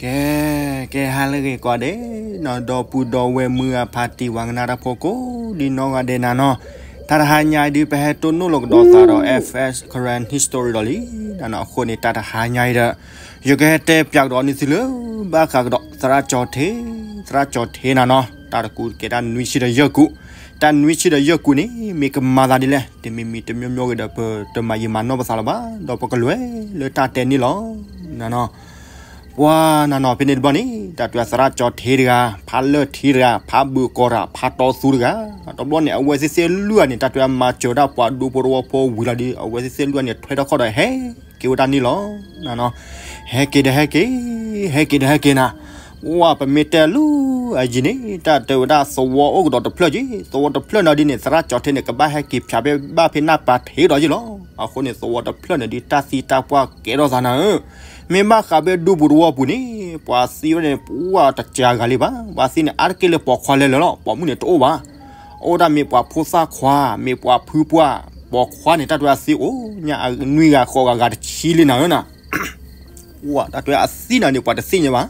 ကဲ, ကဲဟါလၢအဂ့ၤကိးဂၤဒဲးနီၤ, ဒီပုၢ်ဒီဝဲၢ်မုၢ်ဂၤဖါတံၢ်ဝၤကနၣ်တၢ်ဖိကိးဒ်နီၢ်ဂၤဒဲးနၤနီၤ, တၢ်တဟါညါအံၤဒုး ပဟဲတိၢ်နီၣ်လိာ်ကဒီးသးဒီး F S Karen History ဒီးလံနၤနီၤ. အဃိန့ၣ် တၢ်တဟါညါအံၤဒီး ယကဟဲတဲပၠးကဒီးန့ၢ်သုလၢ ဘၣ်ဃးကဒီးသရၣ်ကၠီၤထ့, သရၣ်ကၠီၤထ့နၤနီၤ, တၢ်တကူးကဲတၢ်နွံဆံဒီးယဲၢ်ကူး, တၢ်နွံဆံဒီးယဲၢ်ကူးန့ၣ် မ့ၢ်ကမၤသးဒ်လဲၣ်, တမံၤမံၤတမံၤမံၤဂ့ၤဒီး ပတမၤယံာ်မၤနီၢ်ပသးလၢၤဘၣ်, ဒီးပကလဲၤလၢတၢ်တဲန့ၣ်လီၤနၤနီၤ. ပှၤနၤနီၤ ဖဲန့ၣ်တဘျီန့ၣ် တၢ်တဲသရၣ်ကၠီၤထ့တဂၤ, ဖးလၢၢ်ထံတဂၤ, ဖးဘုးကီၤတဂၤ, ဖးတီသူတဂၤ, တဘျီန့ၣ် အဝဲသ့ၣ်သ့ၣ်လွံၢ်ဂၤန့ၣ် တၢ်တဲမၤစၢၤဒၣ်ပှၤဒူဖိတဝီဖိဝံၤလီၤဒီး အဝဲသ့ၣ်သ့ၣ်လွံၢ်ဂၤန့ၣ် ထွဲထီၣ်ခီၣ်ဒီးဟဲက့ၤဝဲဒၣ်န့ၣ်လီၤနၤနီၤ. ဟဲက့ၤဒီးဟဲက့ၤ, ဟဲက့ၤဒီးဟဲက့ၤနၤ. ပှၤပမ့ၢ်တဲလၢအယံၤန့ၣ် တၢ်တဲဝဲဒၣ်သဝီအိၣ်ကဒီးတဖျၢၣ်က့, သဝီတဖျၢၣ်န့ၣ်ဒ်န့ၣ် သရၣ်ကၠီၤထ့န့ၣ် ကဘၣ်ဟဲက့ၤဖၠးဖဲဘၣ်ဖဲနၢ်ပၤထ့ဒီးယ့ၢ်လီၤ. အဃိန့ၣ် သဝီတဖျၢၣ်န့ၣ်ဒ်တၢ်သံတၢ်ပှၢ်ကဲထီၣ်သးနၤဧၢ, မ့ၢ်ဘၣ်ဃးဖဲဒူပူၤတဝီပူၤန့ၣ် ပှၤသံဝဲန့ၣ် ပှၤတစှၤဂၤလံဘၣ်, ပှၤသံန့ၣ် အါတက့ၢ်လၢပိာ်ခွါလဲၤလၢာ်လီၤ, ပိာ်မုၣ်န့ၣ်တအိၣ်ဘၣ်. အိၣ်ဒၣ်မ့ၢ်ပှၤဖိသၣ်ခွါ, မ့ၢ်ပှၤဖုပှၢ်, ပိာ်ခွါန့ၣ် တၢ်တဲအသံအိၣ်ညါအနွံဂၤဃိးဂၤဂၤတဆံလံနၤဧၢနၤ. တၢ်တဲအသံနၤန့ၣ် ပှၤတသ့ၣ်ညါဘၣ်,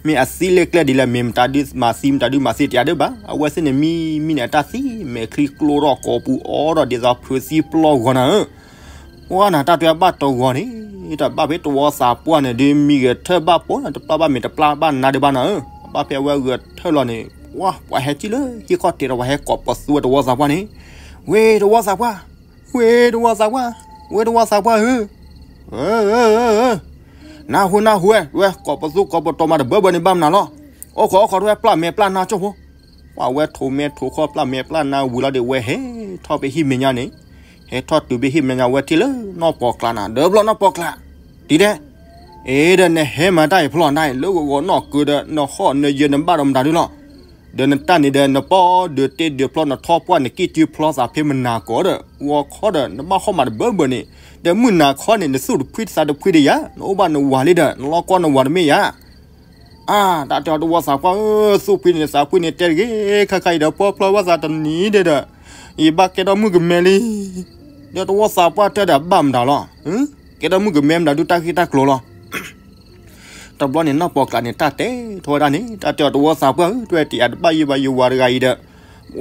မ့ၢ်အသံလၢကျဲဒ်လဲၣ် မ့ၢ်မတၤဒုမၤသံ မတၤဒုမၤသံတယၤဒၣ်ဘၣ်, အဝဲသ့ၣ်န့ၣ်မံမံန့ၣ် အတၢ်သံမဲာ်ချံကျိထီၣ်ကိာ်ပူၤအီထီၣ်ဒ်သိးဖုးသံပျီဂီၤနၤဧၢ. ပှၤနၤ တၢ်တဲဘၣ်တဂီၤန့ၣ် တၢ်ဘၣ်ဖဲတဝီသးပှၢ်န့ၣ်ဒုး မံဂဲၤထၢၣ်ဘၣ်ပိာ်န့ၣ် တပျၢ်ဘၣ်မတၤဒုဘၣ်နၤဧၢ, ဘၣ်ဖဲအဝဲဂဲၤထၢၣ်လီၤန့ၣ် ပှၤဟဲကံၣ်လၢဟံၣ်ခီၣ်ထံးဒီး ပှၤဟဲကိးပသူဝဲတဝီသးပှၢ်န့ၣ်, ဝ့ၢ်တဝီသးပှၢ်, ဝ့ၢ်တဝီသးပှၢ်, ဝ့ၢ်တဝီသးပှၢ်ဧၢ, နၢ်ဟူနၢ်ဟူဝဲ ဝဲကိးပသူကိးပတီၤမးတဘၢဘၢန့ၣ်ဘၣ်မနုၤလီၤ, အိၣ်ခိးအိၣ်ခိးတဝဲပျၢ်မဲာ်ပျၢ်နါကၠိဖိ, ပှၤဝဲထိးမဲာ်ထိးခီၣ်ပျၢ်မဲာ်ပျၢ်နါဝံၤလီၤဒီး ဝဲဟဲထီၣ်ဖဲဟံၣ်မဲာ်ညါန့ၣ်, ဟဲထီၣ်တုၤဖဲဟံၣ်မဲာ်ညါ ဝဲထံၣ်လၢနီၢ်ပီာ်ကျးနၤ, ဒီးဘျီနီၢ်ပီာ်ကျး, ဒ်လဲၣ်, အ့ဒီး နဟဲမၤတၢ်အံၤဖျီနၤ လၢဂီၤဂီၤနီၢ်ကၢဒီး နဟီၣ်နယၢၤနဘၣ်ဒီးမတၤဒုလီၤ, ဒီးနတၢ်န့ၣ်ဒီး နပီၢ်ဒုးတ့ဒုးဖျီ နထီပှၢ်နကံၣ်စုဖျီသးဖဲမနၤကီးဒီး ဂီၤခီဒီးနဘၣ်ဟီၣ်မးတဘၢဘၢန့ၣ်, ဒီးမုၢ်နၤခီန့ၣ် နသူၣ်တဖှံသးတဖှံဒီးယၤ, နအိၣ်ဘၣ်နဝၤလံဒီး နလီၢ်ကီၢ်နဝၤတမ့ၢ်ယၤ အါ, တၢ်တဲအီၤတဝီသးပှၢ်ဧၢ, သူၣ်ဖှံန့ၣ်သးဖှံန့ၣ်တဲတဂ့ၤ, ခဲခါအံၤဒီး ပီၢ်ဖျီဘၣ်သးတနံၤဒဲးဒီး ယဘၣ်ကဲထီၣ်မုၣ်ကမဲလံ, ဒီးတဝီသးပှၢ်တဲဒီးဘၣ်မတၤလီၤ, ကဲထီၣ်မုၣ်ကမဲမတၤဒုးတၢ်ဂ့ၢ်တၢ်ကျိၤလီၤ. တဘျီန့ၣ် နီၢ်ပီာ်ကျးန့ၣ် တၢ်တဲထီၣ်ဝဲဒၣ်န့ၣ် တၢ်တဲအီၤတဝီသးပှၢ်ဧၢ, တွဲတံၤအတဘၣ်ယံာ်ဘၣ်ယဝၤတဂၤအံၤဒီး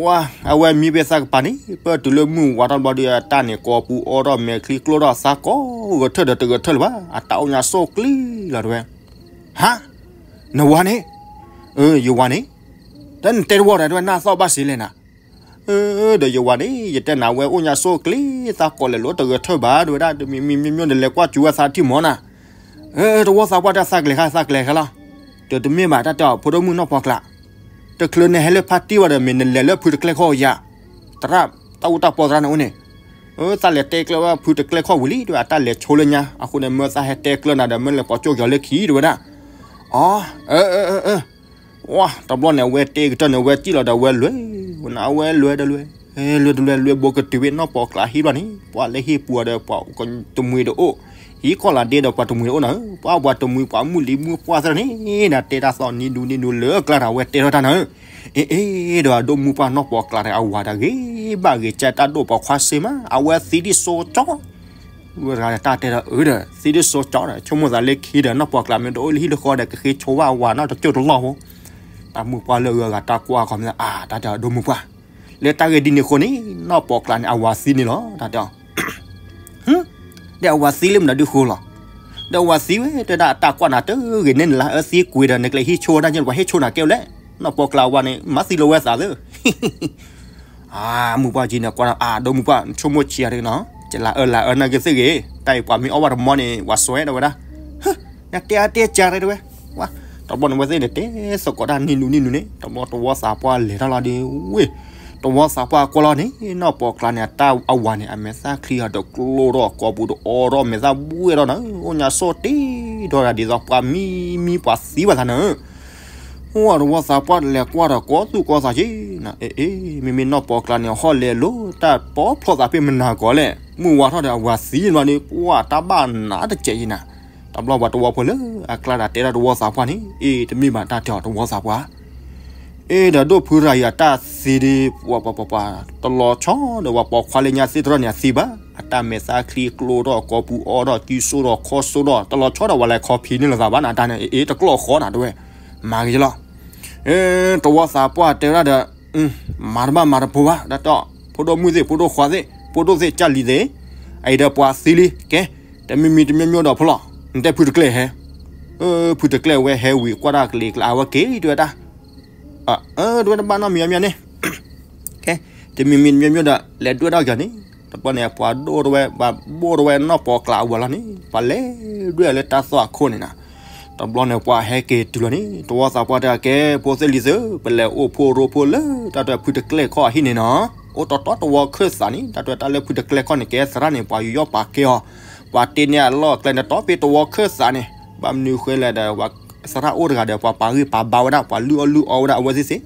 ဝါ, အဝဲမံဖဲသးကပၤန့ၣ် ပၢၢ်တုၤလၢမုၢ်ဝါထီၣ်တဘျီဒီး အတၢ်န့ၣ် ကိာ်ပူၤအီထီၣ်မဲာ်ချံကျိထီၣ် သးကိးဂဲၤထၢၣ်ဒီးတဂဲၤထၢၣ်လၢၤဘၣ်, အတၢ်အိၣ်ညါစိၣ်ကျံလီၤတဝဲ, ဟါ, နဝၤန့ၣ်, အၢ ယဝၤန့ၣ်, တၢ်နတဲတဝီဒီး တဝဲနၢ်သီၣ်ဘၣ်စ့လဲၣ်နၤ အၢ ဒီးယဝၤန့ၣ် ယတဲနၤဝဲအိၣ်ညါစိၣ်ကျံ သးကိးလဲၤလိာ်တဂဲၤထၢၣ်ဘၣ် တဝဲဒၣ် တမံၤမံၤမံၤမံၤနလဲၤကွၢ်စူၤဝဲသးထံၣ်မီၤနၤ, အၢ တဝီသးပှၢ်တဲသးကလဲၤခါ သးကလဲၤခါလီၤ, ဒီးတမ့ၢ်ဘၣ်တၢ်တဲအီၤ ဖိဒိၣ်မုၣ်နီၢ်ပီာ်ကျး, တချုးနဟဲလၢဖါတံၢ်ဝဲဒီး မ့ၢ်နလဲၤလၢဖုတကျဲခီၣ်ဧါ, သရၣ် တၢ်အူတၢ်ပီသရၣ်န့ၣ်အိၣ်န့ၣ်, အၢ သးလဲၤတဲကျၢၤဝဲဖုတကျဲခီၣ်ဝံၤလံ တဝဲအတၢ်လဲၤဆိလၢညါ အဃိန့ၣ် မၢသးဟဲတဲကျၢၤနၤဒီး မၢလဲၤပိာ်ကၠိက့ၤအီၤလၢခံ တဝဲဒၣ်, အီ အၢ အၢ အၢ ဝါ တဘျီန့ၣ် အဝဲတဲကတၢၢ်န့ၣ် အဝဲစံၣ်လီၤဒီး အဝဲလဲၤ, ဝဲနၤ အဝဲလဲၤဒီးလဲၤ, လဲၤတလဲၤ လဲၤဘိးကတုၤဖဲနီၢ်ပီာ်ကျးဟံၣ်ဘျီန့ၣ် ပှၤလၢဟံၣ်ပူၤဒီး ပှၤတမှံၤတအိၣ်, ဟံၣ်ကီၢ်လၢဒဲဒီး ပှၤတမှံၤတအိၣ်နၤဧၢ, ပှၤ ပှၤတမှံၤပှၤမုၣ်လံၤမုၣ်ပှၢ်သ့ၣ်န့ၣ် နတဲတၢ်သီၣ်နံၤဒူနံၤဒူလၢအကျါဒီး အဝဲတဲထီၣ်တၢ်နၤဧၢ, အ့ အ့ ဒီးအဒိၣ်မူပှၢ်နီၢ်ပီာ်ကျးဒီး အဝၤဒီးဂ့ၤဘၣ်ဂ့ၤကဲတၢ်ဒိၣ်ပိာ်ခွါစ့မး အဝဲသံဒ်စိကၠီ ဝဲတဂၤတၢ်တဲဒီးအၢဒီး သံဒ်စိကၠီဒီး ဆိကမိၣ်သးလၢခံဒီး နီၢ်ပီာ်ကျးမ့ၢ်တအိၣ်လၢဟံၣ်လၢဃီဒီး ကဃ့ဆိဝဲအဝၤနီတကၠိၢ်တလီၢ်ဖိ, တၢ်မုၢ်ပှၢ်လၢအဂၤတၢ်ကွၢ်ခီမ့ၢ် အါ တၢ်တဲအီၤဒိၣ်မူပှၢ်, လၢတၢ်ဂ့ၢ်ဒ်န့ၣ်အဃိန့ၣ် နီၢ်ပီာ်ကျးန့ၣ် အဝၤသံန့ၣ်လီၤ တၢ်တဲအီၤ ဒီးအဝၤသံလၢမနုၤဒုဃိလီၤ, ဒီးအဝၤသံဝဲ တဲဒၣ်အတၢ်ကွၢ်နၤတဂ့ၤန့ၣ် နလၢအၢသံကွံာ်ဒီး နကလဲၤဟံးဆိဝဲဒၣ်ညါ ပှၤဟ့ၣ်ဆိနၤကဲဝဲလဲၣ်, နီၢ်ပီာ်ကျးအဝၤန့ၣ် မၤသံလီၤဝဲသးသၢ အၢ မုၢ်ပှၢ်ကံန့ၣ် ကွၢ်ဒီး အၢ ဒိၣ်မုၢ်ပှၢ် နဆိကမိၣ်ဆံးအါတဂ့ၤနီၤ, ကလးအၢလးအၢနာ်က့ၤသ့ၣ်ဂ့ၤ, တၢ်အံၤပှၤမ့ၢ်အီၣ်ဘၣ်တမီန့ၣ် ပှၤစွဲဒၣ်ဝဲဒၣ်, နတဲအါတဲကၢ်ရဲတဝဲ, ဝါ, တဘျီန့ၣ်ဝဲသ့ၣ်န့ၣ် တဲသကိးတၢ်နံၤနူနံၤနူန့ၣ် တဘျီတဝီသးပှၢ်လဲၤထီၣ်လီၤဒီး ဝ့ၢ်, တဝီသးပှၢ်ကွၢ်လီၤန့ၣ် နီၢ်ပီာ်ကျးန့ၣ် အတၢ်အဝၤန့ၣ် အမဲာ်သၣ်ချံအီၤဒီးကျိထီၣ်ကိာ်ပူၤဒီးအီထီၣ်မဲာ်သၣ်ဘှ့ၣ်ထီၣ်နၤ, အိၣ်ညါစိၣ်တ့ထီၣ်ဒၣ်ဒ်သိးပှၤမံမံ ပှၤသံဘၣ်သးနၤ အိၣ်တဝီသးပှၢ်လဲၤကွၢ်ဒီးကိးသူၣ်ကိးသးက့ၤနၤ, အ့ အ့ မ့မ့ၢ်နီၢ်ပီာ်ကျးန့ၣ် ဟီၣ်လဲၤလိာ်တၢ်ပီဖျီသးဖဲမနၤကီးလဲၣ်, မုၢ်ဝါထီၣ်ဒီးအဝၤသံန့ၣ်ဘျီန့ၣ် ပှၤတၢ်ဘၣ်နးတစဲးအံၤနၤ, တဘျီပှၤတဝီဖိလၢအကျါဒီးတဲဒၣ်တဝီသးပှၢ်န့ၣ် အ့ တမ့ၢ်ဘၣ်တၢ်တဲအီၤတဝီသးပှၢ် အ့ ဒီးဒိၣ်ဖုရၤယၤတၢ်သံဒ် ပှၤပှၤပှၤပှၤ တလီၤဆီဒီးပှၤပိာ်ခွါလၢညါသ့ၣ်တဖၣ်န့ၣ် အသံဘၣ်, အတၢ်မဲာ်သၣ်ချံကျိထီၣ် ကိာ်ပူၤအီထီၣ် စုစိၣ်ထီၣ်ခီၣ်စိၣ်ထီၣ် တလီၤဆီဒီးပှၤလဲၤခီဖံးန့ၢ်လိာ်သးဘၣ်နၤ တၢ်န့ၣ် အ့ တကျီၢ်ဃီနၤ တဲဝဲ, မၤဂ့ၤလီၤ. တဝီသးပှၢ်တဲဝဲဒၣ်ဒီး မၤတဘၣ်မၤတဖိဘၣ် ဒ်တီၢ် ဖိဒိၣ်မုၣ်သ့ၣ် ဖိဒိၣ်ခွါသ့ၣ် ဖိဒိၣ်သ့ၣ် ကၢ်လံၤသ့ၣ်, အအံၤဒီးပှၤသံလံ ကဲ, တမံၤမံၤတမံၤမံၤဒီးဖိလီၤ နတဲဖုတကျဲဟဲ, ဖုတကျဲဝဲဟဲဝံၤကွၢ်တၢ်ကလံၤကျါ အဝဲက့ၤတဲဝဲဒၣ် တဲဝဲတဘၣ်နီတမံၤမံၤန့ၣ် ကဲ, တမံၤမံၤတမံၤမံၤဒီး လဲၤဒွဲၣ်ထီၣ်က့ၤန့ၣ် တဘျီန့ၣ် ပှၤဒိၣ်တဝဲ ပှၤဘိၣ်တဝဲနီၢ်ပီးကျးအဝၤလီၤန့ၣ် ပှၤလဲၤဒွဲၣ်လၢတၢ်သွၣ်ခိၣ်န့ၣ်နၤ, တဘျီန့ၣ် ပှၤဟဲက့ၤတုၤလီၤန့ၣ် တဝီသးပှၢ်တဲအကဲ ဖိသ့ၣ်လံၤသ့ၣ် ပလဲၤအိၣ်ဖှိၣ်ရိဖှိၣ်လၢ တၢ်တဲဖုတကျဲခီၣ်အဟံၣ်န့ၣ်နီၤ, အိၣ်တီတီတဝီခၢၣ်သးန့ၣ် တၢ်တဲတၢ်လၢဖုတကျဲခီၣ်န့ၣ် ကဲသရၣ်န့ၣ် ပှၤယူးယီၣ်ပာ်ကဲအီၤ, ပှၤတ့န့ၢ်အလီၢ်အကျဲန့ၣ် တီပ့ၤတဝီခၢၣ်သးန့ၣ် ဘၣ်မနုၤဃိလဲၣ်ဒီး သရၣ်အိၣ်တဂၤဒီး ပှၤပာ်ဂံၢ်ပာ်ဘါဝဲဒၣ် ပှၤလုၢ်အီၣ်လုၢ်အီဝဲဒၣ်အဝဲသ့ၣ်သ့ၣ်,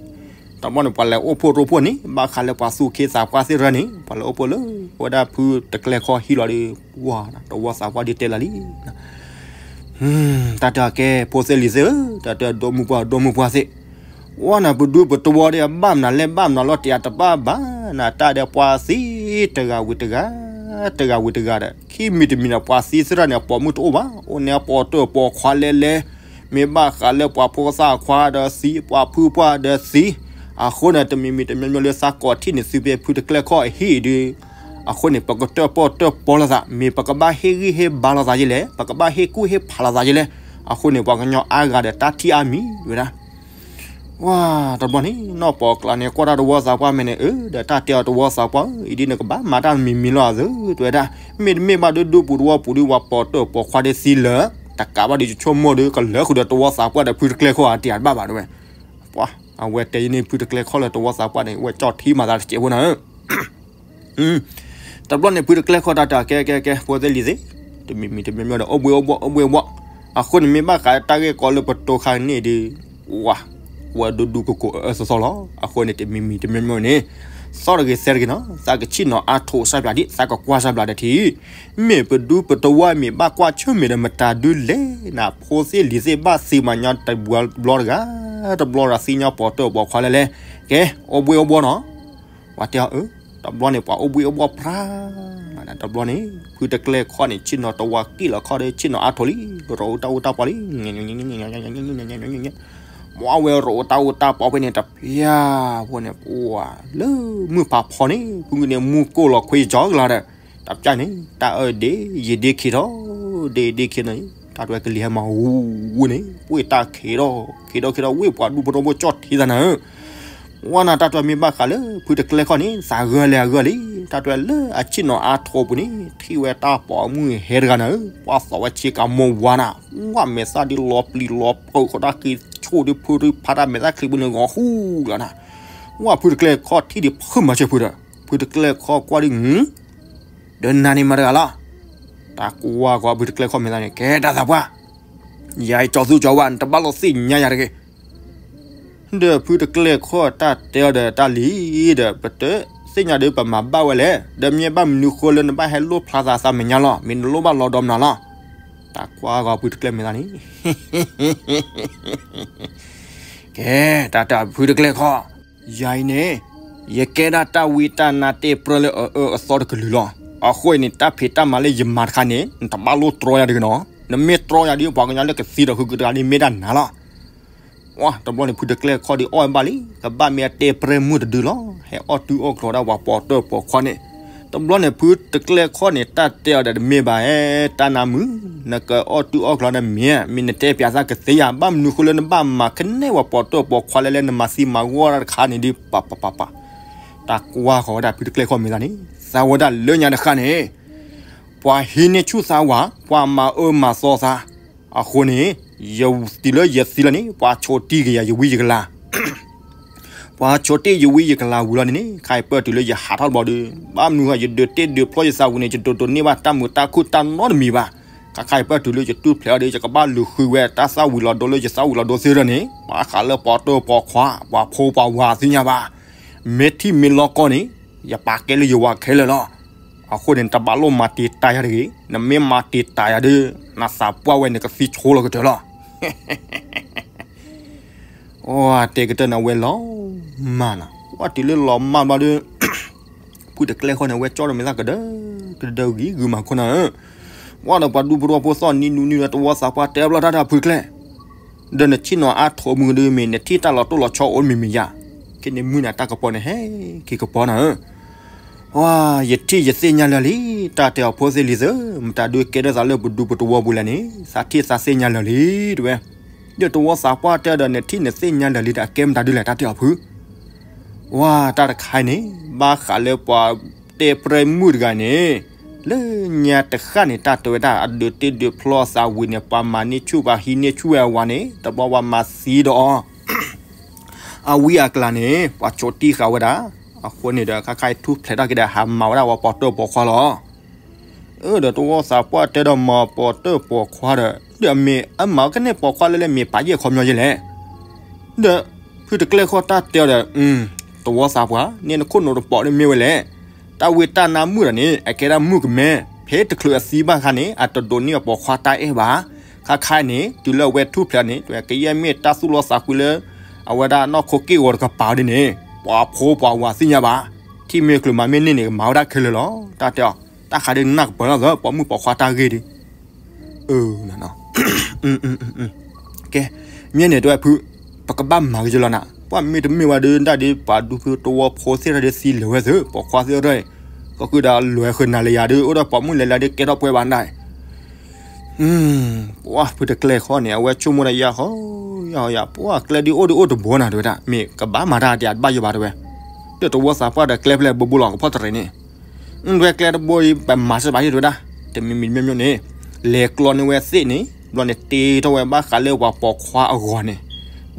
တဘျီန့ၣ် ပှၤလဲၤအိၣ်ဖှိၣ်ရိဖှိၣ်န့ၣ် ဘၣ်ဃးလၢပှၤသူၣ်က့သးပှၢ်သ့ၣ်တဖၣ်န့ၣ် ပှၤလဲၤအိၣ်ဖှိၣ်လၢ ဝဲဒၣ်ဖုတကျဲခီၣ်ဟံၣ်လီၤဒီး ဝၤ တဝီသးပှၢ်ဒုးတဲလၢာ်လံ တၢ်တဲအကဲ ဖိသ့ၣ်လံၤသ့ၣ်ဧၢ, တၢ်တဲဒိၣ်မုၢ်ပှၢ်ဒိၣ်မုၢ်ပှၢ်သ့ၣ်, ဝဲန့ၣ် ပဒူပတဝီဒီး ဘၣ်မနုၤလဲၣ် ဘၣ်မနုၤလီၤ တယၤတဘၣ်ဘၣ်နၤ တၢ်ဒီးပှၤသံ တဂၤဝံၤတဂၤ တဂၤဝံၤတဂၤဒီး ခံမံၤတမံၤဒီး ပှၤသံသ့ၣ်တဖၣ်န့ၣ် အပိာ်မုၣ်တအိၣ်ဘၣ်, အိၣ်န့ၣ်အပိာ်တၢၢ်ပိာ်ခွါလဲလဲ, မ့ၢ်ဘၣ်ဃးလၢပှၤဖိသၣ်ခွါဒီးသံ ပှၤဖုပှၢ်ဒီးသံ, အဃိန့ၣ် တမံၤမံၤတမံၤမံၤလၢသးကိးထံၣ်န့ၣ် သုးပ့ၤဖုတကျဲခီၣ်အဟံၣ်အံၤဒီး အဃိန့ၣ် ပကတၢၣ်ပီၣ်တၢၣ်ပီလိာ်သး မ့ၢ်ပကဘၣ်ဟ့ၣ်ဂံၢ်ဟ့ၣ်ဘါလိာ်သးယဲလဲၣ်, ပကဘၣ်ဟ့ၣ်ကူၣ်ဟ့ၣ်ဖးလိာ်သးယဲလဲၣ်, အဃိန့ၣ် ပှၤကညီအါဂၤဒီးတၢ်ထံၣ်အါမံၤဝဲဒၣ် ဝါ တဘျီန့ၣ် နီၢ်ပီးကျးန့ၣ် ကွၢ်တၢ်တဝီသးပှၢ်မဲာ်န့ၣ် အၢ ဒီးတၢ်တဲအီၤတဝီသးပှၢ်ဧၢ, အံၤဒ်နကဘၣ်မၤတၢ်မံၤမံၤလီၤအသး တဲဝဲဒၣ်, မ့တမ့ၢ်ဘၣ်ဒုးဒူပူၤတဝီပူၤဒုး ပှၤပိာ်တၢၢ်ပိာ်ခွါဒ်သံလၢာ်, တကးဘၣ်ဒုး ယဆိကမိၣ်ဒီး ကလၢဃုာ်ဒီးတဝီသးပှၢ်ဒီးဖုတကျဲခီၣ်အတယၤတဘၣ်ဘၣ်တဲဝဲ, ပှၤ အဝဲတဲယန့ၣ် ဖုတကျဲခီၣ်လၢတဝီသးပှၢ်န့ၣ် အဝဲကၠီၣ်ထံမၤသးတစဲးဖိနၤ တဘျီန့ၣ် ဖုတကျဲခီၣ်တၢ်တဲအကဲ ကဲ ကဲ ဖိသ့ၣ်လံၤသ့ၣ်, တမံၤမံၤတမံၤမံၤဒီး အိၣ်ဘှံးအိၣ်ဘှီၣ် အိၣ်ဘှံးအိၣ်ဘှီၣ်, အဃိန့ၣ် မ့ၢ်ဘၣ်ဃးတၢ်ဂ့ၢ်ကီလၢပတိခါန့ၣ်ဒီး ဝါ ဝဲဒိၣ်ဒိၣ်ကိးကိးအၢသီသီလီၤ. အဃိန့ၣ် တမံၤမံၤတမံၤမံၤန့ၣ် သီတဂ့ၤသဲတဂ့ၤနီၤ သးကဆ့ၣ်နီၤအါထိးစၢ်ပျးဒံး သးကကွၢ်စၢ်ပျးဒီးထံၣ် မ့ၢ်ပဒူပတဝီမ့ၢ်ဘၣ်ကွၢ်ဆၢၣ်မဲာ်ဒီးမတၤဒုလဲၣ်နၤ ဖိသ့ၣ်လံၤသ့ၣ် ဘၣ်သံမၤညီတဘျီတဂၤ တဘျီတဂၤ သံညီပိာ်တၢၢ်ပိာ်ခွါလဲလဲ, ကဲ အိၣ်ဘှံးအိၣ်ဘှီၣ်နီၤ ပှၤတဲအီၤအၢ, တဘျီန့ၣ် ပှၤအိၣ်ဘှံးအိၣ်ဘှီၣ်ပြါ, တဘျီန့ၣ် ဖုတကျဲခီၣ်န့ၣ် ဆ့ၣ်နီၤတဝီကံၣ်လီၤခီၣ်ဒီး ဆ့ၣ်နီၤအါထိးလံ, ရိးအိၣ်တၢ်အိၣ်တၢ်ပီလံ မ့ၢ်ဝဲရိးအိၣ်တၢ်အိၣ်တၢ်ပီဖဲန့ၣ် တပျၢ်ဖိန့ၣ် ပှၤလၢမုၢ်ဖးဖီန့ၣ် ဖုန့ၣ် မူကိၢ်လီၤခွံကၠီကလါဒီး တပျၢ်န့ၣ် တၢ်အၢဒ့ ယဒ့ခံထီၣ် ဒ့ဒ့ခံထီၣ်န့ၣ် တၢ်တွဲကလံၤဟဲမၤဝူဝူန့ၣ် ဝ့ၢ်တၢ်ခံထီၣ် ခံထီၣ်ခံထီၣ် ဝ့ၢ်ပှၤဒူဖိထီဘိကၠီၣ်ထံသးနၤဧၢ ဝဲနၤတၢ်တွဲမ့ၢ်ဘၣ်ဃးလၢ ဖုတကျဲခီၣ်န့ၣ် သးဂၢၢ်လဲၣ်အဂၢၢ်လံ, တၢ်တွဲလၢအဆ့ၣ်နီၤအါထိးပူၤန့ၣ် ထံၣ်ဝဲတၢ်ပိာ်မုၣ်ဟဲတဂၤနၤဧၢ, ပှၤသီဝဲဆ့ကၤမိၢ်ဝါနၤ, ဝဲမဲာ်သၣ်ဒ်လီၤပျံၤလီၤဖုးဃီတၢ်က့ၤဆိၣ်ဒ်ဖုတဖးတၢ်မဲာ်သၣ်ချံပူၤန့ၣ် ဂီၤဃူလီၤနၤ, ဝဲဖုတကျဲခီၣ်ထံၣ်ဒ်ဖုမၤစၢၤဖုဒီး ဖုတကျဲခီၣ်ကွၢ်ဒ် ဒီးနၤန့ၣ်မၤတဂၤလီၤ, တၢ်ကွၢ်ဃီဖုတကျဲခီၣ်မဲာ်သးန့ၣ် ကဲတၢ်သးပှၢ် ယၤအံၤကၠီသူကၠီဝါ နတဘၣ်လိာ်သ့ၣ်ညါယၤတဂ့ၤ, ဒီးဖုတကျဲခီၣ်တၢ်တဲအီၤဒီးတၢ်လံၤဒီး ပတသ့ၣ်ညါဒီးပမၤဘၣ်ဝဲလဲၣ်, ဒီးမ့ၢ်ဘၣ်မနုၤဃိလၢနဘၣ်ဟဲလိၣ်ဖျါသးသးမဲာ်ညါလီၤ, မ့ၢ်နလိၣ်ဘၣ်လီၤဒီးမနုၤလီၤ, တၢ်ကွၢ်ဃီဖုတကျဲမဲာ်သးန့ၣ် ကဲ တၢ်တၢ်ဖုတကျဲခီၣ်, ယၤအံၤန့ၣ် ယကဲဒၣ်တၢ်ဝံတၢ်နါတ့ၢ်ပြၢလၢအအၢအသီတကလုာ်လီၤ. အဃိန့ၣ် တၢ်ဖံးတၢ်မၤလၢယမၤတခါန့ၣ် နတဘၣ်လိၣ်တြီယၤတဂ့ၤနီၤ. နမ့ၢ်တြီယၤဒီး ပှၤကညီလၢကသံဒီးဃုာ်ကတဂၤန့ၣ်မ့ၢ်ဒၣ်နၤလီၤ. ဝါ တဘျီန့ၣ် ဖုတကျဲခီၣ်ဒုးအီၣ်ဝဲဘၣ်လံ, ကဘၣ်မ့ၢ်အတ့ၢ်ပြၢမုၢ်တဒုလီၤ. ဟဲအီၣ်တုၤအီၣ်ကျီၤဒၣ်ပှၤပိာ်တၢၢ်ပိာ်ခွါန့ၣ်, တဘျီန့ၣ် ဖုတကျဲခီၣ်န့ၣ် တၢ်တဲအီၤဒီးတမ့ၢ်ဘၣ်, တၢ်နါမုၣ်, နကအီၣ်တုၤအီၣ်ကျီၤန့ၣ်မ့ၢ်, မ့ၢ်နတဲပၠးသးကသ့ဧါ, ဘၣ်မနုၤဃိလၢနဘၣ်မၤကနဲပှၤပိာ်တၢၢ်ပိာ်ခွါလဲလဲ နမၤသံမၤဂီၢ်တၢ်တခါန့ၣ်ဒုး ပပပပ, တၢ်ကွၢ်ဃီၤဝဲဒၣ်ဖုတကျဲခီၣ်မဲာ်သးန့ၣ်, သးဝဲဒၣ်လၢညါတဃၣ်န့ၣ် ပှၤဟံးန့ၢ်ဆူၣ်သးဝၤ, ပှၤမၤအၢမၤသီသး, အဃိန့ၣ် ယတုၤလၢယသံလီၤန့ၣ် ပှၤဆိးတံၢ်က့ၤယၤယဝံယကလၤ ပှၤဆိးတ့ၢ်ယဝံယကလၤဝံၤလီၤန့ၣ်န့ၣ် ခါအံၤပၢၢ်တုၤလၢယဟးထီၣ်တဘျီဒီး, ဘၣ်မနုၤဃိ ယဒုးတ့ၢ်ဒုးဖျီယသးဝံၤန့ၣ် ယဒိးဒိးန့ၢ်ဘၣ်တၢ်မုာ်တၢ်ခုၣ်တၢ်နီတမံၤဘၣ်. ခါခါအံၤပၢၢ်တုၤလၢယတူၢ်ဖျဲးအီၤဒီး ယကဘၣ်လူၤဃုဝဲတၢ်သၣ်ဝံၤလီၤဒိလၢယသၣ်ဝံၤလီၤဒိသ့ဒီးန့ၣ် ဘၣ်ဃးလၢပှၤတၢၢ်ပှၤခွါ ပှၤဖိပှၤဝၤသ့ၣ်ညါဘၣ်. မ့ၢ်ထံၣ်မ့ၢ်လီၢ်ကီၢ်န့ၣ် ယပာ်ကဲလၢယဝၤခဲလၢာ်လီၤ. အဃိန့ၣ် နတဘၣ်လိၣ်မၤတံာ်တာ်ယၤတဂ့ၤ. နမ့ၢ်မၤတံာ်တာ်ယၤဒီး နသးပှၢ်ဝဲန့ၣ်ကသံဆိလီၤကတၢၢ်လီၤ. အိ တဲကတၢၢ်န့ၣ် အဝဲလီၤမၢ်နီၤ. ဝဲတုၤလၢလီၤမၢ်ဘျီဒီး ဖုတကျဲခီၣ်န့ၣ် အဝဲကၠီၣ်ဒီးမဲာ်သၣ်ကဒၢ ကဒၢဂံၤဂုာ်မၤခိၣ်နၤဧၢ, ပှၢ်ဒီးပှၤဒူဖိတဝီဖိသီၣ်နံၤနူနံၤဒီးတဝီသးပှၢ်တဲဘျီတၢ်တၢ်ဖုကျဲ, ဒီးနထံၣ်နီၤအါထိးမုၢ်ကဒုမ့ၢ် နထံၣ်တၢ်လီၤတိၢ်လီၤဆီအိၣ်မ့ၢ်မ့ၢ်ယၤ, ခဲန့ၣ်မုၢ်နၤတၢ်ကပီၤန့ၣ်ဟဲက့ၤကပီၤနၤဧၢ, ပှၢ်ယထံၣ်ယသ့ၣ်ညါလၢာ်လံ, တၢ်တဲအီၤဖိသ့ၣ်လံသၢ, မတၤဒုးကဲထီၣ်သးလၢပဒူပတဝီပူၤလဲၣ်န့ၣ် သးထံၣ်သးသ့ၣ်ညါလၢာ်လံတဲဝဲ, ဒီးတဝီသးပှၢ်တဲဒီးနထံၣ်နသ့ၣ်ညါလၢာ်လံဒီးအကဲမတၤဒုးလဲၣ်တၢ်တဲအီၤဖု ဝါတၢ်တခါအံၤန့ၣ် ဘၣ်ဃးလၢပှၤတဲပြဲမုၣ်တဂၤန့ၣ်, လၢညါတဃၣ်န့ၣ် တၢ်တဲဝဲဒၣ်အဒုးတ့ဒုးဖျီအသးဝံၤန့ၣ် ပှၤမၤန့ၢ်ဆူၣ် ပှၤဟံးန့ၢ်ဆူၣ်ဝဲအဝၤန့ၣ် တဘျီပှၤမၤသံဒီးအီၤ, အဝံအကျါန့ၣ် ပှၤဆိးတံၢ်ဃာ်ဝဲဒၣ်, အဃိန့ၣ်ဒီး ခါခါအံၤထူၣ်ဖျဲးထီၣ်က့ၤဒီး ဟးမၤဝဲဒၣ်ပှၤပိာ်တၢၢ်ပိာ်ခွါလီၤ. အၢ ဒီးတဝီသးပှၢ်တဲဒီးမၤပိာ်တၢၢ်ပိာ်ခွါဒီး ဒီးအမ့ၢ်အမၤကန့ၢ်ပိာ်ခွါလၢလဲၣ် မ့ၢ်ပာ်ယဲၢ်ခီပညီယဲၢ်လဲၣ်, ဒီးဖုတကျဲၢ်ဃီတၢ်တဲအီၤဒီး, တဝီသးပှၢ် န့ၣ်နခိၣ်နူာ်တပိာ်န့ၣ်မ့ၢ်ဝဲလဲၣ်, တၢ်ဝံတၢ်နါမုၣ်ဒီးန့ၣ် အကဲဒၣ်မုၣ်ကမဲ, ဖဲတချုးအသံဘၣ်ခါန့ၣ် အတဒိးန့ၢ်အပိာ်ခွါတၢ်အဲၣ်ဘၣ်, ခါခါအံၤန့ၣ် တုၤလၢအဝဲထူၣ်ဖျဲးန့ၣ် ကယဲၢ်မ့ၢ်တၢ်သူၣ်လီသးကွံလၢ အဝဲဒၣ်နီၢ်ခိက့ၢ်ဂီၤတကပၤဒ်န့ၣ် ပှၤဖိပှၤဝၤသ့ၣ်ညါဘၣ်, ထံၣ်မ့ၢ်ချုးမၤမ့ၢ်န့ၢ်န့ၣ် ကမၤဝဲဒၣ်ခဲလၢာ်လီၤ, တၢ်တဲအီၤ, တၢ်ဃးဒုးနၢ်ကပၢၤလီၤသၢ ပိာ်မုၣ်ပိာ်ခွါတၢ်ဂ့ၢ်ဒုး ကဲ, မ့ၢ်န့ၣ်တဲဝဲဖု, ပကဘၣ်မၤကယလီၤနၤ, ပှၢ်မ့တမ့ၢ်ဝဲဒုး ဒၣ်ဒုး ပှၤဒူဖိတဝီဖိသ့ၣ်တဖၣ်ဒုးသံလၢာ်ဝဲသၢ ပိာ်ခွါသ့ၣ်တဖၣ်, ကီၢ်ခုၣ်ဒီးလွဲၤဃုာ်နၤလၢယၤဒုး အိၣ်ဒီးပိာ်မုၣ်လဲၤလၢဒုးကဲထီၣ်ပှဲၤဘၣ်နၤ ပှၢ်ဖုတကျဲၢ်ဃီန့ၣ် အဝဲဆိကမိၣ်ဒီးယၤဃီ, ယၤဃီယၤ ပှၢ်ကျဲဒုးအိၣ်ဒုးအိၣ်တဘိနၤတဲဝဲဒၣ် မ့ၢ်ကဘၣ်မၤတၢ်ဒံးအတဘၣ်ယိၣ်ဘၣ်တဲဝဲ, ဒီးတဝီသးပှၢ်ဒီးကျဲဖဲလဲၣ်ဘိဘိလီၤ ကဖီၣ်တရံးန့ၣ် အဝဲကျဲတဘိအံၤ ပမၤစၢၤဘၣ်ယိၣ်တဲဝဲဒၣ်, တမံၤမံၤမ့ၢ်မ့ၢ်န့ၣ်, လဲၤကျီန့ၢ်ဝဲသ့ၣ်န့ၣ် ဘျီန့ၣ်တ့ထီၣ်ဝဲဘၣ်ဃးလၢပှၤပိာ်ခွါအဂီၢ်န့ၣ်,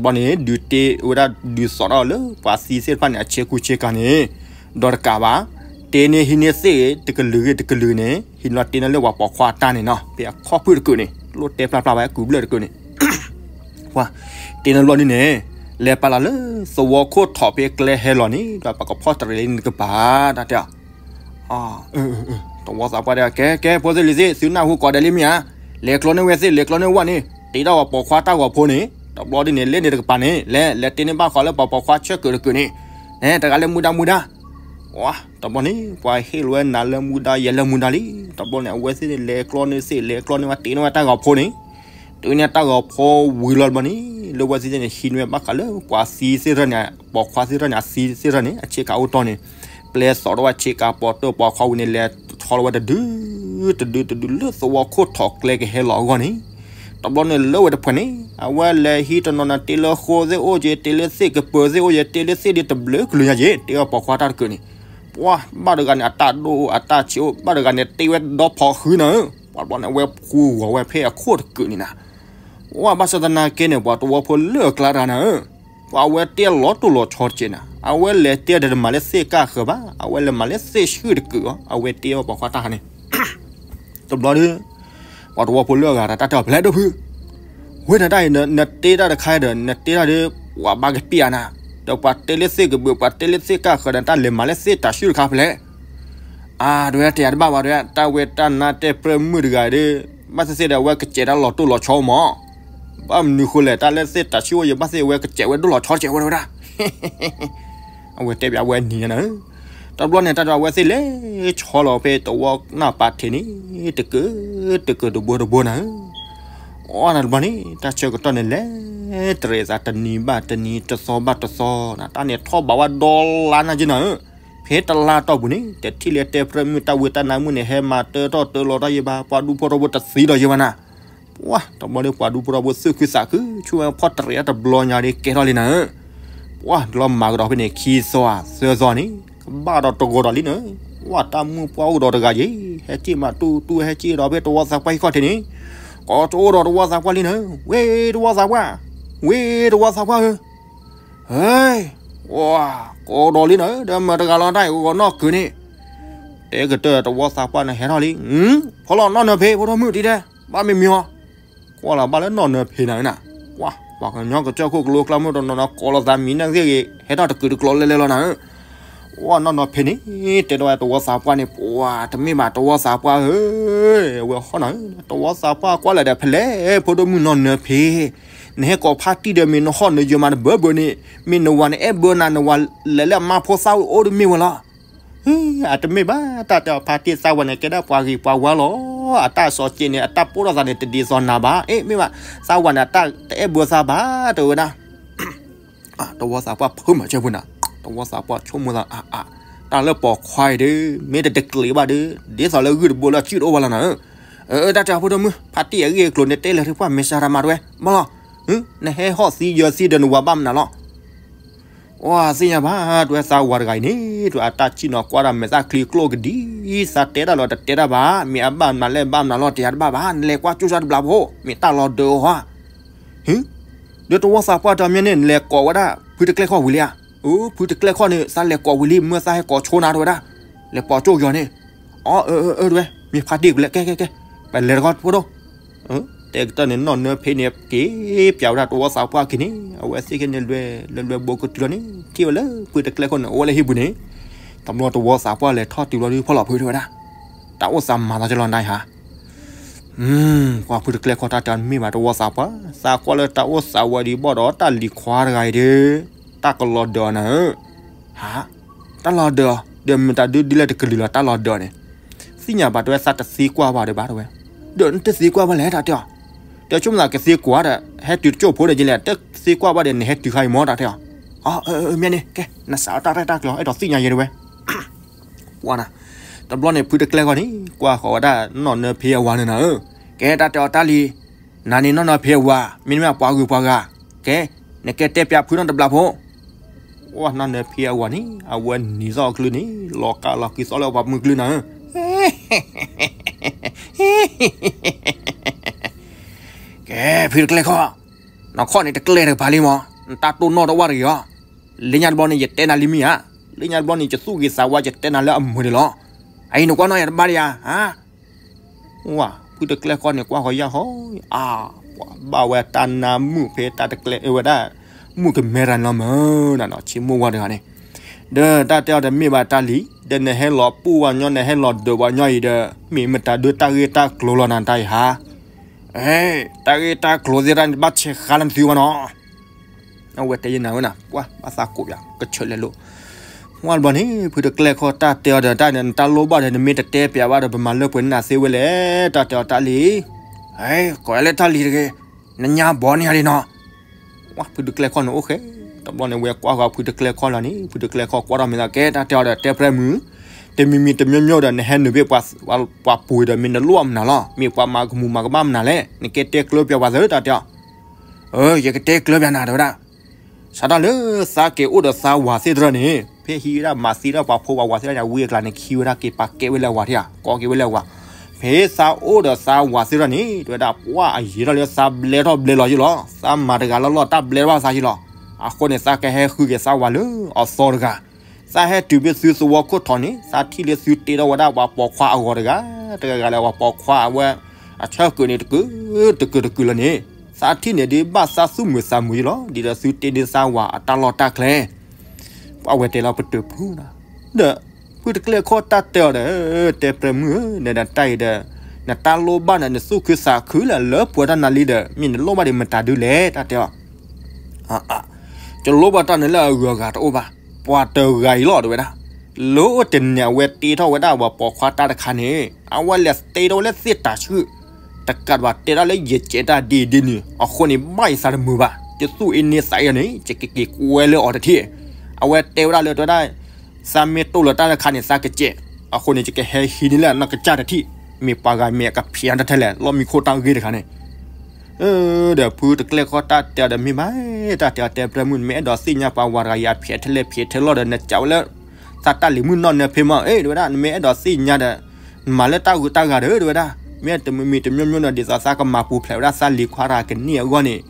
ဘျီန့ၣ် ဒုးတ့ဝဲဒၣ်ဒုးသိးထီၣ်လၢပှၤသံသ့ၣ်တဖၣ်န့ၣ် အဆ့ကူဆ့ကၤန့ၣ်, ဒီးတကးဘၣ်, တ့န့ၢ်ဟံးန့ၢ်သ့ၣ် တကလုာ်ဂ့ၤတကလုာ်န့ၣ် ဟံးန့ၢ်လီၤတ့န့ၢ်လၢပှၤပိာ်ခွါအတၢ်န့ၣ်နီၤ ဖဲအခီၣ်ဖုၣ်တကုာ်န့ၣ် လိၣ်တဲဖျါဖျါဝဲကူးဘျၢၣ်တကုာ်န့ၣ် ပှၤတ့န့ၢ်ဘျီဒ်န့ၣ်, လဲၤပာ်လီၤလၢသဝီခိၣ်ထီၣ်ဖဲကျဲဟဲလီၤန့ၣ် ဒီးပကဖီၣ်တရံးလံနကပၤ တၢ်တဲအီၤ, တဝီသးပှၢ်တဲ ကဲ ကဲ ဖိသ့ၣ်လံၤသ့ၣ် သုနၢ်ဟူကိးဂၤဒဲးလံမ့ၢ်ဧါ, လဲၤကျီန့ၢ်ဝဲသ့ၣ် လဲၤကျီန့ၢ်ဝဲန့ၣ် တ့ထီၣ်ပှၤပိာ်ခွါတၢ်ဂီၤဖိန့ၣ် တဘျီဒ်န့ၣ် လၢန့ၣ်တကပၤန့ၣ် လဲၤ လဲၤတ့န့ၢ်ဘၣ်ဃီလၢပှၤပိာ်ခွါဆၢကုာ်တကုာ်န့ၣ်, တဂၤလၢမူဒါမူဒါ တဘျီန့ၣ် ပှၤဟ့ၣ်လီၤဝဲနၤလၢမူဒါယဲလၢမူဒါလံ, တဘျီန့ၣ် အဝဲသ့ၣ်န့ၣ် လဲၤကျီန့ၢ်သ့ၣ် လဲၤကျီန့ၢ်ဝဲတ့န့ၢ်ဝဲတၢ်ဂီၤဖိန့ၣ်, တ့န့ၢ်တၢ်ဂီၤဖိဝံၤလီၤတဘျီန့ၣ် လၢဝဲသ့ၣ်န့ၣ် ဟံးန့ၢ်ဝဲဘၣ်ဃးလၢပှၤသံသ့ၣ်တဖၣ်န့ၣ် ပိာ်ခွါသ့ၣ်တဖၣ်န့ၣ် အသံသ့ၣ်တဖၣ်န့ၣ် အဆ့ကၤအိၣ်တီၢ်န့ၣ်, ပျဲသိးထီၣ်ဝဲဆ့ကၤပိာ်တၢၢ်ပိာ်ခွါဝံၤန့ၣ် လဲၤထီၣ်လီၤဝဲတဒု တဒုတဒုလၢသဝီခိၣ်ထီၣ်ကျဲကဟဲလီၤအဂီၢ်န့ၣ်, တဘျီန့ၣ်လၢဝဲတဖၣ်န့ၣ် အဝဲလဲၤဟံးတနီၤနၤ တ့လၢဃိသ့ၣ်အိၣ်က့ၤ တ့လၢသ့ၣ်ကပၢၤသ့ၣ်အိၣ်က့ၤ တ့လၢသ့ၣ်ဒ်တဘျုးကလုာ်ညါက့ၤ တ့အီၤပိာ်ခွါတၢ်တကုာ်န့ၣ်, ပှၤဘၣ်တဂၤန့ၣ် အတၢ်ဒိၣ်အိၣ် အတၢ်ဆံးအိၣ် ဘၣ်တဂၤန့ၣ် တ့ဝဲဒီဖီဃုနၤဧၢ, ပှၤတဘျီန့ၣ် အဝဲဃူဂီၤဝဲဖဲအခိၣ်တကုာ်န့ၣ်နၤ ပှၤဘၣ်ဆၣ်သနာ်က့န့ၣ် ပှၤတဝီဖိလၢအကျါတဂၤနၤဧၢ, ပှၤအဝဲတ့အလီၤတိၢ်လီၤဆီတက့ၢ်နၤ, အဝဲလဲၤတ့ဒီးတမၤလၢသ့ၣ်ကၢ်ဃၢၤဘၣ်, အဝဲလဲၤမၤလၢသ့ၣ်ဆှုၣ်တကုာ်အီၤ, အဝဲတ့အီၤပိာ်ခွါတၢ်ဟါန့ၣ်, တဘျီဒီး ပှၤတဝီဖိလၢအဂၤတၢ်တဲအီၤဖဲလဲၣ်ဒိၣ်ဖု, ဝဲဒၣ်တၢ်အံၤ နတ့တၢ်တခါဒီး နတ့တၢ်ဒီး ပှၤဘၣ်ကပံၢ်အါနၤ, ဒီးပှၤတ့လၢသ့ၣ်ကပၢၤ ပှၤတ့လၢသ့ၣ်ကၢ်ဃၢၤဒီး တၢ်လဲၤမၤလၢသ့ၣ်တၢ်ဆှုၣ်တခါဖဲလဲၣ် အါ တဝဲတဲယၤတဘၣ်ဘၣ်တဝဲ, တၢ်ဝဲတၢ်နါတဲပြၢမုၣ်တဂၤဒီး ဘၣ်သ့ၣ်သ့ၣ်ဒီး အဝဲကစဲးတၢ်လီၤတိၢ်လီၤဆီမး, ဘၣ်မနုၤဃိလဲၣ် တၢ်လၢသ့ၣ်တၢ်ဆှုၣ်အိၣ်ယံၤ ဘၣ်သ့ၣ်အဝဲကစဲးဝဲဒိၣ်လီၤဆီတကဲးဝဲတဝဲဒၣ်, အဝဲတဲဘၣ်ဝဲနံၤညါနၤဧၢ, တဘျီန့ၣ် တၢ်ဒီးအဝဲသ့ၣ်လဲၤဆီလီၤဖဲတဝီနၢ်ပာ်ထံးန့ၣ် တကုာ်တကုာ်တဘိတဘိနၤဧၢ, အီနတဘျီန့ၣ် တၢ်ဆၢကတီၢ်န့ၣ်လဲၤတရံးသးတနံၤဘၣ်တနံၤ တသီဘၣ်တသီနၤ, တၢ်န့ၣ်ထီၣ်ဘးဝဲဒီလါနၤက့နၤဧၢ, ဖဲတလါတီၢ်ပူၤန့ၣ် တထံၣ်လၢတဲပြၢမုၣ်တၢ်ဝံတၢ်နါမုၣ်န့ၣ် ဟဲမၤတၢထီၣ်တၢလီၤတၢ်ယံၤဘၣ်, ပှၤဒူဖိထီဘိတသံဒီးယံၤဘၣ်နၤ, ပှၤတဘျီဒီး ပှၤဒူဖိထီဘိသူၣ်ခုသးခု ဆူၣ်ဝဲဖီၣ်တရံးတဘျီညါဒီး ကဲထီၣ်လံနၤဧၢ, ပှၤတဘျီမၤကဒီးဖဲန့ၣ် ခံသီသၢသီန့ၣ် ကဘၣ်ဒီးတဂီၤဒီးလံနၤဧၢ, ပှၤတၢ်မုၣ်ပှၢ်အိၣ်ဒီးတဂၤယံၤ ဟဲက့ၤမးတူၢ်တူၢ် ဟဲက့ၤဒီးဖဲတဝီသးပှၢ်ဟံၣ်ခီၣ်ထံးန့ၣ်, ကိးတအိၣ်ဒီးတဝီသးပှၢ်လံနၤဧၢ, ဝ့တဝီသးပှၢ်, ဝ့တဝီသးပှၢ်ဧၢ ဟဲ, ဝါ, ကိးဒီးလံနၤဧၢ, ဒီးမတၤတဂၤလီၤတၢ်အံၤ ဂီၤနီၢ်ကုၤန့ၣ်, တဲကတၢၢ်တဝီသးပှၢ်န့ၣ်ဟဲထီၣ်လံ, ဖီလီၤနီၢ်နၢၤဖံး ဖိဒိၣ်မုၣ်တံၤဒဲး, ဘၣ်မံမံၤအီၤ, ကွၢ်လီၤဘၣ်လၢနီၢ်နၢၤဖံးနၤဧၢနၤ, ပှၤ, ပှၤကညီကစၢၢ်ခိၣ်ကလိကျါမုၢ်တနီၤနီၤ ကိးလီၤသးမံၤနာ်သ့ၣ်ဂ့ၤ ဟဲထီၣ်တကုာ်တကျီၤလဲၤလဲၤလီၤနၤဧၢ ဝါ နီၢ်နီၢ်ဖံးန့ၣ် တဲဒီးဝဲတဝီသးပှၢ်န့ၣ် ပှၤ တမ့ၢ်ဘၣ်တဝီသးပှၢ်ဧၢ, အဝဲဟီၣ်နၤဧၢ, တဝီသးပှၢ်ကွၢ်လဲၣ်ဒီးဖဲလဲၣ်, ဖိဒိၣ်မုၣ်နီၢ်နၢၤဖံး, နဟဲကိးဖါတံၢ်ဒီးမ့ၢ်နဟီၣ်နယၢၤမးတဘၢဘၢန့ၣ်, မ့ၢ်နဝၤန့ၣ်အဲၣ်ဘၢနၤ နဝၤလဲၤလၢအမါဖိသၣ်အိၣ်တမ့ၢ်ဝဲလီၤ. အတမ့ၢ်ဘၣ် တၢ်တဲအီၤ ဖါတံၢ် သးဝၤန့ၣ် ကဲဒၣ်ပှၤဂ့ၤပှၤဝါလီၤ. အတၢ်စီၤက့န့ၣ် အတၢ်ပိၢ်ထီၣ်သးန့ၣ် တဒ်သိးနၤဘၣ်. အ့ မ့ၢ်ဘၣ် သးဝၤန့ၣ် အတၢ်တအဲၣ်ဘၢသးဘၣ် တဲဝဲဒၣ်. တဝီသးပှၢ်ဖုးမၤစၢၤပူၤနၤ, တဝီသးပှၢ်ဆိကမိၣ်သးအါအါ, တၢ်လၢပိာ်ခွါအံၤဒီး မ့ၢ်တတကျ့ၤဘၣ်ဒီး ဒ်သိးလၢဂုၢ်တဘိလၢအစုၣ်တအိၣ်ဘၣ်လီၤနၤဧၢ. တၢ်တဲအီၤ ဖိဒိၣ်မုၣ် ဖါတံၢ်အဂ့ၢ်အကျိၤန့ၣ် တဲလၢထံပှၢ်မဲာ်ဆှးတၢ်မၤတဝဲ ဘၣ်လီၤ. နဟဲဟီၣ်သံယၢၤသံဒီးနဝၤဘၣ်မနုၤလီၤ. အိ သ့ၣ်ညါဘၣ် တဝဲသးဝၤတဂၤအံၤန့ၣ် တဝဲအတၢ်စံၣ်နီၤကွၢ်တၢ်မဲာ်သၣ်ချံကျိၣ်ကဒံ, သးတဲတၢ်လီၤတတဲတၢ်ဘၣ်, မ့ၢ်အဘၣ်မနုၤလဲၣ်ဘၣ်မနုၤလီၤ တယၤတဘၣ်ဘၣ်, နလဲၤကွၢ်ကၠိၣ်စၢ်တဘျီဖိ မ့ၢ်တၢ်လီၤဒၢးဧါ. ဒီးတဝီသးပှၢ်တၢ်မ့ၢ်န့ၣ် နလဲၤကိးဝဲဒၣ် ဖုတကျဲၣ်ခီၣ်ဝံၤလံဧါ. အိ ဖုတကျဲၣ်ခီၣ်န့ၣ် သးလဲၤကိးဝံၤလံ မၢသးဟဲကိးဆိနၤတဝဲဒၣ်, လဲၤပိာ်ကၠိၣ်က့ၤအီၤန့ၣ်. အိ အၢ အၢ တဝဲ မ့ၢ်ဖါတံၢ်ကွံာ်လၢ ကဲ ကဲ ကဲ ပလဲၤတခီဖိဒိၣ် တဲကတၢၢ်န့ၣ် နီၢ်နၢဖ့န့ၣ် က့ၤပျးဝဲဒၣ်တဝီသးပှၢ်ခံန့ၣ် အဝဲသ့ၣ်ခဲန့ၣ် လွဲလွဲဘိကတုၤလီၤန့ၣ် ထံၣ်ဝဲလၢဖုတကျဲၣ်ခီၣ်န့ၣ် အိၣ်ဝဲလၢဟံၣ်ပူၤန့ၣ်, တဘျီတဝီသးပှၢ်လဲၤထီၣ်တုၤလီၤဒုး ဖီၣ်လီၤဖုတဲဝဲဒၣ်, တၢ်အိၣ်သးမၤသးကလီၤနၤဧါ. ကွၢ်ဖုတကျဲၣ်ခီၣ်တၢ်တဲအီၤ တမ့ၢ်ဘၣ်တဝီသးပှၢ်, သးကွၢ်လၢတၢ်အိၣ်သးဝဲဒံးဘၣ်ဒီးတၢ်လံၤခွါတဂၤအံၤဒီး တၢ်ကလီၤဒၢးနၤဧၢ. ဟါ, တၢ်လီၤဒၢး, ဒီးမတၤဒုဒ်လဲၣ်တကလုာ်လီၤ တၢ်လီၤဒၢးန့ၣ်. သ့ၣ်ညါဘၣ်တဝဲသးတသံကွၢ်ဘၣ်ဒီးဘၣ်တဝဲ, ဒီးနတသံကွၢ်ဘၣ်လဲၣ် တၢ်တဲအီၤ. ဒီးဆိကမိၣ်သးကသံကွၢ်ဒီး ဟဲတုၤတကၠိၢ်ဖိဒီးကလဲၣ်, တသံကွၢ်ဘၣ်ဒီး နဟဲတုၤခါအံၤမၢ တၢ်တဲအီၤ. အၢ အၢ မ့ၢ်န့ၣ် ကဲ နစးထီၣ်တၢ်ရဲၣ်တၢ်ကျဲၤ အဲၣ်ဒိးသ့ၣ်ညါယဲတဝဲ ကွၢ်နၤ, တဘျီန့ၣ် ဖုတကျဲၣ်ခီၣ်န့ၣ် ကွၢ်ဃီၤဝဲဒၣ်နီၢ်နၢဖ့အဝၤန့ၣ်နၤဧၢ, ကဲ တၢ်တဲအီၤ တၢ်လံၤ, နၤန့ၣ်နီၢ်နၢဖ့အဝၤ မ့တမ့ၢ်ပှၤဂုၤပှၤဂၤ, ကဲ နကဲတဲပျးဖုနီတဘျီဖိ. အိ နီၢ်နၢဖ့အဝၤန့ၣ် အဝဲနံၤသီၣ်အကလုၢ်န့ၣ် လီၤကးလီၤက့ၤသီၣ်လၢပှၤမုၢ်ကလုၢ်နၤဧၢ ကဲ ဖုတကျဲၣ်ခီၣ်, နခီၣ်န့ၣ်တကျဲၤတကပၤလံမး, နတၢ်တိၢ်နီၣ်တဝၢ်တဂ့ၤအီၤ, လၢညါတဘျီန့ၣ် ယတဲနၤလံမ့ၢ်ဧါ, လၢညါတဘျီန့ၣ် ယသူၣ်ဂ့ၤသးဝါ ယတဲနၤလၢအမုာ်န့ၣ်လီၤ, အအံၤနကွၢ်နီၣ်ယၤတဘၣ်ဒံးဧါ, ဟါ ဝါ ဖုတကျဲၣ်ခီၣ်န့ၣ် ကွၢ်ဃီၤယၢ်ဟီ, အါ ပှၤဘၣ်ဝဲတၢ်နါမုၣ်ဖဲတၢ်တကျဲၤအဝဲဒၣ်, မုၣ်ကမဲရၤန့ၣ်လီၤမၢ်, နနီၢ်ဆံးမိၢ်ဝါတဂၤန့ၣ်, ဒီးတၢ်တဲအီၤတမ့ၢ်ဘၣ်တၢ်လံၤ, ဒီးနဟဲလီၤပူၣ်ဝဲညီ နဟဲလီၤဒၢးဝဲညီအံၤဒီး မ့ၢ်မတၤဒုတၢ်ဂ့ၢ်တၢ်ကျိၤလီၤနၤတၢ်အံၤဟါ, တၢ်ဂ့ၢ်တၢ်ကျိၤသ့ၣ်တဖၣ်န့ၣ် ဘၣ်ဆဲးဃါလၢနသုဝဲနီၤ အဝဲတဲယဲနၤဝဲနၤ ပှၤဘၣ်သးကိးယၤ ကဆၢလဲၤလိာ်, ဝံၤတဘျီန့ၣ် ဖုတကျဲၣ်ခီၣ်တၢ်တဲအီၤဒီး တၢ်န့ၣ် နတၢ်လိၣ်ဘၣ်ဒီး နမ့ၢ်တတဲပျးဘၣ်ဒီး ပမၤလၢပှဲၤန့ၢ်နၤသ့ဝဲလဲၣ် တၢ်တဲအီၤတၢ်လံၤ, ကိးယၤလၢတၢ်လံၤတဂ့ၤ, နညါဘီန့ၢ်ယၤဒံးနီၤ, ဝံၤဖုတကျဲၣ်ခီၣ်န့ၣ်အိၣ်ဃဲ, တဘျီန့ၣ် ဝဲကွၢ်ဃီၤဖုတကျဲၣ်ခီၣ်လီၤန့ၣ် ဖုတကျဲၣ်ခီၣ်ကွၢ်ထီၣ်မဲာ်သး ကဲ တၢ်တဲအီၤဒီး တဲပြဲမုၢ်, တမံၤမံၤတမံၤမံၤဒီး နဟဲနုာ်ဘ့ၣ်ပှၤပူၤဒီး မ့ၢ်နလိၣ်မနုၤလီၤ, မ့ၢ်ပှၤမၤကမူၤမၤကမၣ်မနုၤလဲၣ်, နကဲတဲကျၢၤပျးပှၤသၢ တၢ်တဲအီၤ ယကတဲကျၢၤပျးနၤ တဲဝဲဒၣ်, စးထီၣ်လၢသးက့ၤအိၣ်ဒီးသးဝၤသ့ၣ်တဖၣ်န့ၣ် ဖဲဟံးဝဲဒၣ်မၤသံတၢ်ပှၤဖိပှၤဝၤသ့ၣ်တဖၣ်န့ၣ် ဝံအကျါန့ၣ် ခံဝဲဒၣ်က့ၤပာ်ကဲဝဲလၢအဝၤထံၣ်ဧါ ကိးက့ၤဝဲလၢအဝၤ, ဖဲသးအိၣ်ဒီးသးဝၤသ့ၣ်တဖၣ်န့ၣ် တဲဝဲဒၣ် ပှၤအယံာ်ထီၣ်လၢသးဘျဲထီၣ်ဘျဲလီၤယ့လီၤ, သးမၤတဂၤလီၤလီၤ တၢ်ဘျဲထီၣ်သးယ့လီၤ, အဃိန့ၣ် သးကဟဲဃုက့ၤသးဝၤလၢအသီတဂၤ သးဟဲတုၤဖဲသုသဝီခိၣ်ထိးန့ၣ် သးထံၣ်လၢသုတ့ထီၣ်ဝဲဒၣ်ပှၤပိာ်ခွါအဂီၤတဂၤ, တဂၤဂၤလၢပှၤပိာ်ခွါအဝဲ အဆၢကုးန့ၣ်တကုာ်တကုာ်တကုာ်လီၤန့ၣ်, သးထံၣ်န့ၣ်ဒ်ဘၣ်သးသူၣ်မုာ်သးမုာ်ယ့လီၤ, ဒ်ဒီးသုတ့န့ၢ်သးဝၤအတၢ်လီၢ်တၢ်ကျဲ ပှၤဝဲတဲလီၤပတုာ်ဖုနၤ, ဒီးဖုတကျဲၣ်ခီၣ်တၢ်တဲအီၤဒီး တဲပြဲမုၢ်ဧၢ, နတၢ်အံၤဒီး နတၢ်လိၣ်ဘၣ်န့ၣ် နသူၣ်ခုသးခုလၢလၢပှဲၤတၢ်နၤလံဒီး မ့ၢ်နလိၣ်ဘၣ်ဒံးမတၤဒုလဲၣ် တၢ်တဲအီၤ ယလိၣ်ဘၣ်တၢ်န့ၣ်လၢအဂုၤအဂၤတအိၣ်ဘၣ်, ပှၤတဂၤအံၤလီၤ တဲဝဲဒၣ်, လၢတနံၤအဝဲတ့ထီၣ်ဝဲဒၣ်ပှၤပိာ်ခွါတၢ်တခါန့ၣ် အဝဲလဲၤတ့ထီၣ်ဝဲလၢသ့ၣ်တၤဆှုၣ်, တကးဒံးဘၣ်တဲဒၣ်လၢယကဲးတၢ်ဒ်အံၤဒ်နုၤ, အဃိန့ၣ် ဘၣ်ယသးတမုာ်ဘၣ်, ယသူၣ်အ့န့သးအ့န့ၣ် ယကက့ၤကွဲလၢအီၤတထံၣ်, အဝဲတဲဝဲဒၣ်လၢတဲဝဲဒၣ် သးမ့ၢ်တိၢ်လီၤတၢ်တခါန့ၣ် သးကစဲး, အဃိန့ၣ် ယကဟဲဟံးန့ၢ်လၢအနီၢ်ကစၢ်တထံၣ်, မ့ၢ်ပှၤဂၤမ့ၢ်အကဖျဲးတၢ်ထဲလဲၣ် လီၢ်မံခိၣ်တၢ်ဂ့ၢ်တခါန့ၣ် ဒီးဖုတကျဲၣ်ခီၣ်တၢ်တဲအီၤဒီးမ့ၢ်ဘၣ်, တၢ်တဲအီၤတဲပြဲမုၢ် နမ့ၢ်အဲၣ်ဒိးသ့ၣ်ညါပှၤဝၤတဂၤအံၤအဖျဲးထဲလဲၣ်ဖျဲးထဲလီၤဒီး နကးဝဲလၢ သးတၢ်လံၤမုၣ်နီၢ်နၢဖ့မး, အ့ တဲဝဲဒၣ် နမ့ၢ်အဲၣ်ဒိးသ့ၣ်ညါဒီး နမၤလၢတၢ်ဂုၤတၢ်ဂၤဒီး တဲဝဲဒၣ်, မ့ၢ်တမံၤမံၤတမံၤမံၤဒီး ဒ်သိးသးကမၤပူၤဖျဲးဝဲဒၣ်သးလံၤခွါတဂၤကန့ၢ်အဂီၢ်န့ၣ်,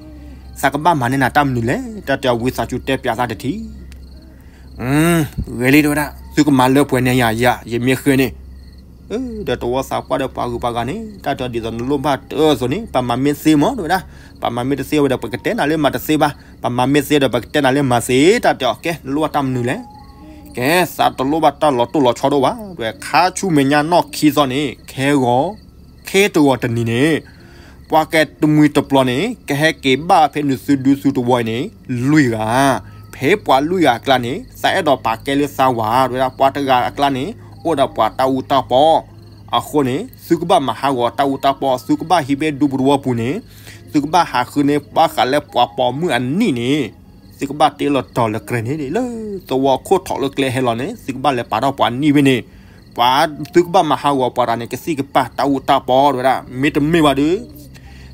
သးကဘၣ်မၤန့ၢ်နၤတၢ်မနုၤလဲၣ်, တၢ်တဲအီၤဝံသးစူၤတဲပျးသးတထံၣ် ဂ့ၤလံ တဲဝဲဒၣ်, သုကမၤလၢပှဲၤန့ၢ်ယၤယၤ ယမ့ၢ်ဃ့န့ၣ်, ဒီးတဝီသးပှၢ်ဒီးပှၤဂုၤပှၤဂၤန့ၣ် တၢ်တဲအီၤဒ်သိးနလိၣ်ဘၣ်တၢ်အသိးန့ၣ် ပမၤမ့ၢ်သ့မး တဲဝဲဒၣ်, ပမၤမ့ၢ်တသ့ဝဲဒီး ပကတဲနၤလၢမၤတသ့ဘၣ်, ပမၤမ့ၢ်သ့ဒီး ပကတဲနၤလၢမၤသ့, တၢ်တဲအီၤ ကဲ နလိၣ်ဘၣ်တၢ်မနုၤလဲၣ်, ကဲ သးတလိၣ်ဘၣ်တၢ်လီၤတိၢ်လီၤဆီဒိၣ်ဘၣ်, ဝဲခါဆူမဲာ်ညါနီၢ်ခံသီန့ၣ် ခဲဂီၤ ခဲတဂီၤတနံၤန့ၣ် ပှၤကဲတမှံၤတပျီၤန့ၣ် ကဟဲက့ၤဘၣ်ဖဲနသုဒူသုတဝီအံၤန့ၣ် လွံၢ်ဂၤ, ဖဲ ဖဲပှၤလွံၢ်ဂၤအကျါန့ၣ် သးအဲၣ်ဒိးပာ်ကဲလၢသးဝၤ တဲဝဲဒၣ် ပှၤတဂၤအကျါန့ၣ် အိၣ်ဒီးပှၤတၢ်အူတၢ်ပီ အဃိန့ၣ် သုကဘၣ်မၤဟးဂီၤတၢ်အူတၢ်ပီ သုကဘၣ်ဟံးဘ့ၣ်ဒူပူၤတဝီပူၤန့ၣ် သုကဘၣ်ဟးဃုန့ၢ်ဘၣ်ဃးလၢပှၤပိာ်မုၣ်အနံၣ်န့ၣ် သုကဘၣ်တ့လီၤတီၤလၢကြဲးန့ၣ် လၢသဝီခိၣ်ထီၣ်လၢကျဲဟဲလီၤန့ၣ် သုကဘၣ်လဲၤပာ်ထီၣ်ပှၤနံၣ်ဖဲန့ၣ် ပှၤသုကဘၣ်မၤဟးဂီၤပှၤတဂၤန့ၣ် ကသံၣ်ကပၤတၢ်အူတၢ်ပီ တဲဝဲဒၣ် မ့တမ့ၢ်ဘၣ်ဒီး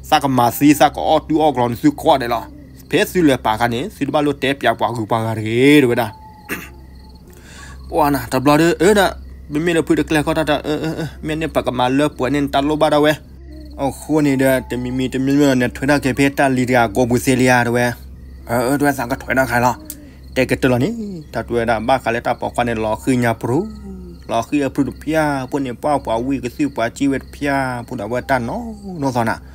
သးကမၤသံ သးကအီၣ်တုၤအီၣ်ကလီန့ၣ် သုကိးဂၤဒဲးလီၤ. ဖဲသုလဲၤပာ်အခါန့ၣ် သုတဘၣ်လိၣ်တဲပၠးပှၤဂုၤပှၤဂၤတဂ့ၤ တဲဝဲဒၣ် ပှၤနၤ တဘျီဒီး အၢဒၣ် မ့မ့ၢ်လၢဖုတကျဲခီၣ်တၢ်တဲ မ့ၢ်န့ၣ်ပကမၤလၢပှဲၤန့ၣ် နတၢ်လိၣ်ဘၣ်ဒၣ်ဝဲ အဃိန့ၣ်ဒီး တမံၤမံၤတမံၤမံၤ နထွဲထီၣ်က့ၤဖဲတၢ်လံၤတဂၤကိးပူၤသ့လံဧါ တဲဝဲ အၢ တဲဝဲ သးကထွဲထီၣ်ခါလီၤ တဲကတၢၢ်လီၤန့ၣ် တၢ်တဲဝဲဒၣ် ဘၣ်ဃးလၢတၢ်ပိာ်ခွါန့ၣ် လီၤဃံၤညါပြူၤ လီၤဃံၤအပြူၤတဖၠၣ် ပှၤန့ၣ်ပှၢ်ပှၤဝံၣ်ကသံၣ်ပှၤစံၣ်ဝဲတဖၠၣ် ပှၤဒၣ်ဝဲတၢ်နီၢ်နီၢ်သီနၤ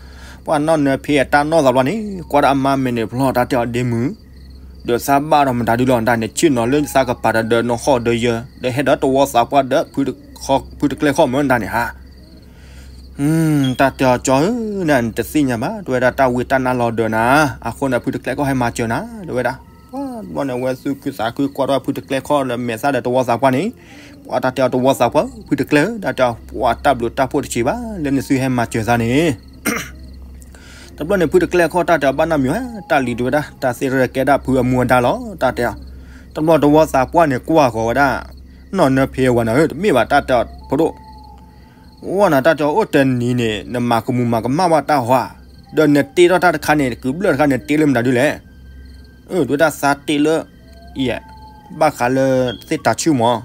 ပှၤနီၢ်နၢဖံအတၢ်နီၢ်သီဘျီန့ၣ် ကွၢ်ဒၣ်အမါမဲာ်န့ၣ်ဖျီၣ် တၢ်တဲအီၤဒ့မုၢ် ဒီးသးဘၣ်ဒီးမတၤဒုလီၤ နတၢ်န့ၣ် ဆ့ၣ်နီၤလၢသးကပၤတဒၢးနီၢ်ဃီၣ်ဒၢးယၢၤ ဒီးဟဲဒီးတဝီသးပှၢ်ဒီး ဖုတကျဲခီၣ်မၢနတၢ်န့ၣ်ဟါ တၢ်တဲအီၤကၠီဧၢ နတသ့ၣ်ညါဘၣ် တဲဝဲဒၣ် တၢ်ဝံတၢ်နါလီၤဒၢးနၤ အဃိန့ၣ် ဖုတကျဲခီၣ်ဟဲမၤစၢၤနၤ တဲဝဲဒၣ် ပှၤတဘျီန့ၣ် အဝဲသူၣ်ခုသးခုကွၢ်ထီၣ်ဖုတကျဲခီၣ်ဒီးမဲာ်သၣ်ဒီးတဝီသးပှၢ်န့ၣ် ပှၤတၢ်တဲအီၤတဝီသးပှၢ် ဖုတကျဲဧၢ တၢ်တဲအီၤ ပှၤတၢ်ဘျုးတၢ်ဖှိၣ်တဆံးဘၣ် လၢနသုဟဲမၤစၢၤသးန့ၣ် တဘျီန့ၣ် ဖုတကျဲခီၣ်တၢ်တဲအီၤဘၣ်နီတမံၤဧါ တၢ်လံၤတဲဝဲဒၣ် တၢ်သ့ၣ်ရဲၣ်ကဲဒၣ်ဖုအမူအဒါလီၤ တၢ်တဲအီၤ တဘျီတဝီသးပှၢ်န့ၣ် ကွၢ်ဃီၤဝဲဒၣ် နီၢ်နၢဖံအဝၤန့ၣ် တမ့ၢ်ဘၣ် တၢ်တဲအီၤဖိဒိၣ် ဝဲနၤ တၢ်တဲအီၤ အိၣ်တနံၤန့ၣ် နမၤကမူၤမၤကမၣ်ဘၣ်တၢ်ဟီဧါ ဒီးနတ့ထီၣ်တၢ်တခါန့ၣ် ကုၤဘျၢၣ်တခါန့ၣ် တ့လၢမတၤဒုလဲၣ် တဲဝဲဒၣ် သးတ့လၢ အံၤ ဘၣ်ဃးလၢ သ့ၣ်တၤဆူၣ်မး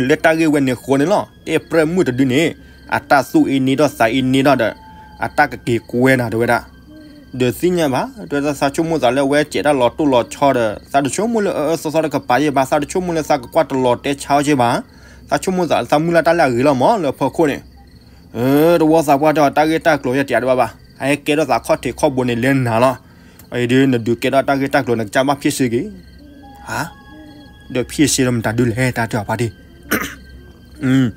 လၢတၢ်ဂ့ၢ်ဝဲန့ၣ်ဃိန့ၣ်လီၤ တဲပြဲၢ်မုၣ်တဒုန့ၣ် အတၢ်သူၣ်အ့န့ၢ်ထီၣ်သးအ့န့ၢ်ထီၣ်ဒီး အတၢ်ကက့ၤကွဲနၤတဲဝဲဒၣ် ဒီးသ့ၣ်ညါဘၣ် တဲဝဲဒၣ် သးဆိကမိၣ်သးလၢအဝဲစဲးတၢ်လီၤတိၢ်လီၤဆီဒီး သးတဆိကမိၣ်လၢအအၢအၢသီသီတကပၤယဲၢ်ဘၣ် သးတဆိကမိၣ်လၢသးကကွၢ်တလီၤတဲဆါအီၤယဲၢ်ဘၣ် သးဆိကမိၣ်သးလၢသးမုၢ်လၢ်တၢ်လၢအဂ့ၤလီၤမး လၢအဖီခိၣ်န့ၣ် တဝီသးပှၢ်တဲအီၤ တၢ်ဂ့ၢ်တၢ်ကျိၤယဲၢ်တယးတဘၣ်ဘၣ် အဟဲကဲထီၣ်သးခီၣ်ထံးခီၣ်ဘိန့ၣ်လဲၤနၤလီၤ အံၤဒုး နဒုးကဲထီၣ်တၢ်ဂ့ၢ်တၢ်ကျိၤ နကစၢ်ဘၣ်ဖ့ၣ်ဆ့က့ၤ ဧါ ဒီးဖ့ၣ်ဆ့ဒီးမတၤဒုလဲၣ် တၢ်တဲအီၤဖါတံၢ်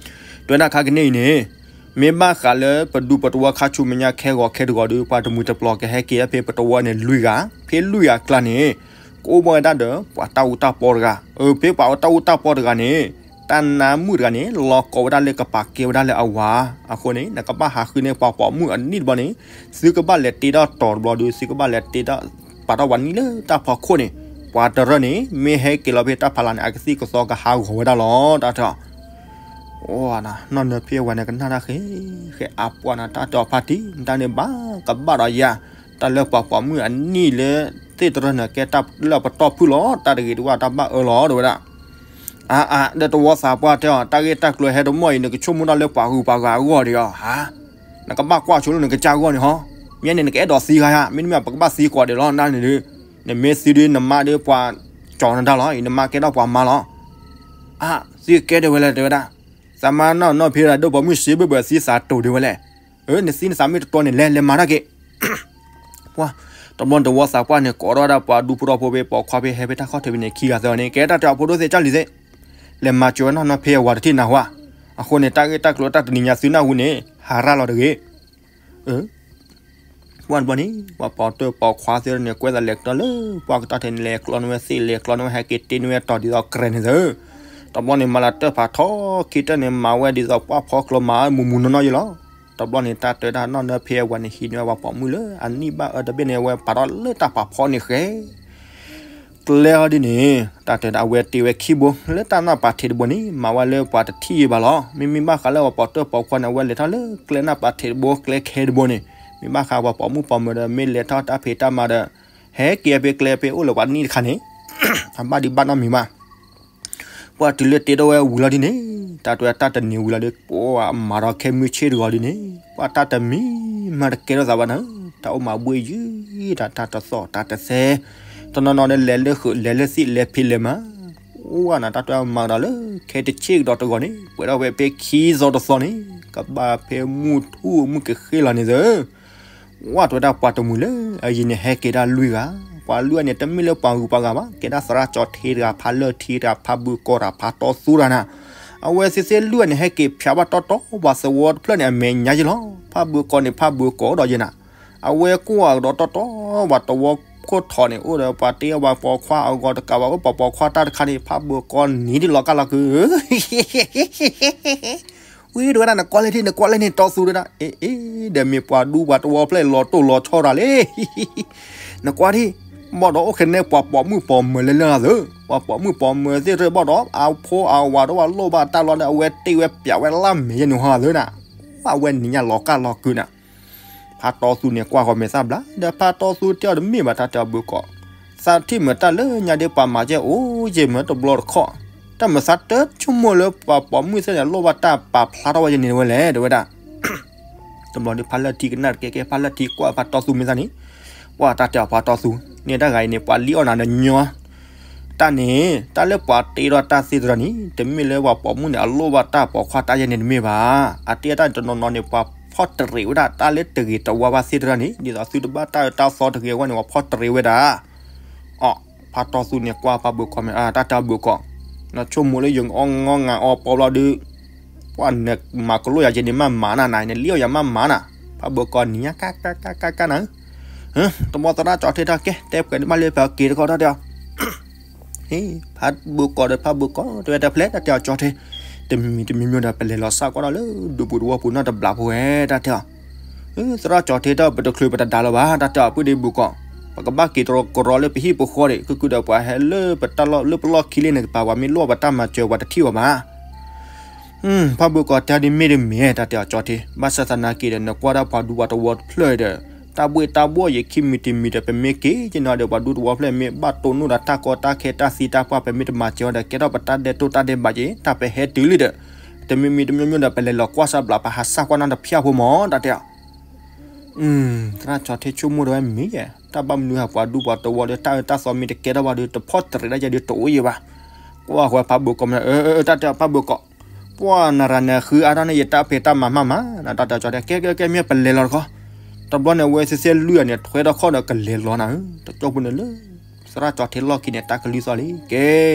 တဲဝဲဒၣ်ခါကန့ၢ်အံၤန့ၣ် မ့ၢ်ဘၣ်ဃးလၢပဒူပတဝီခါဆူမဲာ်ညါခဲဂီၤခဲတဂီၤဒီး ပှၤတမှံၤတပျီၤကဟဲက့ၤဖဲပတဝီန့ၣ်လွံၢ်ဂၤ ဖဲလွံၢ်ဂၤအကျါန့ၣ် ကအိၣ်ဘၣ်ဝဲဒၣ်ဒီး ပှၤတၢ်အူတၢ်ပီတဂၤ အဖဲပှၤတၢ်အူတၢ်ပီတဂၤန့ၣ် တၢ်နါမုၣ်တဂၤန့ၣ် လီၤကိးဝဲဒၣ်လၢကပာ်ကဲဝဲဒၣ်လၢအဝၤ အဃိန့ၣ် နကဘၣ်ဟးဃုန့ၢ်ပှၤပိာ်မုၣ်အနံၣ်တဘျီန့ၣ် သုကဘၣ်လဲၤတ့ထီၣ်တီၤတဘျီဒီး သုကဘၣ်လဲၤတ့ထီၣ်ပာ်ထီၣ်ပှၤနံၣ်လၢတၢ်ဖီခိၣ်န့ၣ် ပှၤတရၢန့ၣ် မ့ၢ်ဟဲက့ၤလီၤဖဲတၢ်ဖးလၢ်န့ၣ် အကသံၣ်ကသီကဟးဂီၤဝဲဒၣ်လီၤ တၢ်တဲအီၤ အိ နီၢ်နၢဖံအဝၤန့ၣ် ကနၣ်တၢ်ဃဲ ဃဲအါပှၢ်နၤ တၢ်တဲအီၤဖါတံၢ် နတၢ်န့ၣ်ဘၣ်ကဘၣ်ဒီးယၤ တၢ်လၢပှၤပိာ်မုၣ်အနံၣ်လၢ သ့ၣ်တရၢန့ၣ် ကဲတၢ်လၢပတီၢ်ဖုၣ်လီၤ တၢ်တဂ့ၤတဝၣ်တၢ်ဘၣ်အၢလီၤ တဲဝဲဒၣ် အါအါ ဒီးတဝီသးပှၢ်တဲအီၤ တၢ်ဂ့ၢ်တၢ်ကျိၤဟဲတမီၢ်အံၤ နကဆိကမိၣ်တၢ်လၢပှၤဂုၤပှၤဂၤအဂီၢ်ဒံးဧါ ဟါ နကဘၣ်ကွၢ်ဆိလၢနကစၢ်အဂီၢ်န့ၣ်ဟီ မ့ၢ်န့ၣ် နကအဲၣ်ဒိးသံဂၤဧါ မ့တမ့ၢ် ပကဘၣ်သံကိးဂၤဒဲးလီၤ နန့ၣ်ဒုး နမ့ၢ်သံဒုး နမါဒုးပှၤကၠီၤနတၢ်လီၤ အံၤနမါကဲထီၣ်ပှၤမါလီၤ အါ သံကဲဒၣ်ဝဲလဲၣ် တဲဝဲဒၣ် သးမါနီၢ်နီၢ်ဖံဒၣ်ဒိၣ်ပိာ်မုၣ်စ့ဘၢၣ်ဘၢၣ်သံသးတိၤဒံးဝဲလဲၣ် အၢ နသံနသးမ့ၢ်တတီန့ၣ် လဲၤလဲၤမၤတၢ်က့ၤ ပှၤ တဘျီတဝီသးပှၢ်န့ၣ် ကိးထီၣ်ဝဲဒၣ်ပှၤဒူဖိထီဖိဖဲပိာ်ခွါဖဲဟဲဖဲတၢ်ခီၣ်ထံးဖဲန့ၣ် ခံဂၤသၢဂၤန့ၣ် ကဲတၢ်တဲအီၤဖိဒိၣ်သ့ၣ်ကၢ်လံၤသ့ၣ် လဲၤမၤစၢၤဝဲနီၢ်နီၢ်ဖံအဝၤတထံၣ်နၢ်ဟူဧါ အဃိန့ၣ် တၢ်ဂ့ၢ်တၢ်ကျိၤတၢ်တနံၤညါသုနၢ်ဟူန့ၣ် ဟးရၣ်လီၤတဂ့ၤ အၢ ပှၤတဘျီန့ၣ် ပှၤပိာ်တၢၢ်ပိာ်ခွါသ့ၣ်န့ၣ် ကွဲးသးလဲၤကျီလၢ ပှၤကတီၢ်ထဲန့ၣ် လဲၤကျီန့ၢ်ဝဲသ့ၣ် လဲၤကျီန့ၢ်ဝဲဟဲက့ၤတ့န့ၢ်ဝဲတီၤဒ်သိးကြဲးန့ၣ်သၢ တဘျီန့ၣ် မၤလၢတၢ်ဖးထီ ခံတၢၢ်န့ၣ် မၤဝဲဒ်သိးပှၢ်ဖီကျိၤမၤမူမူနီၢ်နီၢ်ယဲလီၤ တဘျီန့ၣ် တၢ်တဲဒၣ်နီၢ်နၢဖံအဝၤန့ၣ် ဟံးန့ၢ်ဝဲပှၤပိာ်မုၣ်လၢအနံၣ်ဘၣ်အၢတဘ့ၣ်န့ၣ် အဝဲပာ်ထီၣ်လၢတၢ်ဖးဖီန့ၣ်ဃဲ ကျဲအီၤဒ်န့ၣ် တၢ်တဲဒၣ်အဝဲတ့ဝဲခံဘိ လၢတၢ်နၢ်ပာ်ထံးတဘိန့ၣ် မၤဝဲလၢပှၤတထံၣ်ယံၤဘၣ်လီၤ. မ့မ့ၢ်ဘၣ်ဃးလၢပှၤပိာ်တၢၢ်ပိာ်ခွါန့ၣ် အဝဲလဲၤထီၣ်လၢကျဲနၢ်ပာ်ထံးတဘိ ကျဲခဲတဘိန့ၣ် မ့ၢ်ဘၣ်ဃးပှၤပိာ်မုၣ်ပိာ်မၢၤဒီး မ့ၢ်လဲၤထီၣ်တၢ်ဖံးတၢ်မၤဒီး ဟဲက့ၤဖဲကျဲဖဲအိၣ်လၢပှၤနံၣ်တခါန့ၣ် အဘၣ်ဒံးဘၣ်နီတမံၤဘၣ် ပှၤတုၤလၢတ့ထီၣ်ဝဲဝံၤလီၤဒ်န့ၣ် တၢ်တဲတၢ်တနံၤဝံၤလီၤဒီး ပှၤမၤဒီးခဲမုၢ်ဆ့ၣ်တဂီၤဒ်န့ၣ် ပှၤတၢ်တမံၤမၤတကဲထီၣ်သးဘၣ်န့ၣ် တၢ်အိၣ်မၤဘှ့ၣ်ယုၢ်တၢ် တၢ်တသီၣ်တၢ်တသဲ တနီၤနီၤန့ၣ် လဲၤလၢဃုာ်လဲၤလၢသံၣ်လဲၤဖံးလဲၤမၤ အိၣ်ဝဲန့ၣ် တၢ်တဲမၤဒီးလၢ ခဲတဆ့ကဒီးတဂီၤန့ၣ် ပှဲၤထီၣ်ဝဲဖဲခံသီတသီန့ၣ် ကဘၣ်ဖဲမုၢ်ထူၣ်မုၢ်ကဃ့ၢ်လီၤန့ၣ်သၢ ဝဲတဲဝဲဒၣ်ပှၤတမှံၤလၢအယံၤန့ၣ် ဟဲက့ၤဒၣ်လွံၢ်ဂၤ, ပှၤလွံၢ်ဂၤန့ၣ် တမ့ၢ်လၢပှၤဂုၤပှၤဂၤဘၣ်, ကဲဒၣ်သရၣ်ကၠီထံတဂၤ, ဖးလၢၢ်ထံတဂၤ, ဖးဘုကီၢ်တဂၤ, ဖးတီသူတဂၤန့ၣ်, အဝဲသ့ၣ်သ့ၣ်လွံၢ်ဂၤန့ၣ် ဟဲက့ၤဖျါဘၣ်တီတီပှၤသဝီတဖျၢၣ်န့ၣ် အမဲာ်ညါယဲလီၤ. ဖးဘုကီၢ်န့ၣ် ဖးဘုကီၢ်ဒီးယဲန့ၣ်, အဝဲကွၢ်ကဒီးတီတီပှၤသဝီ ခိၣ်ထီၣ်န့ၣ် အိၣ်ဒီးပှၤတ့အီၣ်ပှၤပိာ်ခွါအဂီၤတကးဘၣ် အိၣ်ပှၤပိာ်ခွါတၢ်တခါန့ၣ် ဖးဘိးကီးနံၤဒ်လီၤကၢ်လီၤကုာ် ဝံၤတဝဲဒၣ် နကွၢ်လၢထံၣ် နကွၢ်လၢန့ၣ် တီသူဒၣ် အ့ အ့ ဒီးမ့ၢ်ပှၤဒူပှၤတဝီဖျဲၣ်လီၤတိၢ်လီၤဆီတၢ်လံ နကွၢ်ထံၣ် ဘၣ်ဒီးအိၣ်ခဲန့ၣ် ပှၤပိာ်မုၣ်ပိာ်မၢၤလၢလၢသၢ ပှၤပိာ်မုၣ်ပိာ်မၢၤသ့ၣ်တဖၣ်ဘၣ်ဒီး အဖိအဝၤတအိၣ်ဘၣ်လိၣ်ဘၣ်တၢ်လီၤဒီး အဝဲတ့ဝဲပၠးဝဲလၢမဲာ်ယဲန့ၣ်ဟီသၢနၤ အဝဲနံၤညါလီၤကၢ်လီၤကုာ်နၤ ဖးတီသူန့ၣ် ကွၢ်ဃီၤမဲာ်သၣ်ဘျါ ဒီးဖးတီသူတဲအီၤတမ့ၢ်ဘၣ် တၢ်တဲအီၤဘုးကီး သးထံၣ်မ့ၢ်တၢ်လၢညါဒ်ပှၤမၤကဲအိၣ်ယဲၢ်မ့ၢ်တဘျီတခီၣ် တၢ်မၤသးတဆိကမိၣ်လၢပှၤပိာ်မုၣ်သ့ၣ်န့ၣ် လိၣ်ဘၣ်တၢ်ပာ်ဖျါထီၣ်ဝဲယဲန့ၣ်ဝဲလဲၣ် တဲဝဲဒၣ် တဘျီဒ်ဖးလၢထံကနၣ်တကဲကဲ ဖးလၢထံကွၢ်ဖးတီသူမဲာ်သၣ်န့ၣ် ပှၤတၢ်တဲအီၤဖးတီသူ န့ၣ်တၢ်ဂၤအံၤန့ၣ် ပှၤလံၣ်အီၣ်နၤဒီးညီ တၢ်န့ၣ် တၢ်လၢပှၤတ့ထီၣ်တၢ်သ့ၣ်တဖၣ်န့ၣ် တမ့ၢ်လၢပှၤပိာ်မုၣ်န့ၣ် အလိၣ်ဘၣ်တၢ်ပိာ်ခွါတၢ်ယဲန့ၣ်တမ့ၢ်ဘၣ်. အတ့တၢ်တနီၤနီၤန့ၣ် ပှၤဖီၣ်တရံးဝဲဒၣ်တၢ်လၢတဂ့ၤတဝါဘၣ်သ့ၣ်တဖၣ်န့ၣ် ဒ်သိးသုတဘၣ်တၢ်အၢတၢ်သီတဂ့ၤအဂီၢ်န့ၣ် ပှၤဖီၣ်တရံးဝဲဒၣ် အီ ဖးတီသူန့ၣ်ကွၢ်ဖးဘိးကီးမ့ၢ် တၢ်တဲအီၤဘိးကီး နဆိကမိၣ်လၢယအီၣ်ငီၢ်ငါအီပီဘျီဒုး ပှၤနမၤကလိယၤယဲန့ၣ် မ့ၢ်မၤနၤနၤ နလံၣ်အီၣ်ယၤမ့ၢ်မၤနၤ ဖးဘိးကီးနံၤညါ ကကကကကနၤ တဘျီသရၣ်ကၠီထ့တၢ်ကဲ တဲပှဲၤဒ်မးလၢပက့ၤတခီတၢ်တဲအီၤ ဖးဘိးကီးဒီးဖးဘိးကီး တဲဝဲတဖျဲၣ် တၢ်တဲအီၤကၠီထ့ တမံၤမံၤတမံၤမံၤဒီး ပလဲၤလီၤစၢ်ကွၢ်ဒီးလၢဒူပူၤတဝီပူၤနီတဘျီဖိဝဲ တၢ်တဲအီၤ သရၣ်ကၠီထ့တၢ် ပတချုးပတဒါလၢၤဘၣ် တၢ်တဲအီၤ ပုၢ်ဒ့ဘိးကီး ပကဘၣ်က့ၤတရီကရီလၢပဟံၣ်ပဃီဒံး ကကုာ်ဒီးပှၤဟဲလၢပတၢ်လီၢ်လၢပလီၢ်ခံလံန့ၣ် ကပၤပှၤမ့ၢ်လိၣ်ပတၢ်မၤစၢၤပှၤတထံၣ်ဘၣ်ဘၣ် ဖးဘိးကီးတဲဒ်မ့ၢ်တမ့ၢ် တၢ်တဲအီၤကၠီထ့ ဘၣ်ဆၣ်သနာ်က့ဒီး နကွၢ်ဒၣ်ပှၤဒူပှၤတဝီတဖျၢၣ်ဒီး တၢ်ဘှ့ၣ်တၢ်ဘှီၣ်ယခံမံၤတမံၤဒီး ပမ့ၢ်က့ၤက့ၤနီၤဒီး ပှၤဒူတဝီဖျၢၣ်မ့ၢ်ဘၣ်တိၢ်နီၣ်ဒီးတၢ်ကီတၢ်ခဲတၢ်သံတၢ်ပှၢ် ပမ့ၢ်တမၤစၢၤအီၤဒီး ကဲထီၣ်ပတၢ်ဒဲးတိၢ်တၢ်ဒဲးဘးက့ၤ တၢ်ပဟဲတုၤလံဒီး တမံၤမံၤတမံၤမံၤဒီး ပလဲၤလီၤကွၢ်စၢ်ဘျး ပဟးစၢ်ကွၢ်နီတဖၣ်ဖိမး တၢ်တဲအီၤ သရၣ်ကၠီထ့ဆိကမိၣ်ဒီးဝဲမ့ၢ်ယဲ တၢ်ဘၣ်မနုၤဟးပှၤဒူပှၤတဝီဒီး တၢ်အၢတၢ်သီမ့ၢ်တကဲထီၣ်ဘၣ်ဒီး တဖီၣ်တရံးဒၣ်ယဲဒီးတအိၣ်ယဲဘၣ် ကွၢ်ဃီဖးဘိးကီးမ့ၢ် တၢ်တဲအီၤဖးဘိးကီး ပှၤနရၤနဃုအါထီၣ်န့ၣ် ယတၢ်ဖံးတၢ်မၤမးမး တၢ်တဲအီၤကၠီထ့ ကဲကဲကဲ မ့ၢ်ပလဲၤလီၤတခီ တဘျီန့ၣ် ဝဲသ့ၣ်သ့ၣ်လွံၢ်အန့ၣ် ထွဲထီၣ်ခီၣ်ဒီးကလဲၤလီၤနၤဧၢ တကၠီပူၤန့ၣ်လၢ သရၣ်ကၠီထ့လီၢ်ခံန့ၣ် တၢ်ကလုၢ်သီၣ်လံ ကဲ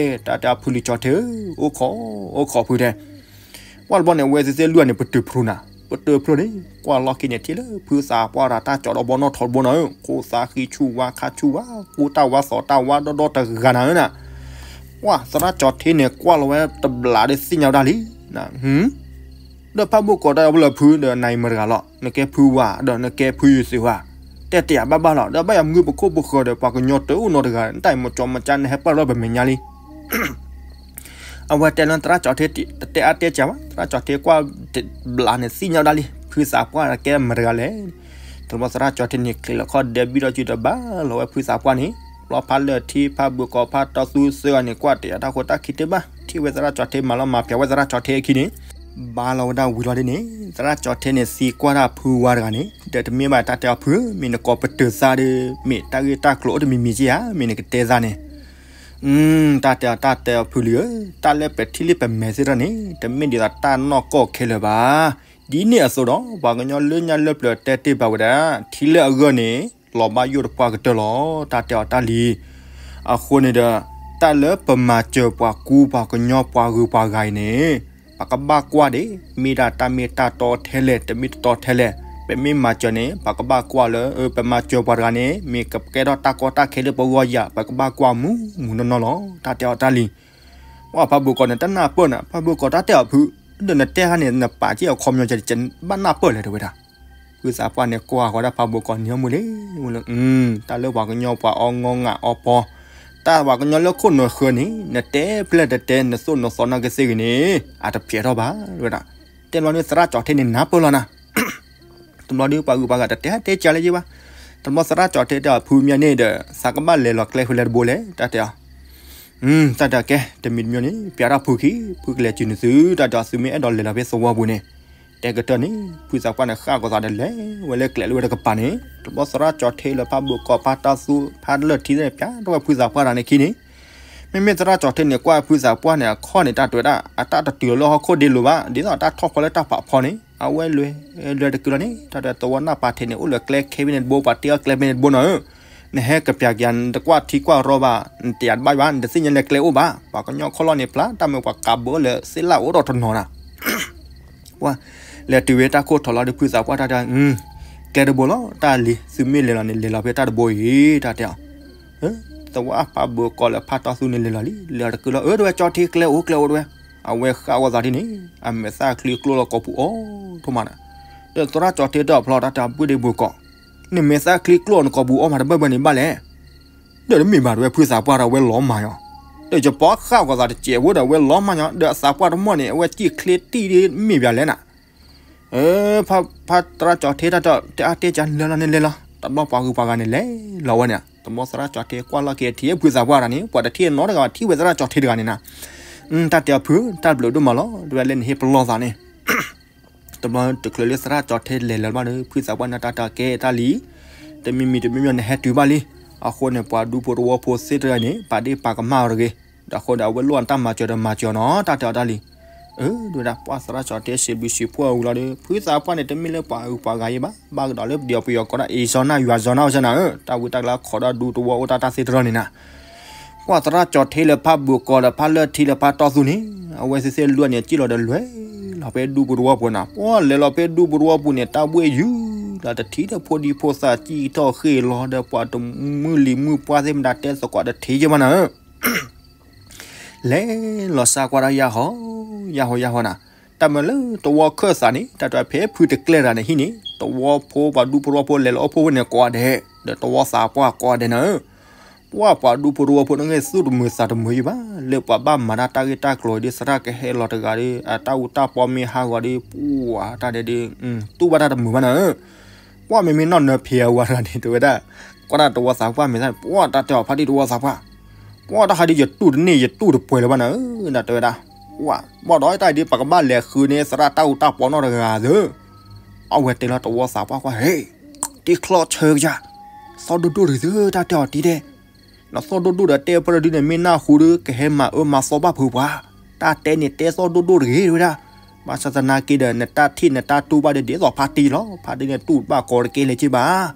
တၢ်တဲအီၤဖုလံၤကၠီထ့ဧၢ အိၣ်ခိး အိၣ်ခိးဖုတဲ ကွၢ်တဘျီန့ၣ် ဝဲသ့ၣ်သ့ၣ်လွံၢ်အန့ၣ် ပတုာ်ဖျိနၤ ပတုာ်ဖျိန့ၣ် ကွၢ်လီၢ်ခံန့ၣ် ထံၣ်လၢဖုသးပှၢ်တၢ်ကၠီဒီဘီနီၣ်ထီတဘိနၤဧၢ ခိၣ်သးဃံဆူၣ်ဝါခါဆူၣ်ဝါ ကူတၢ်ဝါသီၣ်တၢ်ဝါဒီဒီတဂၤနၤဧၢနၤ ကွၢ်သရၣ်ကၠီထ့န့ၣ် ကွၢ်လီၤဝဲတဘျးဒီးသ့ၣ်ညါဝဲဒၣ်လံ ဒီးဖးဘိးကီးတၢ်အီၤဖဲလဲၣ်ဖု ဒီးနၤအံၤမတၤတဂၤလီၤ နကဲဖုဝါ ဒီးနကဲဖုယုၢ်သ့ၣ်ဝါ တဲတယာ်ဘၣ်ဘၣ်လီၤ ဒီးဘၣ်ယၤမုၢ်ပခိၣ်ပဃၢၤဒီး ပှၤကညီတအိၣ်နီတဂၤ တၢ်အံၤမကၠီမကၠါ နဟဲပာ်လီၤပမဲာ်ညါလံ အဝဲတဲလၢသရၣ်ကၠီထ့ တတဲအါတဲစှၤဘၣ် သရၣ်ကၠီထ့ကွၢ်တဘျးန့ၣ် သ့ၣ်ညါဝဲဒၣ်လံ ဖုသးပှၢ်ကဲမတၤတဂၤလဲၣ် တဘျီသရၣ်ကၠီထ့န့ၣ် ကျဲၤလီၤခီၣ်ဒဲးဘံထီၣ်စုတဘၣ်လီၤဝဲဖုသးပှၢ်န့ၣ် ဘျီဖးလၢာ်ထံဖးဘိးကီးဖးတီသူသၢဂၤန့ၣ် ကွၢ်တယာ်တၢ်ဃိတၢ်ခံးတဘၣ် ထံၣ်ဝဲသရၣ်ကၠီထ့မၤလီၤမၤပျီဝဲသရၣ်ကၠီထ့အခံန့ၣ် ဘါလီၤဝဲဒၣ်ဝံၤလီၤဒ်န့ၣ် သရၣ်ကၠီထ့န့ၣ်သံကွၢ်တၢ်ဖုဝါတဂၤန့ၣ် ဒီးတမ့ၢ်ဘၣ်တၢ်တဲအီၤဖု မ့ၢ်နကိးပတုာ်သးဒီး မ့ၢ်တၢ်ဂ့ၢ်တၢ်ကျိၤအိၣ်တမံၤမံၤက့ဧါ မ့ၢ်နကတဲသးန့ၣ် တၢ်တဲအီၤတၢ်တဲအီၤဖုလံၤဧၢ တၢ်လၢပထံၣ်လၢပမဲာ်သ့ၣ်တဖၣ်န့ၣ် တမ့ၢ်ဒ်သိးတၢ်နီၢ်ကီၢ်ခဲလၢာ်ဘၣ် ဒ်န့ၣ်အသိးဒီး ပှၤကညီလၢညါလၢပျၢၤတဲတ့ၢ်ဘၣ်ဝဲဒၣ် ထံလၢအဂၢၢ်န့ၣ် လီၤဘၣ်ယိၣ်တပှၢ်ကတၢၢ်လီၤ တၢ်တဲအီၤတၢ်လံၤ အဃိန့ၣ်ဒီး တၢ်လၢပမၤစၢၤပှၤကူပှၤကညီပှၤဂုၤပှၤဂၤအံၤန့ၣ် ပကဘၣ်ကွၢ်ဒံး မ့ၢ်ဒၣ်တၢ်မ့ၢ်တၢ်တီထဲလဲၣ် တမ့ၢ်တတီထဲလဲၣ် ပမ့ၢ်မၤစၢၤန့ၣ် ပကဘၣ်ကွၢ်လၢ ပမၤစၢၤပှၤတဂၤန့ၣ် မ့ၢ်ကကဲထီၣ်တၢ်ကီတၢ်ခဲလၢပဂီၢ်ယၤ ပကဘၣ်ကွၢ်မူမူနီၢ်နီၢ်လီၤ တၢ်တဲအီၤတၢ်လံၤ ပှၤဖးဘိးကီးန့ၣ် တနၢ်ပၢၢ်နၤ ဖးဘိးကီးတၢ်တဲအီၤဖု ဒီးနတဲဟါန့ၣ် နပာ်က့ၤအခီပညီကဲ ဘၣ်နၢ်ပၢၢ်လဲၣ်တဲဝဲဒၣ် ဖုသးပှၢ်န့ၣ် ကွၢ်ဃီၤဒၣ်ဖးဘိးကီးန့ၣ်မူလံ မူလၢ တၢ်လၢပှၤကညီပှၤအီငီငးအီပီ တၢ်ပှၤကညီလၢခိၣ်နူာ်ဃၢၤန့ၣ် နတဲဖျဲၣ်တတဲ နသိၣ်နသီနာ်က့သ့ၣ်ဂ့ၤန့ၣ် အတဖျဲးထီၣ်ဘၣ်ဝဲဒၣ် တဲဘျီန့ၣ် သရၣ်ကၠီထ့န့ၣ် နၢ်ပၢၢ်လီၤနၤ တဘျီဒုးပှၤဂုၤပှၤဂၤတတဲတဲကၢ်လၢယ့ၢ်ဘၣ် တဘျီသရၣ်ကၠီထ့တဲအီၤဖုမၠါန့ၣ်ဒီး သးကဘၣ်လဲၤလီၤကျဲဖဲလဲၣ်တဘိလဲၣ် တၢ်တဲအီၤ တၢ်တဲအီၤကဲ တမံၤတမံၤန့ၣ် ပျးတၢ်ဖုခံ ဖုကလဲၤစုနသု တၢ်တဲအီၤ သုမ့ၢ်အဲၣ်ဒိးလဲၤလီၤဖဲသဝီပူၤန့ၣ် တဲကတၢၢ်န့ၣ် ဖုသးပှၢ်န့ၣ် ဃၣ်ကီၤသးဒီးလဲၤဝဲလၢကျဲလၢဝဲတကပၤန့ၣ် တဘျီသရၣ်ကၠီထ့လၢဖးဘိးကီးဖးတီသူ ဖးလၢာ်ထံသ့ၣ်န့ၣ် ပျးထီၣ်ဝဲဖုသးပှၢ်တဂၤန့ၣ်ခံန့ၣ် မ့မ့ၢ်သရၣ်ကၠီထ့န့ၣ် ကွၢ်ဖုသးပှၢ်န့ၣ် အခီၣ်န့ၣ် တၢ်တဲဝဲဒၣ် အတၢ်တတုၤလၢဟီၣ်ခိၣ်ဒ့လိၤဘၣ် ဒ်သိးတၢ်ထီၣ်ဖီလၢတၢ်ဖးဖီန့ၣ် အဝဲလဲၤ လဲၤတကုာ်လီၤန့ၣ် တၢ်တဲသဝီနၢ်ပာ်ထံးန့ၣ် အိၣ်လၢကျဲခဲဖဲန့ၣ်တဘိ ပှၤတ့အီၣ်ကျဲဖဲန့ၣ်တဘိနီၤဧၢ နဟဲကပျးက့ၤ နတကွၢ်ထံကွၢ်ရီဘၣ် နတယာ်တဘၣ်ဘၣ် နတသ့ၣ်ညါလၢကျဲအိၣ်ဘၣ် ပှၤကညီခီၣ်လီၢ်န့ၣ်ဖျါ တၢ်မ့ၢ်ပှၤကးဘၢလၢသ့ၣ်လၣ်အိၣ်ဒီးတနီၤနၤ ပှၤ လဲၤတုၤဝဲတၢ်ခိၣ်ထီၣ်လီၤဒီးဖုသးပှၢ်တၢ်တဲ ကျဲတဘိလီၤ တၢ်လံၤ သုမ့ၢ်လဲၤလီၤန့ၣ် လဲၤလီၤဖဲတၢ်တဘိအံၤ တၢ်တဲအီၤ သဝီဖးဘုးကီးလၢဖးတီၢ်သူန့ၣ်လဲၤလီၤလံ, လဲၤတကုာ်လီၤ အၢ တဲဝဲ ကၠီထ့ကျဲအိၣ် ကျဲအိၣ် တဲဝဲ. အဝဲဃၣ်ဝဲသးဒ်န့ၣ် အမဲာ်သၣ်ချံကျိလီၤကိာ်ပူၤအိၣ်ထီၣ်မးနၤ. ဒီးသရၣ်ကၠီထ့တဲအီၤ ဖျီတၢ်တဲအီၤ ဘုဒ့ဘိကီး, နမဲာ်သၣ်ချံကျိနကိာ်ပူၤအိၣ်မးတဘၣ်ဘၣ်န့ၣ်ဘၣ်လဲၣ်. ဒီးတမ့ၢ်ဘၣ် တဲဝဲ ဖုသးပှၢ်ဒီး အဝဲလီၤမၢ်ညီ, ဒီးယပီဃၣ်ဝဲသးတစဲးဖိဒီး အဝဲလီၤမၢ်ညီ, ဒီးအသးပှၢ်တမီၢ်န့ၣ် အဝဲစံၣ်ချ့တံၢ်ဒ်မ့ၢ်ဘၣ်လဲၣ်နၤ. ဖးသရၣ်ကၠီထ့တၢ်တဲအီၤ တဲအါတဲကလဲၤလီၤန့ၣ်လဲၤလီၤ. တဘျီပှၤဂုၤပှၤဂၤန့ၣ်လဲၤလီၤဝဲန့ၣ်, တဘျီသရၣ်ကၠီထ့ကွၢ်လီၤက့ၤထံၣ်ဖုသးပှၢ်တဂၤန့ၣ် ပှၤတထံၣ်နီတဂၤဘၣ် ထံၣ်ဝဲသရၣ်ကၠီထ့တဂၤန့ၣ်နၤ. တၢ်တဲအီၤ ဖု တၢ်ဘျုးဒိၣ်မးလီၤ တဲဝဲ လၢနဟ့ၣ်ပလီၢ်သးန့ၣ်. တဘျီတချုးလၢသရၣ်ကၠီထ့လဲၤလၢၤဘၣ်ဒီး ဖုသးပှၢ်န့ၣ် တၢ်တဲအီၤ ကဲတၢ်လံ, တမံၤမံၤတမံၤမံၤန့ၣ် ဟဲတုၤဘၣ်လံ. အဃိန့ၣ် ပှၤဒူဖိတဝီဖိသ့ၣ်တဖၣ်န့ၣ် ပာ်ဒ့ၣ်ပာ်ကမၣ်အီၤတဂ့ၤ. ဒီးအဃိဒီး အဝဲလိၣ်အတၢ်မၤစၢၤဒီးမၤစၢၤနီၤ တၢ်တဲအီၤတၢ်လံ. အၢ ဒ်ဝဲဒၣ် ပှၤသရၣ်ကၠီထ့စံးဘျုးစံးဖှိၣ်အဝံၤလီၤဒီး ဖုသးပှၢ်န့ၣ် တမ့ၢ်လၢပှၤအုးပှၤဂၤယံၤဘၣ်, ဘၣ်ကဒီးလၢပဒံးပယီၤကိးဒၣ် အ့ၣ် စီၤနၢ်ယွၤ စီၤနၢ်အိၣ်စဲနၤဧၢ, တၢ်ဝံတၢ်ကလၢခိးဒီးဒူတဝီအိၣ်တၢ်တၢ်သ့တရီန့ၣ်နၤ. ပှၤသရၣ်ကၠီထ့လၢဖးဘုးကီးဒီး ဖးလၢထံလၢဖးတီၢ်သူန့ၣ် အဝဲသ့ၣ်သ့ၣ်လွံၢ်န့ၣ် စံၣ်လီၤဒီးလဲၤလီၤဖဲဒူပူၤတဝီပူၤနၤ. ပှၤလဲၤလီၤဖဲဒူပူၤတဝီပူၤန့ၣ် တၢ်ဘှ့ၣ်ယုၢ်လီၤ တထံၣ်ဒီးဖိဒံဖိသၣ် စံၣ်ထီၣ်ဃ့ၢ်လီၤဒီး ပှၤတမုၢ်လံၤမုၢ်ပှၢ်သ့ၣ်မတၤတဲသကိးတထံၣ်က့ၤဘၣ်နၤဧၢ. လဲၤလီၤစၢ်ကွၢ်တၢ်ယၢ်ဟီ ယၢ်ဟီ ယၢ်ဟီနၤ. တၢ်မၤလၢတဝီခၢၣ်သးန့ၣ် တၢ်တဲဖဲဖုတကျဲတဂၤန့ၣ်ဟံၣ်န့ၣ် တဝီဖိပှၤဒူဖိတဝီဖိလဲၤလီၤအိၣ်ဖှိၣ်ဝဲန့ၣ်ကိးဂၤဒဲး, ဒီးတဝီသးပှၢ်ကိးဂၤဒဲးနၤဧၢ. ပှၤပှၤဒူဖိတဝီဖိန့ၣ်ဂ့ၤ သူၣ်တမုာ်သးတမုာ်ယံၤဘၣ်, လၢပှၤဘၣ်မၤတၢ်တၢ်ဂ့ၢ်တၢ်ကျိၤဒ်သရၣ်ကဟဲလီၤတဂၤဒီး အတၢ်အူတၢ်ပီမ့ၢ်ဟးဂီၤဒီး ပှၤတၢ်ဒဲးဒုး တူၢ်ဘၣ်တၢ်တမုာ်ဘၣ်နၤဧၢ. ပှၤမ့မ့ၢ်နီၢ်နၢဖံးအဝၤတဂၤန့ၣ် တဲဝဲဒၣ်, ကွၢ်ဒၣ်တဝီသးပှၢ်မဲာ်သၣ်န့ၣ် ပှၤတၢ်တဲအီၤဖါတံၢ်တဝီသးပှၢ်, ပှၤတၢ်ဟးဒ်ယတူၢ်တန့ၢ်ယတူၢ်တပှဲၤလၢၤဘၣ်နၤဧၢ, ဒီးတဲဝဲဒၣ်, ပှၤဘၣ်ဒီးတၢ်ဒ်ပကဘၣ်လဲၤဃုန့ၢ်သရၣ်တၢ်အူတၢ်ပီနီတဂၤသ့, အဝဲတဲလီၤတဝီသးပှၢ်ကွၢ် ဟ့ၣ်, တ့ချီဆၢကယၤ, သီၣ်ဒိၣ်ဒိၣ်တဂ့ၤသု တၢ်တဲအီၤတံၤဒဲး, နသီၣ်ဒိၣ်ဒိၣ်ဒီးတဲပရၢဒုန့ၣ် မ့ၢ်နၢ်ဟူဒီး ကဟဲမၤအၢမၤသီဘၣ်ဖုပှၤ, တၢ်တဲန့ၣ်တဲသီၣ်ဒိၣ်ဒိၣ်တဂ့ၤ တဲဝဲဒၣ်. ဘၣ်ဆၣ်သနာ်က့ဒီး နတၢ်ထံၣ်နတၢ်တူၢ်ဘၣ်ဒီး ဒ်သိးဖါတံၢ်လီၤ, ဖါတံၢ်န့ၣ်တူၢ်ဘၣ်ကိးတကဲလဲၣ်က့ဘၣ်.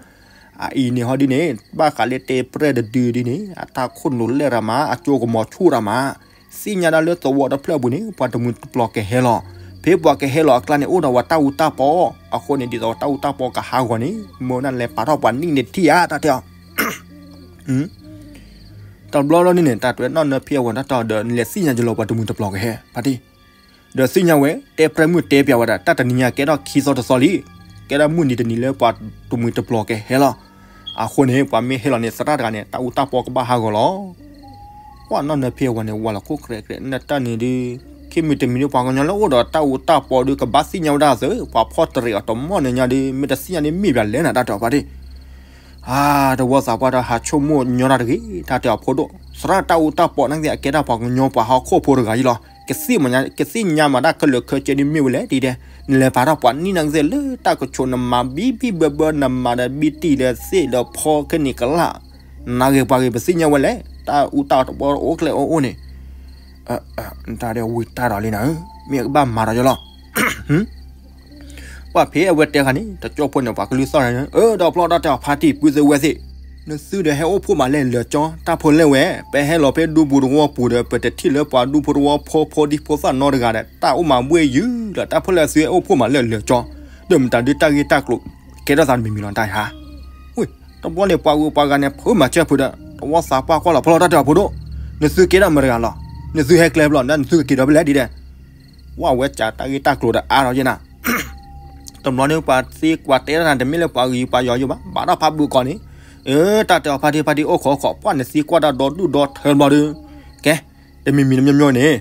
အအံၤန့ၣ်ဟီဒ်န့ၣ် ဘၣ်ဃးလၢတဲပရၢတဒုဒ်န့ၣ် အတၢ်ခိၣ်နူာ်လဲၢ်ရၤမး အကၠိကမီၤဆူၣ်ရၤမး, သ့ၣ်ညါဒၣ်လၢသဝီတဖျၢၣ်ပူၤန့ၣ် ပှၤတမှံၤတပျီၤကဟဲလီၤ, ဖဲပှၤကဟဲလီၤအကျါန့ၣ် အိၣ်ဒီးပှၤတၢ်အူတၢ်ပီ, အဃိန့ၣ် ဒ်သိးပှၤတၢ်အူတၢ်ပီကဟးဂီၤန့ၣ် မ့ၢ်ဝဲဒၣ်လဲၤပာ်ထီၣ်ပှၤနံၣ်န့ၣ်ထံၣ်ဧါ တၢ်တဲအီၤ တဘျီလီၤန့ၣ်န့ၣ် တၢ်တဲနီၢ်နၢဖံးအဝၤတၢ်တဲအီၤဒီး နလဲၤသ့ၣ်ညါယလီၤပှၤတမှံၤတပျီၤကဟဲ ဖါတံၢ်, ဒီးသ့ၣ်ညါဝဲ တဲပရၢမုၢ်တဲပျးဝဲဒၣ် တၢ်တနံၤညါကဲထီၣ်ခံသီတသီလံ, ကဲဒၣ်မုၢ်နံၤတနံၤလၢပှၤတမှံၤတပျီၤကဟဲလီၤ. အဃိန့ၣ် ပှၤမ့ၢ်ဟဲလီၤန့ၣ် သရၣ်တဂၤန့ၣ် တၢ်အူတၢ်ပီကဘၣ်ဟးဂီၤလီၤ. ပှၤနီၢ်နၢဖံးအဝၤန့ၣ် ဝၤလီၤခိၣ်ကြဲးကြဲး နတၢ်န့ၣ်ဒုး ခံမံၤတမံၤဒုး ပှၤကညီလၢအိၣ်ဒီးတၢ်အူတၢ်ပီဒုး ကဘၣ်သ့ၣ်ညါဝဲဒၣ်သု, ပှၤဖီၣ်တရံးအီၤတမီၢ်န့ၣ်ညါဒုး မ့ၢ်တသ့ၣ်ညါဒ်မ့ၢ်ဘၣ်လဲၣ်နၤ တၢ်တဲအီၤဖါတံၢ် အါ တဝီသးပှၢ်ဒီး ဟးဆိကမိၣ်ညီတၢ်တဂ့ၤ တၢ်တဲအီၤဖိဒိၣ်, သရၣ်တၢ်အူတၢ်ပီနာ်က့ အကဲဒၣ်ပှၤကညီပှၤဟီၣ်ခိၣ်ဖိတဂၤအံၤလီၤ. ကသ့ၣ်ညါမးဒၣ်ခဲလၢာ်ခဲဆ့ဒ်မ့ၢ်ဝဲလဲၣ်ဒ်ဒဲး, နလဲၤပာ်ထီၣ်ပှၤနံၣ်နာ်က့သ့ၣ်လၢတၢ်ကဆိးနမၤဘံဘံဘၢဘၢ နမၤဒီးဘံတံၢ်ဒီးသ့ၣ်ဒီးဖီခဲန့ၣ်ကလၢ်, နဂ့ၤပှၤဂ့ၤ ပသ့ၣ်ညါဝဲလဲၣ် တၢ်အူတၢ်ပီအိၣ်ကျဲအိၣ်အိၣ်န့ၣ် တၢ်ဒဲးဝံၤတၢ်ဒီးလံနၤဧၢ, မ့ၢ်ကဘၣ်မၤဒီးယလီၤ ပှၤဖဲအဝဲတဲဃာ်န့ၣ် တကၠိဖိန့ၣ် ပှၤကလုၢ်သီၣ်န့ၣ် အၢ ဒီးဖျီတၢ်တဲအီၤဖါတံၢ် ပုၢ်သ့ၣ်ဝဲၢ်သ့ၣ်, နသုဒီးဟဲအိၣ်ဖှိၣ်မးလၢလၢာ်ကၠီ, တၢ်ဖိလဲၣ်ဝဲ, ပဟဲလီၤဖဲဒူပူၤတဝီပူၤဒီး ပတထံၣ်လၢပှၤဒူဖိတဝီဖိ ဖိဒံဖိသၣ်နီတဂၤဒီး တၢ်အိၣ်မးဘှ့ၣ်ယုၢ်လီၤ, တၢ်ဖိလဲၣ်သုဟဲအိၣ်ဖှိၣ်မးလၢလၢာ်ကၠီ, ဒီးမတၤဒုးတၢ်ဂ့ၢ်တၢ်ကျိၤ ကဲထီၣ်သးတမံၤမံၤလီၤတၢ်ဟါ ဝ့ၢ် တဘျီန့ၣ် ပှၤဂုၤပှၤဂၤန့ၣ် ဖုးမၤစၢၤဖုးဒီး တဝီသးပှၢ်ကွၢ်လီၤဖီလီၤ တၢ်တဲအီၤဖိဒိၣ်, နသုကဲဒၣ်မတၤတဂၤလီၤ, နသုဟဲကျဲဖျီ နသုကက့ၤဒီးဖဲလဲၣ်ဒ်လဲၣ်, ဝဲဝဲကးတၢ်ဂ့ၢ်တၢ်ကျိၤဒီးအါထီၣ်ယဲနၤ, တဘျီန့ၣ် ပှၤသ့ကွၢ်တဲဒၣ်နၤ တမ့ၢ်လၢပှၤဂုၤပှၤယီၤယိာ်ဘၣ်, ဘၣ်ဒီးဖးဘုးကီးန့ၣ်, အၢ တၢ်တဲအီၤဖါတံၢ်ဖါတံၢ် အိၣ်ခိးခိး ပှၤနသံကွၢ်တၢ်ဒီဒူၣ်ဒီထၢတဘျီဒီး, ကဲ, တမံၤမံၤတမံၤမံၤန့ၣ်,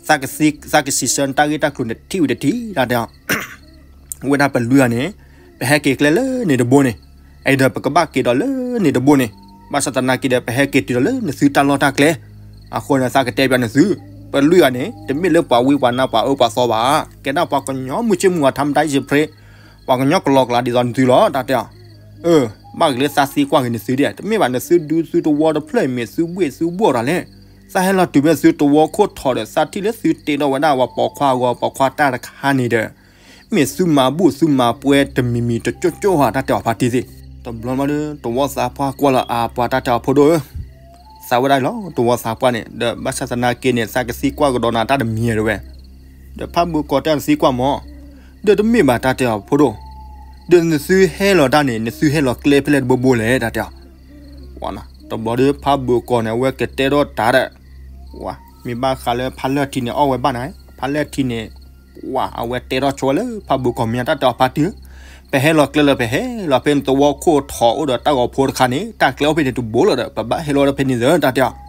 သးကစံးဆၢနတၢ်ဂ့ၢ်တၢ်ကျိၤန့ၣ် ထံၣ်ဝံၤတထံၣ် တၢ်တဲအီၤ ဝဲဒၣ်ပလွံၢ်ဂၤန့ၣ်, ပဟဲက့ၤကျဲလၢန့ၣ်တဘိန့ၣ်, အဲၣ်ဒိးပကဘၣ်က့ၤဒီးလၢန့ၣ်တဘိန့ၣ်, ဘၣ်ဆၣ်သနာ်က့ဒီး ပဟဲက့ၤတုၤဒီးလၢနသုတၢ်လီၢ်တၢ်ကျဲ, အဃိန့ၣ် သးကတဲပျးနသု, ပလွံၢ်ဂၤန့ၣ် တမ့ၢ်လၢပှၤဝံပှၤနါပှၤအၢပှၤသီဘၣ်, ကဲဒၣ်ပှၤကညီမုၢ်ဆ့ၣ်မုၢ်ဂီၤ ထါမတၤယ့ၣ်စ့ၣ်ဖရ့, ပှၤကညီကလီကလီဒ်သိးနသုလီၤ တၢ်တဲအီၤ, အၢ, ဘၣ်က့ၤလၢသးသံကွၢ်က့ၤနသုဒ်, တမ့ၢ်ဘၣ်နသုဒုးသုတဝီတဖျၢၣ်အံၤ မ့ၢ်သုဘှ့ၣ်သုဘှီၣ်တၢ်လဲၣ်, သးဟဲလီၤတုၤဖဲသုတဝီခိၣ်ထီၣ်ဒီး သးထံၣ်လၢသုတ့ထီၣ်ဝဲဒၣ်ပှၤပိာ်ခွါအဂီၤ ပိာ်ခွါတၢ်တခါန့ၣ်ဒီး, မ့ၢ်သုမၤဘူၣ်သုမၤပှဲၤတမံၤမံၤတကၠိၣ်ကၠိၣ်ဧါ တၢ်တဲအီၤဖါတံၢ်သ့ၣ်, တဘျီမးဒီး တဝီသးပှၢ်ကွၢ်လီၤအါပှၤ တၢ်တဲအီၤဖိဒိၣ်ဧၢ, သးဝဲဒၣ်လီၤ တဝီသးပှၢ်န့ၣ် ဒီးဘၣ်ဆၣ်သနာ်က့န့ၣ် သးကသံကွၢ်ကဒီးနၤတၢ်တမံၤဧါတဲဝဲ, ဒီးဖးဘုးကီးတဲနသံကွၢ်မး, ဒီးတမ့ၢ်ဘၣ် တၢ်တဲအီၤဖိဒိၣ်, ဒီးနသုဟဲလီၤတၢ်န့ၣ် နသုဟဲလီၤကျဲဖဲလဲၣ်တဘိဘိလဲၣ် တၢ်တဲအီၤ, ဝဲ တဘျီဒီးဖးဘုးကီၢ်န့ၣ် အဝဲကတဲထီၣ်တၢ်ဒီး ဝၤ မ့ၢ်ဘၣ်ဃးလၢဖးလၢၢ်ထံန့ၣ် အီၣ်ဝဲဘၣ်နၤ, ဖးလၢၢ်ထံန့ၣ် ဝၤ အဝဲတဲထီၣ်ဆိဝဲလၢဖးဘုးကီၢ်မ့ၢ် တၢ်တဲအီၤဖးတံၢ်ဧၢ, ပဟဲလီၤကျဲလၢပဟဲလီၤဖဲန့ၣ် သဝီခိၣ်ထီၣ်အိၣ်ဒီးတၢ်ဂီၤဖိတခါန့ၣ် တၢ်ကျဲအိၣ်ဖဲန့ၣ်တဘိလီၤဒီး ပဘၣ်ဟဲလီၤဒီးဖဲန့ၣ်သၢ တၢ်တဲအီၤ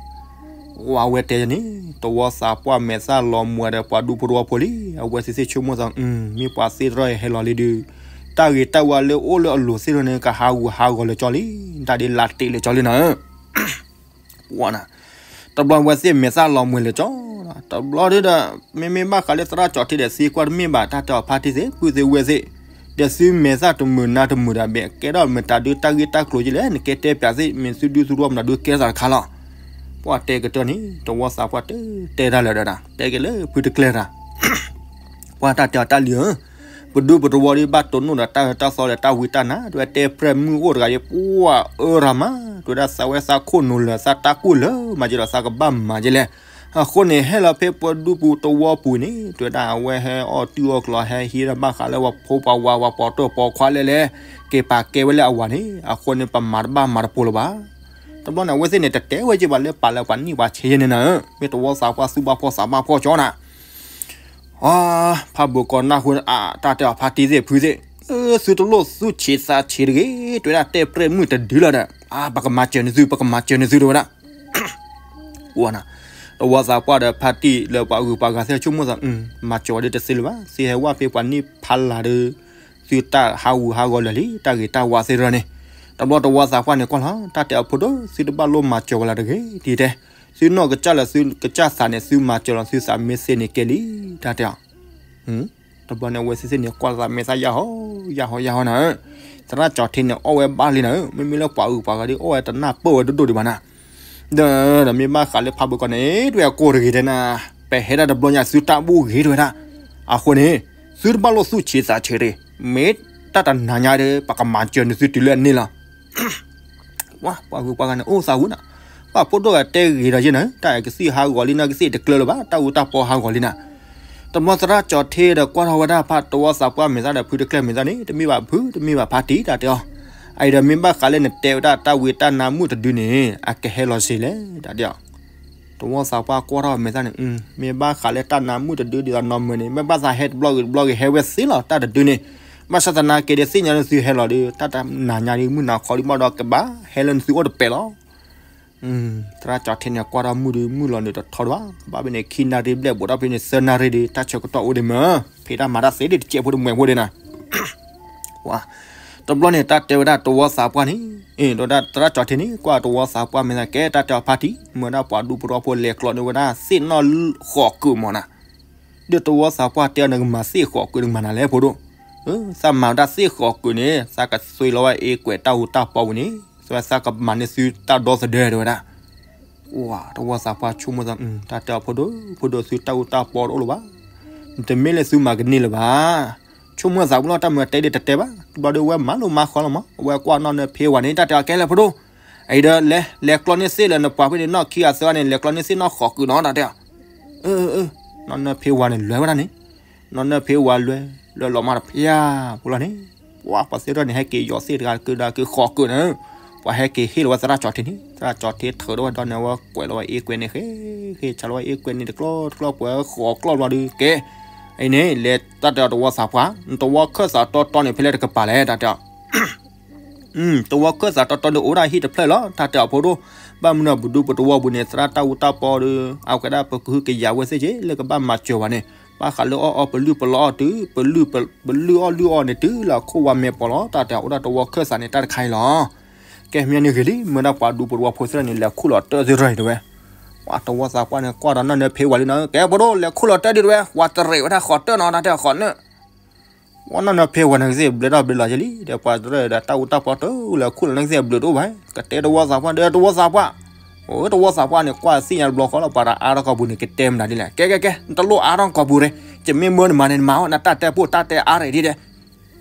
ဝၤ အဝဲတဲန့ၣ် သဝီသးပှၢ်မဲာ်သၣ်လီၤမှဲၤဒီးပှၤဒူဖိတဝီဖိလံ, အဝဲသ့ၣ်သ့ၣ်ဆိကမိၣ်သး မ့ၢ်ပှၤသ့ၣ်တဖၣ်အံၤဟဲလီၤလံဒီး တၢ်ဂ့ၤတၢ်ဝါလၢအိၣ်လၢအလိၤသ့ၣ်တဖၣ်န့ၣ် ကဟးဂူာ်ဟးဂီၤလၢၤကၠီလံ, တၢ်ဒ်လၢတ့ၢ်လၢၤကၠီလံနၤဧၢ ဝၤနၤ, တဘျီဝဲသ့ၣ်မဲာ်သၣ်လီၤမှဲၤလၢၤကၠီ, တဘျီဒီး မ့မ့ၢ်ဘၣ်ဃးလၢသရၣ်ကၠီၤထံဒီးသံကွၢ်တမ့ၢ်ဘၣ် တၢ်တဲအီၤဖါတံၢ်သ့ၣ် ပုၢ်သ့ၣ်ဝဲၢ်သ့ၣ်, ဒီးသုမဲာ်သၣ်တမုာ်နါတမုာ်ဒီး ဘၣ်ကဲထီၣ်မတၤဒုးတၢ်ဂ့ၢ်တၢ်ကျိၤယလဲၣ် နကဲတဲပၠးသ့ၣ် မ့ၢ်သုဒုသုထီၣ်မတၤဒုးကဲသးတခါလီၤ. ပှၤတဲကတၢၢ်န့ၣ် တဝီသးပှၢ်တတဲတၢ်လၢၤဒီး တဲက့ၤလၢဖုတကျဲတၢ် ပှၤတၢ်တဲအီၤတၢ်လံၤဧၢ, ပဒူပတဝီဒ်ဘၣ်တိၢ်နီၣ်ဒီးတၢ်အၢတၢ်သီဒီးတၢ်ဝံတၢ်နါ တဲဝဲတဲပြဲၢ်မုၣ်အိၣ်တဂၤယဲ ပှၤအၢရၤမး တဲဝဲဒၣ်သးဝဲသးခိၣ်နူာ်လၢာ်သးတၢ်ကူၣ်လၢာ်မၤက့ၤဒီးသးကဘၣ်မၤက့ၤလဲၣ်. အဃိန့ၣ် ဟဲလီၤဖဲပဒူပူၤတဝီပူၤန့ၣ် တဲဝဲဒၣ်အဝဲဟဲအီၣ်တုၤအီၣ်ကျီ ဟဲဟံးဒီးဘၣ်ဃးလၢပှၤဖိပှၤဝၤ ပှၤပိာ်တၢၣ်ပိာ်ခွါလဲၣ်လဲၣ် က့ၤပာ်ကဲဝဲလၢအဝၤန့ၣ် အဃိန့ၣ် ပမၤတဘၣ်မၤတပိၤလၢၤဘၣ်. တဘျီန့ၣ် အဝဲသ့ၣ်န့ၣ် တတဲဝဲက့ၤဘၣ်လၢပာ်လၢပှၤနံၣ်ပှၤဆဲးယဲန့ၣ်နၤဧၢ, မ့ၢ်တဝီသးပှၢ်သူၣ်ဘၣ်ဖှီၣ်သးဘၣ်ဖှီၣ်ကၠီနၤ အါ ဖးဘိးကီးနၢ်ဟူ အါ တၢ်တဲအီၤဖါတံၢ်သ့ၣ်ဖုသ့ၣ်, သုတလိၣ်သူၣ်ဆံးသးဆံးတဂ့ၤ, တဲဝဲဒၣ်တဲပြဲၢ်မုၣ်တဒုလီၤဒီး အါ ပကမၤစၢၤန့ၢ်သု ပကမၤစၢၤန့ၢ်သု တဲဝဲဒၣ် ဝၤနၤ, တဝီသးပှၢ်ဒီးဖါတံၢ်လၢပှၤဂုၤပှၤဂၤသ့ၣ်ဆိကမိၣ်သး မၤစၢၤဝဲဒၣ်တသ့လၢၤဘၣ်, သုဟဲဝဲဖဲပှၤနံၣ်ဖးလၢ်ဒီး သုတၢ်ဟးဂူာ်ဟးဂီၤလၢာ်လံ တၢ်ဂ့ၤတၢ်ဝါသ့ၣ်တဖၣ်န့ၣ်, တဘျီတဝီသးပှၢ်န့ၣ်ကွၢ်လီၤ တၢ်တဲအီၤဖိဒိၣ် သုတဘၣ်လိၣ်မၤစၢၤဝဲလၢၤတဂ့ၤ ဒ်တဲ, သုနီၢ်ကစၢ်လၢသုကစၢ်သးန့ၣ် သုမၤစၢၤလီၤ သုသးမ့ၢ်သ့န့ၣ်ကဲလံ, တၢ်တဲအီၤ တဘျီန့ၣ် အဝဲသ့ၣ်သ့ၣ်န့ၣ် ကွၢ်သးမဲာ်သၣ်ယၢ်ဟီ ယၢ်ဟီ ယၢ်ဟီနၤဧၢ, သရၣ်ကၠီၤထံန့ၣ် အီၣ်ဝဲဘၣ်လံနၤဧၢ, မ့မ့ၢ်လၢပှၤဂုၤပှၤဂၤဒီး အီၣ်ဝဲတနၢ်ပၢၢ်ဝဲဒိၣ်ဒိၣ်ဒံးဘၣ်နၤ, ဒီး ဒီးမ့ၢ်ဘၣ်ဃးလၢဖးဘိးကီးန့ၣ် တဲဝဲကိၢ်တဂ့ၤတဲနၤ, ပဟဲဒၣ်တဘျီညါ သုတၢ်ဘူၣ်ဂ့ၤတဲဝဲဒၣ်, အဃိန့ၣ် သုတဘၣ်လိၣ်သူၣ်ဆံးသးဆံးတဂ့ၤ, မ့ၢ်တၢ်တနၤညါဒီး ပကမၤစၢၤန့ၢ်သုတုၤလၢအန့ၣ်လီၤ ဝၤ ပှၤဂုၤပှၤဂၤန့ၣ် အိၣ်သးဝံၤနၤ, ပှၤဖိဒိၣ်ဂၤတဲဂ့ၤဒီးယဲနၤ, တၢ်ကသံၣ်ဟးဂီၤလံ နီၢ်ကသံၣ်တကျၢၤလၢၤဘၣ်, တၢ်အူတၢ်ပီဟးဂီၤလံနၤ, တဘျီသရၣ်ကၠီၤထံဒီးကွၢ်ထီၣ်ဝဲဒၣ်ဖးတဝီသးပှၢ်မဲာ်သၣ်ဒီးဖုတကျဲမဲာ်သၣ်န့ၣ် တမ့ၢ်ဘၣ်ဖု တမ့ၢ်ဘၣ်ဖါတံၢ် တၢ်တဲအီၤ, အအံၤဒီးမ့ၢ်ဘၣ်ဃးလၢနတဲဝဲဒၣ်တၢ်ဝံတၢ်နါမုၣ်တဒုန့ၣ် အကဟဲလီၤစ့လဲၣ် တၢ်တဲအီၤ တဝီသးပှၢ်ကွၢ်ထီၣ်မဲာ်သၣ်န့ၣ် မ့ၢ်ဘၣ်ဃးလၢတၢ်နါမုၣ်တဒုဒ်သိးနီၢ်မၢန့ၣ် မ့ၢ်ဘၣ်သးဟဲတဘျီဂ့ၤတဘျီဂ့ၤ ဟဲဝဲသ့လီၤ တၢ်တဒုန့ၣ်, ဘၣ်ဆၣ်သနာ်က့ဒီးသ့ၣ်ညါလၢသုဟဲလီၤဒီး တၢ်တနၤညါဒီး မုၢ်နၤခီဒီး ဘၣ်ဒီးကဘၣ်ဟဲလၢနသုအိၣ်တပဲာ်လီၤ သရၣ်ကၠီၤထံန့ၣ် ကွၢ်ထီၣ်မုၢ်ဒီး မုၢ်လီၤနုာ်တထီဒံးဘၣ်, ကဘၣ်ဖဲန့ၣ်ခံနၣ်ရံၣ်ဘျဲၣ်ဘူးဒီးဖဲန့ၣ်သၢနၣ်ရံၣ်ဒီး တၢ်ဆၢကတီၢ်အိၣ်ဒံးမး, ဖံးတၢ်မၤတၢ်သ့ဒံး တစဲးဖိတမှဲးဖိဒံးနၤ ဝၤ တဘျီန့ၣ် တၢ်တဲဝဲဒၣ်တဝီသးပှၢ်န့ၣ်, အ့ ဒီးဒၣ်သရၣ်ကၠီၤထံန့ၣ် ကွၢ်တဝီသးပှၢ်မဲာ်သၣ် ကဲတၢ်တဲအီၤဖါတံၢ် မ့ၢ်ဝဲဒၣ်ပှၤဒူဖိတဝီဖိလဲၤကျီန့ၢ်ဝဲဒၣ်သ့ၣ်နီၣ်ဃိးကုာ်မးနၤ, ဒီးတဝီသးပှၢ်တဲအီၤ နကမၤသ့ၣ်ဃိးကုာ် နကမၤနၤလဲၣ်ဖိဒိၣ်, သးမၤဝဲဒၣ်သ့ၣ်ဃိးကုာ်န့ၣ် သးကသွံလီၤဝဲအ့ကွဲးတၢ်အူတၢ်ပီပူၤန့ၣ် သးကမၤန့ၢ်သုတၢ်ဒီသဒၢတဲဝဲဒၣ် ဝၤ တဝီသးပှၢ်ဆိကမိၣ်သး တၢ်တဲအီၤဖိဒိၣ် ဖိဒိၣ် သုတၢ်အူတၢ်ပီတအိၣ်လၢၤဘၣ်, တမ့ၢ်လၢသုမၤကန့ၢ်လၢၤဘၣ်, ဆိကမိၣ်သးဝံၤလီၤ တၢ်မၤတဲဒ်တတဲဘၣ် တဘျီဒီးဝဲမၤလိမၤဃီလီၤမး အဝဲကွၢ်နီၢ်နၢဖ့ဝၤန့ၣ် တၢ်တဲအီၤကဲလဲၣ်ဖိဒိၣ်, အံၤဒီး လဲၤ လဲၤကျီန့ၢ်သ့ၣ်လၢနပှၤဖဲန့ၣ် နီၢ်ခံဂၤသၢဂၤန့ၣ် လဲၤကျီန့ၢ်သ့ၣ်နီၣ်ဃိးကုာ်နီၤ တၢ်တဲအီၤ, အၢ အၢ နီၢ်နၢဖ့ဝၤန့ၣ် လဲၤဝဲဒၣ်န့ၣ် နီၢ်နၢဖ့ဝၤလဲၤ လဲၤလီၤမးတဖျါဖိလီၤန့ၣ်, ပှၤ ပှၤသ့ၣ်တဖၣ်န့ၣ် ဟဲက့ၤယီၤသ့ၣ်တဂၤကဒါက့ၤဃိးကုာ်န့ၣ်, ပှၤဟဲက့ၤဟ့ၣ်လီၤဝဲသရၣ်ကၠီၤထံန့ၣ် သရၣ်ကၠီၤထံထၢဒီးဝဲဒီးန့ၣ် အဝဲကွဲးလီၤဝဲအ့ကွဲးန့ၣ်ဃ့ ဃ့ဆါလီၤဝဲအ့ကွဲးန့ၣ်တကျီတကျီ ပှၤဃိးကျီဘျီဒီးကဲ, အံၤန့ၣ် လဲၤတၢ်တဲအီၤတဝီသးပှၢ် နတဝီခၢၣ်သးတီတီန့ၣ် ဖဲလဲၣ်တကပၤလဲၣ် တၢ်တဲအီၤ တဝီခၢၣ်သးတီတီဒီးအိၣ်ဒၣ်ဟံၣ်တဖျၢၣ်လီၤ တၢ်တဲအီၤဖိဒိၣ်, ဘၣ်မနုၤပဒူပတဝီပူၤန့ၣ် သရၣ်တၢ်အူတၢ်ပီဒီး အဝဲဒၣ်ပကဟုကယာ်ဝဲသ့ၣ်က့ၤ လၢကဘၣ်မၤစၢၤဝဲန့ၣ်, ဘၣ်ဃးလၢအီၣ်အီပလုၢ်ပလီၢ်အီၣ်တုၤ ပလုၢ် ပလုၢ်အီၣ်လုၢ်အီၣ်န့ၣ် တုၤလၢအခိၣ်ဝါမဲာ်ပီၤလီၤ တၢ်တဲအီၤ အိၣ်ဒၣ်တဝီခၢၣ်သးန့ၣ် တၢ်တခါအံၤလီၤ. ကဲမ့ၢ်န့ၣ်ဂ့ၤလံ မ့ၢ်ဒၣ်ပှၤဒူပတဝီဖိသ့ၣ်န့ၣ် လဲၤခူၣ်လီၤတၢၢ်သ့ၣ်တဖၣ်အံၤတဲဝဲ, ပှၤတဝီသးပှၢ်န့ၣ် ကွၢ်ဒီးနီၢ်နၢဖ့ဝၤလံနီၤ ကဲဖိဒိၣ် လဲၤခူၣ်လီၤတၢၢ်ဒံးတဲဝဲ ပှၤတရံးဝဲဒၣ်ဃိးတၢၢ်နီၤ တၢ်တဲဃိးနၢၣ် ဝဲနီၢ်နၢဖ့ဝၤန့ၣ်ကသ့ၣ်ဘျၢထီၣ်ဘျၢလီၤယဲလံ ဒီးပှၤတရၢၣ်ဒီးတၢ်အူတၢ်ပီတၢၢ်လၢခူၣ်လီၤန့ၣ်ကသ့ၣ်ဘျၢတအိၣ်ဘၣ်, ကတဲတဝီသးပှၢ်ဒီးတဝီသးပှၢ်, အိ တဝီသးပှၢ်န့ၣ် ကွၢ်သ့ၣ်ညါတဘျီဃီလီၤ ပှၤတအါထီၣ်ကီၢ်ပူၤန့ၣ် ကတဲမနုၤဒ်လဲၣ် ကဲကဲကဲ နတလိၣ်အါထီၣ်ကီၢ်ပူၤရ့ ယမ့ၢ်မၢနမၤန့ၣ် နမၤအီၣ် နတၢ်တဲပိၢ်တၢ်တဲအါရ့ဒ်တဲ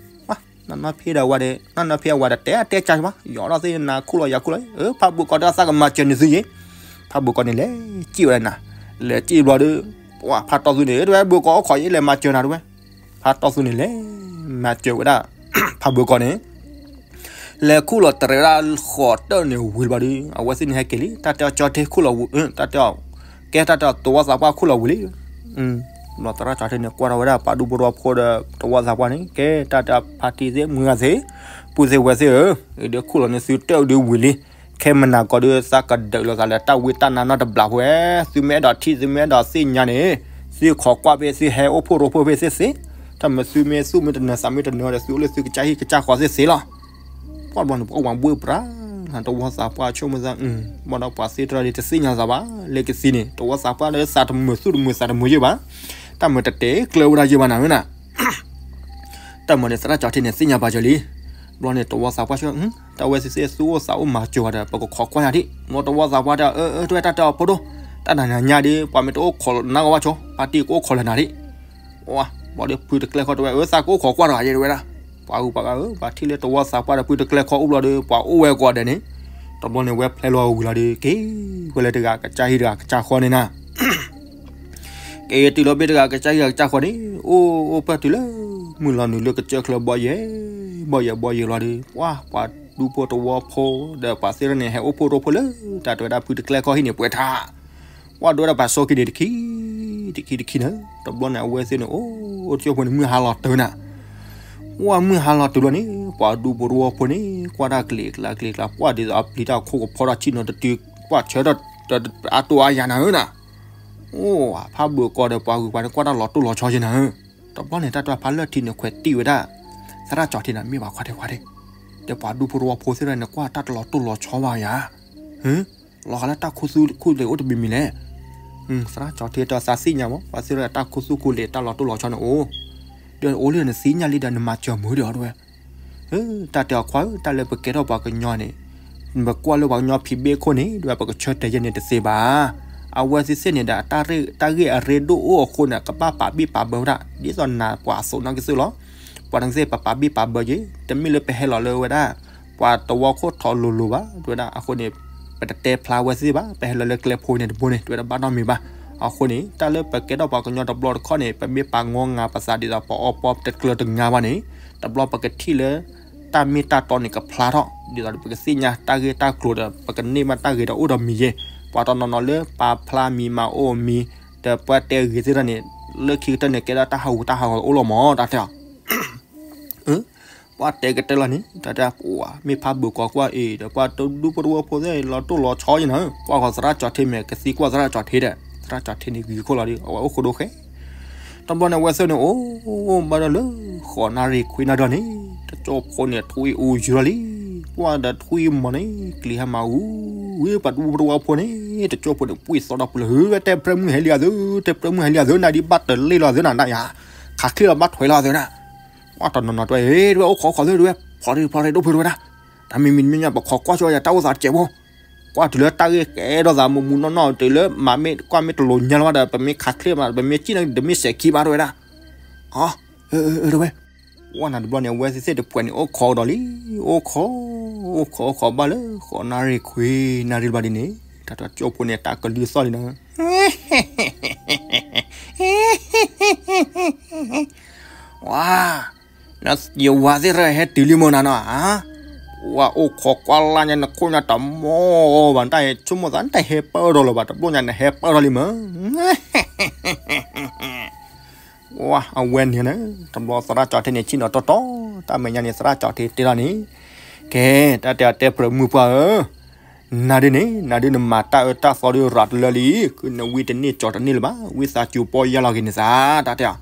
နီၢ်နၢဖ့ဒီးဝၤဒီး နီၢ်နၢဖ့အဝၤဒီးတဲအါတဲကၢဘၣ် ယီၤထီၣ်သ့ၣ်နၤခူၣ်လီၤယၤခူၣ်လီၤ, ဖးဘိးကီးဒီးသးကမၤစၢၤန့ၢ်သုယ့ၣ်, ဖးဘိးကီးန့ၣ်လဲၤစံၣ်ဝဲဒၣ်နၤ, လဲၤစံၣ်ဘျီဒီး ပှၤဖးတီၢ်သူန့ၣ် တဲဝဲဘိးကီးအိၣ်ခိးယ့ၣ်လဲၤမၤစၢၤနၤတဲဝဲ, ဖးတီၢ်သူန့ၣ်လဲၤ မၤစၢၤဝဲဒၣ် ဖးဘိးကီးန့ၣ် လဲၤခူၣ်လီၤတရဲးဝဲဒၣ်ဃိးတၢၢ်န့ၣ်ဝံၤလီၤဒီး အဝဲသ့ၣ်န့ၣ်ဟဲက့ၤလံ တၢ်တဲအီၤကၠီထ့ခူၣ်လီၤဝံၤ တၢ်တဲအီၤ ကဲတၢ်တဲအီၤသဝီသးပှၢ်ခူၣ်လီၤဝံၤလံ ဘျီသရၣ်ကၠီထ့န့ၣ်ကွၢ်ထီၣ်ဝဲဒၣ်ပှၤဒူဖိတဝီဖိဒီးသဝီသးပှၢ်န့ၣ် ကဲတၢ်တဲအီၤဖါတံၢ်သ့ၣ်မုၢ်ဂၤသ့ၣ် ပုၢ်သ့ၣ်ဝဲၢ်သ့ၣ်ဧၢ, အံၤဒုးခူၣ်လီၤန့ၢ်သုတၢၢ်ဒုးဝံၤလံ, ခဲမုၢ်နၤကီးဒုးသးကဒုးလိာ်သးလၢတၢ်ဝံတၢ်နါနီတဘျီဖိဧဲ, သုမ့ၢ်အဲၣ်ဒိးထံၣ် သုမ့ၢ်အဲၣ်ဒိးသ့ၣ်ညါန့ၣ် သုခိးကွၢ်ဖဲသုဟဲအိၣ်ဖှိၣ်ရိဖှိၣ်ဖဲသ့ၣ်သ့, တၢ်မၤသုမ့ၢ်သူၣ်မ့ၢ်တနၢၤသးမ့ၢ်တနၢၤဒီး သုအိၣ်လၢသုကစၢ်ဟံၣ်ကစၢ်ဃီသ့ၣ်သ့လီၤ. ပှၢ်ဘျီန့ၣ် ပှၤဝၤဘှ့ၣ်ပြး တဝီသးပှၢ်ဆိကမိၣ်သး, ဘၣ်ဒီးပှၤသ့ၣ်တဖၣ်ဒီးတသ့ၣ်ညါသးဘၣ်, လၢကသံန့ၣ် တဝီသးပှၢ်ဒီးသးတမုာ်သူၣ်တမုာ်သးတမုာ်ယဲၢ်ဘၣ်, တၢ်မုာ်တတဲကျၢၤဝဲဒၣ်ယဲၢ်ဘၣ်နၤဧၢနၤ တၢ်မၤန့ၣ် သရၣ်ကၠီထ့န့ၣ် သ့ၣ်ညါပာ်စၢၤလံ. ဘျီန့ၣ် တဝီသးပှၢ်ဆိ, တၢ်ဝဲသ့ၣ်သ့ၣ်သူၣ်အိၣ်သးအိၣ်မၤစၢၤဝဲဒီး ပကခိးကွၢ်ယၤဒံး, ဘျီတဝီသးပှၢ်တဲ, အၢတဝဲတၢ်တဲအီၤဖိဒိၣ်, တၢ်နၤနၤညါဒံး ပှၤမ့ၢ်တအိၣ်ခိးနါဂီၢ်ဘၣ်ဆိ, ဖါတံၢ်ကအိၣ်ခိးလၢနၤဒံး. ဘျီဒီးဖုတကျဲခီတဝဲ, အၢသးကအိၣ်ခိးကွၢ်တဂၤယဲၢ်တဝဲဒၣ်, ပှၤဂုၤပှၤဂၤဧၢ, ပှၤထံၣ်လၢတဝီသးပှၢ်ဒီးဖုတကျဲခီအိၣ်ဘျီဒီး ပှၤအိၣ်ဝဲကိးဂၤဒဲးန့ၣ်, တဘျီန့ၣ် ဝဲဖျဲလီၤဝံၤလီၤဒီး က့ၤဝဲလၢတဂၤကစၢ်ဟံၣ်တဂၤကစၢ်ဃီန့ၣ်နၤ က့ၤတုၤလီၤဘ့ၣ်တဂၤကစၢ်ဟံၣ်တဂၤကစၢ်ဃီန့ၣ်, အိၣ်အိၣ်ပၢၢ်တုၤလၢ မုၢ်လီၤနုာ်လၢကစၢၢ်ချၢဘီယဲၢ်, ဘီယဲၢ်ဘီယဲၢ်လီၤဒီး ပှၤ ပှၤဒူဖိတဝီဖိ ဒီးပှၤသ့ၣ်တဖၣ်န့ၣ် ဟဲအိၣ်ဖှိၣ်ရိဖှိၣ်လၢ တၢ်တဲဝဲဒၣ်ဖုတကျဲခီဟံၣ်န့ၣ်ပှဲၤထါ, ပှၤဒိဝဲဒၣ်ပှၤဆိးက့န့ၣ်တခံ, တခံတခံန့ၣ်, တဘျီန့ၣ် အဝဲသ့ၣ်န့ၣ် အိၣ်အိၣ်တကၠိဖိန့ၣ် မုၢ်ဟါလီၤတုၤနၤ ပှၢ်မုၢ်ဟါလီၤတုၤလီၤန့ၣ် ပှၤဒူဖိတဝီဖိန့ၣ် ကွၢ်တၢ်ကလံၤကျါကလံၤကျါ ပှၢ်ဒ်သိးအပျံၤတၢ်ခိၣ်ကဖီထီၣ်ဆံၣ်နီၤတတုၤ ကွၢ်ဆၢထီၣ်အတိၢ်အါယၤနၤဧၢနၤ, အိၣ်ဖးဘၢၣ်ကီးဒီးပှၤဂုၤပှၤန့ၣ် ကွၢ်တၢ်လီၤတိၢ်လီၤဆီယဲၢ်နၤဧၢ, တဘျီန့ၣ် တၢ်တဖၣ်ဖးလၢထံန့ၣ်ခွဲးတံၢ်ဝဲဒၣ် သရၣ်ကၠီထ့နၤ မ့ၢ်ဘၣ်ခွါဒဲးခွါဒဲး, ဒီးပှၤဒူဖိတဝီဖိသ့ၣ်တဖၣ်န့ၣ် ကွၢ်တၢ်တလီၤတိၢ်လီၤဆီဘၣ်ယၤ လီၤဂာ်လၢတၢ်ခူသူၣ်ခူလ့ၤအိၣ်တမံၤမံၤလဲၣ်, သရၣ်ကၠီထ့တဲသးသ့ၣ်ညါမး ပှၤသ့ၣ်တဖၣ်တၢ်ခူသူၣ်ခူလ့ၤတၢ်လီၤတိၢ်လီၤဆီန့ၣ်အိၣ်, ဒီးအိၣ်လၢနသ့ၣ်ညါလံဒီးနမၤစၢၤမုာ်ဒီးအီၤတဝဲ, တၢ်တဲအီၤခွါဧၢ တၢ်လၢပကဲထီၣ်ပှၤကညီန့ၣ် ပကွၢ်လၢပှၤကညီဖံးဘ့ၣ်ခိၣ်န့ၣ် ဒ်ဝဲပကဆၢတဲာ်ယဲၢ်န့ၣ်တသ့ဘၣ်, အဝဲသ့ၣ်သ့ၣ်န့ၣ်ဒီး တၢ်ဂ့ၢ်အရ့ဒိၣ်အိၣ်အဃိန့ၣ် ကဘၣ်ပာ်ဘံၣ်ပာ်ဘၢဝဲဒၣ် ဒ်သိးနၤပှၤအသိးနီၢ်ကီၢ်သုးလီၤ, ပှၤနီၢ်ကီၢ်သုး ပပာ်ဘံၣ်ပာ်ဘၢက့ၤ တမ့ၢ်လၢပဟဲလီၤလၢဝဲဒၣ် ပှၤတဝီခိၣ်ထီလိၤလိၤဘၣ် တဲဝဲဒၣ်, အဃိန့ၣ် ပတတဲဖျါဝဲသ့ၣ်ဘၣ်, ပဟဲလီၤလၢကျဲဖိန့ၣ်တဘိန့ၣ် တဲဝဲဒၣ်ဘၣ်နီတမံၤဘၣ်, အဃိန့ၣ် တၢ်လၢပကဲထီၣ်ပှၤကညီတဘျီတခီၣ်န့ၣ် ပမ့ၢ်ပာ်ငီငါပသးဒ်သိးပအီပီတကျၢၤတငါဘၣ်န့ၣ် တဘျီပကထံၣ်လၢ တၢ်မ့ၢ်တၢ်တီန့ၣ်ကဖျါထီၣ် ဒ်သိးပကသ့ၣ်ညါတၢ်ဂ့ၢ်တၢ်ကျိၤဒီး ပကန့ၢ်ဘၣ်တၢ်ဂ့ၤဒီးအိၣ်ဒီးမံၤယဲၢ်, ပှၤတနီၤနီၤလၢပာ်ဖျါမံၤမၤအိၣ်မံၤ ဒီးပှၤတဲဂ့ၤသ့ၣ်တဖၣ်န့ၣ် လၢခံကတၢၢ်န့ၣ် ကဲဒၣ်တၢ်ဟးဂူာ်တၢ်ဟးဂီၤအိၣ်လီၤမး တၢ်တဲအီၤ ပှၤတဲကတၢၢ်လီၤန့ၣ် တၢ်တဲပှၤမ့ၢ်ဖးဘၢၣ်ကီးကွၢ်အံၤဒီး ပှၤတဒူဖိတဝီဖိသ့ၣ်လီၤတိၢ်လီၤဆီယဲၢ်နၤ, ကွၢ်ဃီၤသရၣ်ကၠီထ့မဲာ်ကသံကွၢ်သရၣ်ကၠီထ့ဒီး သရၣ်ကၠီထ့န့ၣ်ဂ့ၤခိၣ်လီၤဒီး အဝဲအိၣ်ဃိဒိၣ်ဃဲ တဘျီန့ၣ် အဝဲသ့ၣ်န့ၣ် အိၣ်ဘၣ်ဒီးလၢ ဃိးနၣ်ရံၣ်ခွံနၣ်ရံၣ်န့ၣ် တကၠိဖိန့ၣ် ထွံၣ်အူယုၤလီၤလံ, ပှၢ်ဒီးထွံၣ်မီၤန့ၣ် ကျံၤဟဲမၤအူ ဝံၤပှၤဒူဖိတဝီဖိန့ၣ် တကၠိဖိန့ၣ် ပှံၢ်သီဒီးပူၤလၢ ဟၢ တဲပြၢမုၢ်ဟဲလံဧါသု, တဲပြၢမုၢ်ဟဲလံဧါသု, နၤဒ်ဘၣ်တလ့ၣ်လီၤသုနၤ နၤယၤ ခးချ့လီၤဘၣ်ထွဲလီၤသုနၤ, ပှၢ်တနီၤနီၤတဲဝဲ တဝဲအိၣ်ခိးခိးသုတဝဲ ဖီရ့ဖီရ့ဒိၣ်ဖုတဝဲဒၣ်, တၢ်မံၤမံၤမ့ၢ်ညါ ပခိးကွၢ်ဆိယၤတၢ်အိၣ်သးတစဲးဖိ ကွၢ်တုၤလၢတၢ်ဂ့ၢ်ကဲထီၣ်သးမူးမူးနီၢ်နီၢ် တုၤလၢမၤမ့ၢ်ကွၢ်မ့ၢ်တလိၤညါလၢၤဘၣ်ဒီး ပမ့ၢ်ခးချ့မး ပမ့ၢ်စံၣ်န့ၣ် တမ့ၢ်စဲးခံဘၣ်တဝဲဒၣ်, အၢ တဝဲ ပှၢ်နၤတဘျီန့ၣ် အဝဲသ့ၣ်တပှဲၤန့ၣ် အိၣ်ခိးဒီးလံ, အိၣ်ခိး အိၣ်ခိး အိၣ်ခိးဘၣ်လၢ ဃိးနၣ်ရံၣ်ခွံနၣ်ရံၣ်တဘျီဒ်န့ၣ် တၢ်တကၠိဖိန့ၣ် တၢ်ကလုၢ်သီၣ်လံနၤ ဝါ, ယဝၤသ့ၣ်တဖၣ်ဟဲတုၤလံမ့ၢ်နၤနီၤဧါ, ဝါအိၣ်ခိးကွၢ်လၢ်ညါ နခိၣ်ညါတမီၢ်ဘၣ် နတၢ်ဟဲဆိကမိၣ်သး နတၢ်ဟဲပၢၢ်ထီၣ်လၢၤဘၣ် တဘျီညါ နဟဲပၢၢ်ထီၣ်လံမ့ၢ် ဝါ အဝဲန့ၣ် တဘျီသရၣ်ကၠီထ့န့ၣ် ဆ့ၣ်နီၤတီတီ တၢ်မဲာ်ညါန့ၣ် သရၣ်ကၠီထ့တဲလီၤန့ၣ်, ကဲ တၢ်တဲအတဲပြၢမုၢ်ပှၢ်ဧၢ, နၤဒ်န့ၣ် နၤဒ်နမၤတၢ်အၢတၢ်သီဒ်ရၤတလၢလံ, နဝံတန့ၢ်ကၠီတန့ၢ်လၢၤဘၣ်, ဝံသးစူၤပီၢ်ယၢ်လီၤက့ၤနသး, တၢ်တဲအီၤ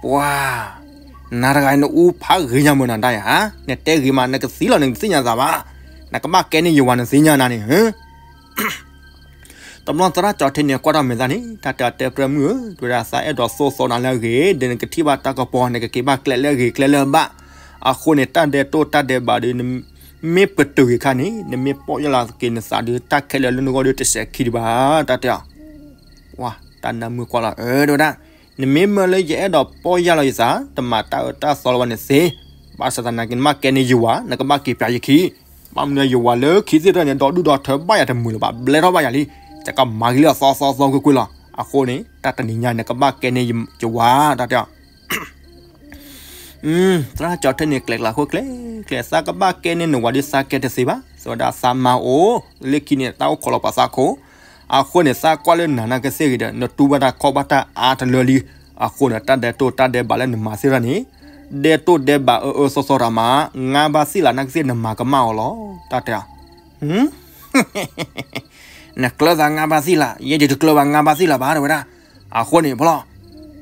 ပှၤ နၤတဂၤနအူဖးဂ့ၤညါမ့ၢ်နၤတၢ်ယၤ, နတဲဂ့ၤမး နကသံလီၤ နကသ့ၣ်ညါသးဘၣ်, နကဘၣ်ကဲန့ၢ်ယဝၤနသ့ၣ်ညါနၤန့ၣ် တဘျီသရၣ်ကၠီထ့န့ၣ် ကွၢ်ထီၣ်မဲာ်သးန့ၣ် တၢ်တဲတဲပြၢမုၢ်ဧၢ, တဲဝဲဒၣ်သးအဲၣ်ဒိးသိၣ်သီနၤလၢအဂ့ၤ, ဒီးနကထံၣ်ဘၣ်တၢ်ကပီၤ နကက့ၤဘၣ်ကျဲလၢအဂ့ၤကျဲလၢအဘၣ်, အဃိန့ၣ် တၢ်ဒဲးတိၢ်တၢ်ဒဲးဘးဒီး မ့ၢ်ပတုာ်ဂ့ၤခါန့ၣ် နမ့ၢ်ပီၢ်ယၢ်လီၤက့ၤနသးဒီး တၢ်ခဲလၢာ်လၢနဂီၢ်ဒီးတစဲးခံဒံးဘၣ်, တၢ်တဲအီၤ ဝါ တၢ်နၢမုၢ်ကွၢ်လီၤ အၢ တဲဝဲဒၣ်, နမ့ၢ်မၢလၢယအဲၣ်ဒိးပီၢ်ယၢ်လီၤယသး တမၤတၢ်အၢတၢ်သီလၢၤဘၣ်န့ၣ်သ့, ဘၣ်ဆၣ်သနာ်က့ နဘၣ်ကဲန့ၢ်ယဝၤ နကဘၣ်က့ၤပၠးယခံ, ဘၣ်မနုၤယဝၤလၢခံသ့ၣ်တဖၣ်န့ၣ် ဒီဒူၣ်ဒီထၢဘၣ်ယၤတမုာ်လၢၤဘၣ် ဘျဲထီၣ်ဘၣ်ယၤလံ, ယကမၤဂ့ၤလၢအသီသီသီကွ့ၢ်ကွ့ၢ်လီၤ, အဃိန့ၣ် တၢ်တနံၤညါနကဘၣ်ကဲန့ၢ်ယဝၤ တၢ်တဲအီၤ သရၣ်ကၠီၤထၢန့ၣ် ကျဲၤကျါဃိကျဲၤကျဲၤ သးကဘၣ်ကဲန့ၢ်နဝၤဒီး သးကဲတသ့ဘၣ်. စံးဝဲဒၣ် သးမါအိၣ်လၢခံန့ၣ် သးအိၣ်ခိးလီၤပှၤသးခိၣ်. အဃိန့ၣ် သးကွၢ်လၢနၤနာ်က့သ့ၣ်ဂ့ၤဒီး နတူၢ်ဘၣ်တၢ်ခီၣ်ဘၣ်တၢ်အါတလၢလံ. အဃိန့ၣ် တၢ်ဒဲးတိၢ်တၢ်ဒဲးဘးလၢနမၤသ့ၣ်တဖၣ်န့ၣ် ဒဲးတိၢ်ဒဲးဘးအၢအၢစီစီတၢ်မၤ, ငါဘၣ်သ့ၣ်လၢနာ်က့သ့ၣ် နမၤကမၣ်အီၤလီၤ. တၢ်တဲ နကျၢၤသးငါဘၣ်သ့ၣ်လၢ, ယဲယတကျၢၤဘၣ် ငါဘၣ်သ့ၣ်လၢဘၣ် တဲဝဲဒၣ်. အဃိန့ၣ် ဖီလီၤ,